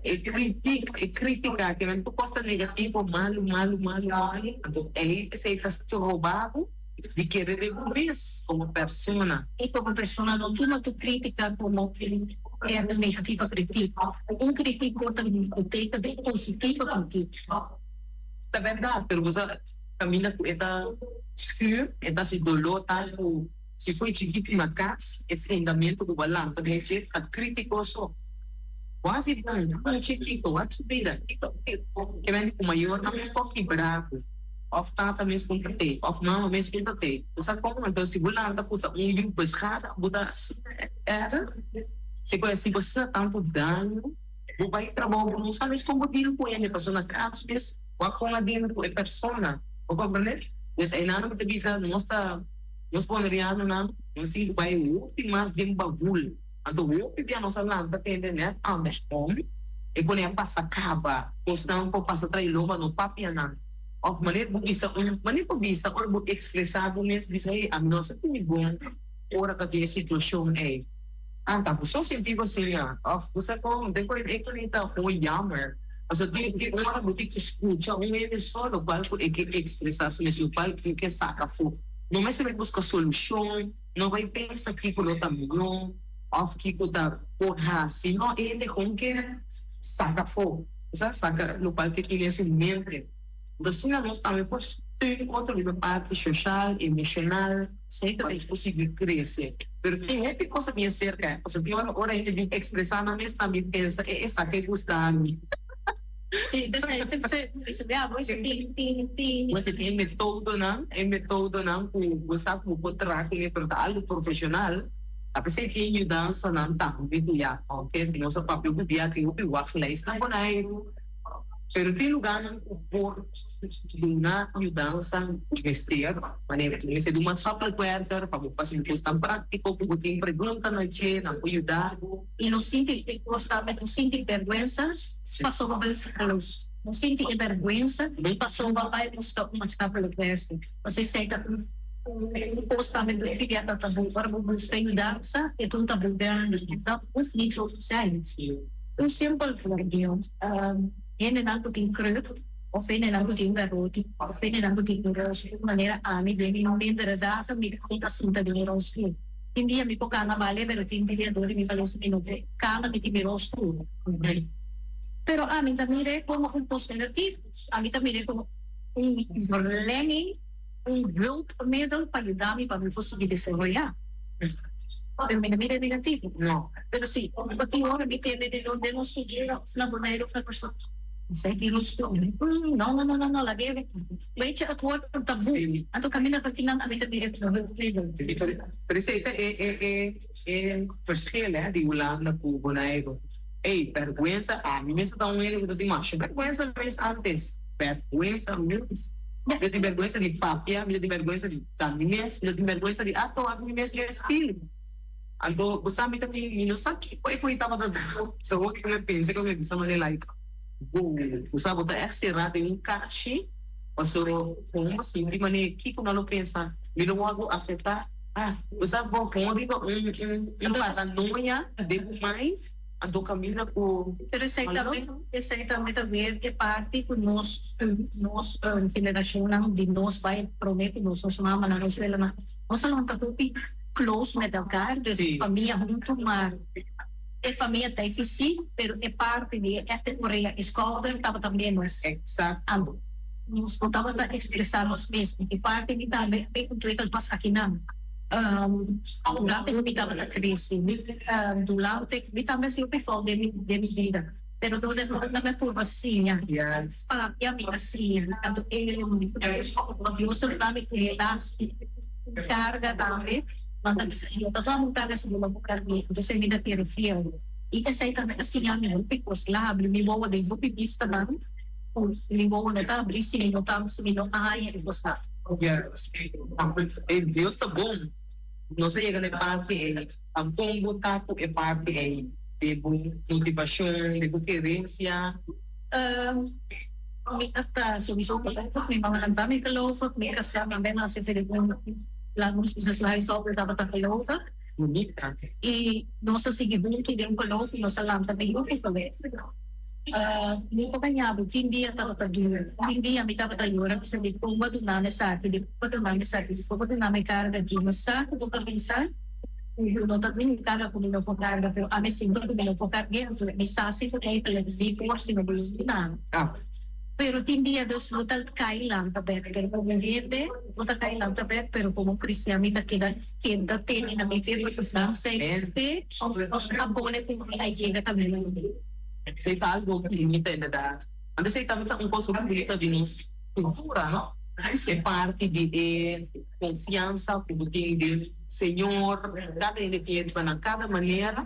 e kritik, e krítika kinan tur kos ta negativo, malu, malu, malu, malu. Anto ei esei ta stroba bo di kere den bo mes komo persona. I komo persona no tuma tur krítika komo un negativa kritik. Un kritik por ta boteka den positiva kritik. Ta bèrdat, pero bo sa kaminda ku e ta skur, e ta hasi doló tal ku si fo'i chikitu na kas e fundamentu ku bo a lanta den dje ta krítiko so. Bo hasi bon, bon chikito, wak su bida, kiko ke mende ku mayornan mes por kibra bo, òf tata mes ku ta tei, òf mama mes ku ta tei. Bo sa kon? Anto si bo lanta ku ta un yu beschadigd, bo ta asina erg, si ku si bo hasi tantu daño. Bo bai trabou bo no sa mes kon bo deal ku hende pasobra na kas mes bo a kon a deal ku e persona bo komprende? Pues einan mi ta bisa nos ta nos bonerianonan nos tin ku bai hopi mas den bagul anto hopi bia nos a lanta tende net andersom e kone a pasa kaba kosnan por pasa tra'i lomba no papia nan of manera bo bisa un manera bo bisa ora bo expresa bo mes bisa hey ami no sa tene bon ora ta tin e situashon ei. Ah, ta bo so sinti bo asina? Of bo sa kon? Den ku e koni ta gewoon jammer. Pasobra tin tin ora bo tin ku skucha un hende so lokual ku e ke ekspresá su mes, lokual ku e ke saka afó. No mester bai buska solushon, no bai pensa kiko lo ta mihó òf kiko ta por hasi. No, e hende gewoon ke saka afó, bo sa, saka lokual ku e tin den su mente. Enton asina nos tambe por steun otro riba parti soshal, emoshonal. Zeker es por sigui crece. Pero tin hopi cosa bien cerca, pasobra tin ora ora hende bin expresa nan mes tambe pensa e esaki a gusta mi. Sí, p'esei, p'esei, p'esei bia bo tin, tin, tin. Bo tin e metodonan, e metodonan cu bo sa cu bo por traha cu ne, pero ta algo profesional. Ta p'esei tin yudansanan tambe cu ya, oke, nos a papia hopi bia, tin hopi wachtlijst na Boneiru. Pero tin lugánan ku por duna yudansa ku mester, manera ku mester di un maatschappelijk werker pa bo fasi un kos tan práktiko ku bo tin pregunta na dje, nan por yuda bo. I no sinti e kos tambe, no sinti bèrgwensa pasobra bo psikolog. No sinti e bèrgwensa pasobra bai buska un maatschappelijk werker. Pasobra esei ta un kos tambe ku hopi bia ta tabú. Ora bo buska yudansa e ta un tabú grandi. Dat hoeft niet zo te zijn. Un simpel voorbeeld, hendenan ku tin kruk of hendenan ku tin garoti of hendenan ku tin un rolstoel, manera ami den mi mindere dagen mi mi ta sinta den e rolstoel. Tin dia mi por kana bale pero tin dia dor di mi falesi mi no por kana mi tin mi rolstoel. Pero ami ta mir'e komo un kos negativo, ami ta mir'e komo un verlenging, un hulpmiddel pa yuda mi pa mi por sigui desaroyá. Pero mi no mira negativo. No. Pero si bo tin ora mi tende di nos den nos studio of na Boneiru of na Kòrsou. Esei tin nos studio. No, no, no, no, no, lag'e. Weet je, het wordt een taboe. Anto kaminda pa kinan ami ta mira ku hulpmiddel. Pero esei ta e e e e verschil hè di Hulanda ku Boneiru. Ey, bèrgwensa, ami mes ta un hende ku ta tin masha bèrgwensa mes antes. Bèrgwensa mes. Mi ta tin bèrgwensa di papia, mi ta tin bèrgwensa di. Ta mi mes, mi ta tin bèrgwensa di asta wak mi mes den spil. Anto bo sa mi ta tin, mi no sa kiko e koe tabata ta so hopi ku mi pensa ku mi bisa manera like bo bo sa bo ta ègt será den un kashi pasobra kon bo sinti manera kiko nan lo pensa mi lo wòrdu aseptá ah bo sa bo kon riba un un paranoia den bo mind. Anto kaminda ku. Pero esei tambe, esei tambe ta weer e parti ku nos, nos generashonnan di nos bai promé ku nos, nos mamanan, nos welanan, nos a lanta hopi close met elkaar, dus famia huntu, maar e famia ta difícil, pero e parti di e èfte orea i skouder tabata ménos. Anto nos no tabata ekspresá nos mes. E parti di tambe a ontwikkel pas akinan. Durante ku mi tabata krese, mi durante mi tambe a siña hopi fout den mi den mi bida, pero dor de fout nan mi a purba siña, papia mi a siña, anto e Dios a duna mi helaas un karga tambe, nan ta bisa yo ta duna mi un karga si bo no por karg'é, entonces mi ta kere fiel i esei tambe a siña mi hopi kos, la habri mi wowo den hopi bistanan ku mi wowo no ta habri si mi no ta si mi no a haña e kosnan. E Dios ta bon. Nos a yega na e parti ei. Tampon bo ta ku e parti ei di bo motivashon, di bo kerensia? Mi a ta souiso gelovig. Mi mama nan tambe gelovig. Mi kasá tambe nase for di un laat nos bisa su huishouden tabata gelovig. Bunita. I nos a sigui huntu den un geloof i nos a lanta den hopi geloof. Mi por gaña bo, tin dia tabata duru. Tin dia mi tabata yora bisa di kon bo a duna mi esaki, di kon bo a duna mi esaki, di kon bo a duna mi karga aki. Mi sa ku bo ta pensa ku bo no ta tin karga ku mi no por karga, pero ami sinti ku mi no por karg'é, anto mi sa si ku eigenlijk mi por si no bo lo duna mi. Pero tin dia dus bo ta kai lanta bèk, pero komo hende bo ta kai lanta bèk, pero komo kristian mi ta keda keda tene na mi fe pasobra nan fe a pone ku mi a yega kaminda. Esei ta algo ku mi ta inderdat. Anto esei tambe ta un kos hopi bunita di nos kultura, no? E parti di e konfiansa ku bo tin den Señor, kada hende tin e riba nan kada manera.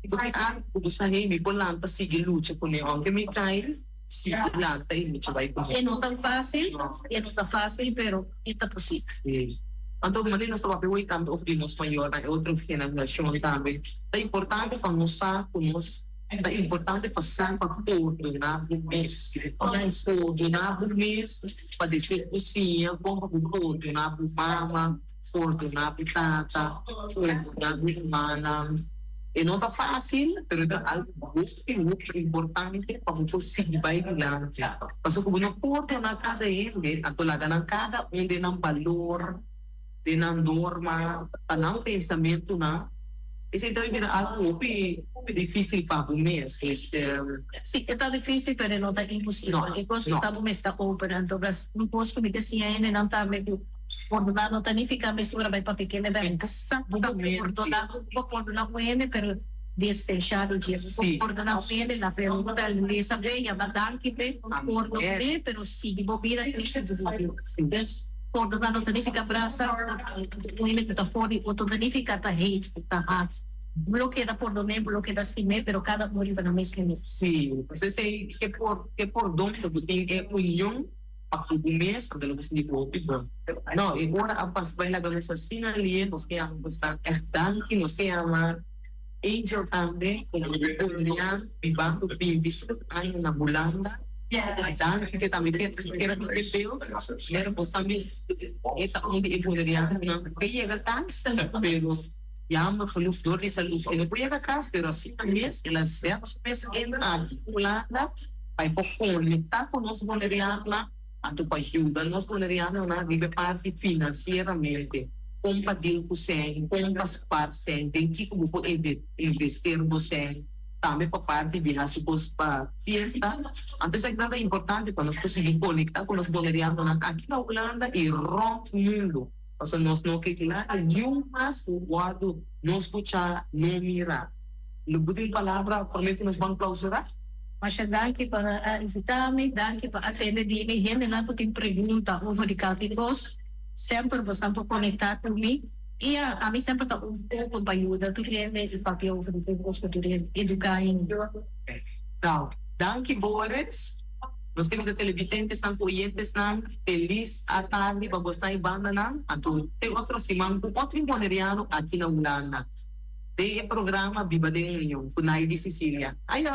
I bo tin algu ku bo sa, hey, mi por lanta sigui lucha kuné, ounke mi kai, sigui lanta i lucha bai kuné. E no tan fásil, e no ta fásil, pero e ta posibel. Sí. Anto manera nos ta papia hoy tambe over di nos mayornan, e otro generashon tambe. Ta importante pa nos sa ku nos ta importante pa sa pa pordoná bo mes. Pordoná bo mes pa despues bo siña kon pa bo pordoná bo mama, pordoná bo tata, pordoná bo rumannan. E no ta fásil, pero e ta algu hopi, hopi importante pa bo por sigui bai dilanti. Pasobra ku bo no pordoná kada hende, anto laga nan kada un den nan balor. Den nan norma, pa nan pensamentunan, esei ta bira algu hopi, hopi difísil pa bo mes. Dus. Sí, e ta difísil, pero e no ta imposibel. E kos ku ta bo mes ta open. Anto, un kos ku mi ta siña hendenan tambe ku pordoná no ta nifiká mesora bai papia kende bèk. Bo por pordoná, bo por pordoná un hende, pero distenshá di dje. Bo por pordoná un hende, la pero bo ta lesa be, yama danki p'e, pordon'é, pero sigui bo bida i sigui bo bida. Dus. Pordoná no ta nifiká brasa un hende ku ta for di otro, ta nifiká ta hate, ta haat. Bo lo keda pordoné, bo lo keda stim'é, pero kada un riba nan mes hende. Sí, pues esei ke por ke pordon ku bo tin e union pa ku bo mes, anto lo bo sinti ku hopi bon. No, e ora a pasa bai laga nos asina lie, nos ke yama bo sa ègt danki, nos ke yama Angel tambe komo Boneriano bibando 25 aña na Hulanda. Danki ke tambe ke kera di e beeld, mero bos tambe e ta un di e bonerianonan ku ke yega kas, pero jammer genoeg dor di salud e no por yega kas, pero asina mes el a zet su mes entra aki Hulanda pa e por konektá ku nos bonerianonan, anto pa yuda nos bonerianonan riba e parti finansieramente, kon pa deal ku sèn, kon pa spar sèn, den kiko bo por invester bo sèn. Tambe pa parti di haci cos pa fiesta. Anto esaki ta importante pa nos por sigui conecta cu nos bonerianonan aki na Hulanda y rond mundo. Pasobra nos no ke kla niun mas cu wordo no scucha, no mira. Lo bo tin palabra prome cu nos ban clausura? Masha danki pa a invita mi, danki pa atende di mi. Hendenan cu tin pregunta over di kalke cos, semper bosan por conecta cu mi. I ya, ami semper ta open pa yuda tur hende i papia over di tur kos ku tur hende, eduká hende. Nou, danki Boris. Nos ke bisa televidentesnan ku oyentesnan felis atardi pa bosnan i bandanan. Anto te otro siman ku otro Boneriano aki na Hulanda den e programa Biba den Union ku Naidy Cicilia. Ayo!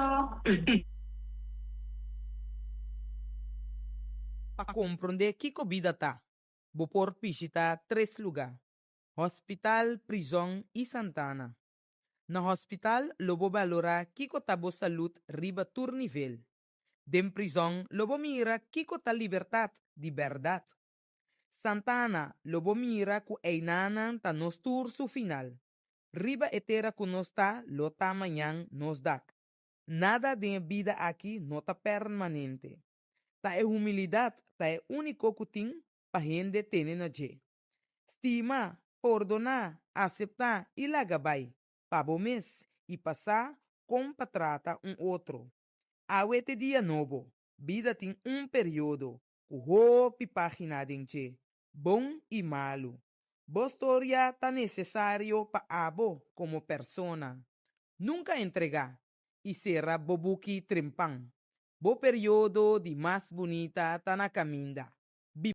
Pa komprondé kiko bida ta, Bo por bishitá tres lugá, hospital, prizòn i santana. Na hospital lo bo balorá kiko ta bo salú riba tur nivel. Den prizòn lo bo mira kiko ta libertat di bèrdat. Santana lo bo mira ku einan ta nos tur su final. Riba e tera ku nos ta lo ta mañan nos dak. Nada den bida aki no ta permanente. Ta e humildat ta e úniko ku tin pa hende tene na dje. Stima, pordoná, aseptá i laga bai, pa bo mes i pa sa kon pa trata un otro. Awe ta dia nobo, bida tin un periodo ku hopi página den dje, bon i malu. Bo storia ta nesesario pa abo komo persona. Nunka entregá i sera bo buki trempan. Bo periodo di mas bunita ta na kaminda.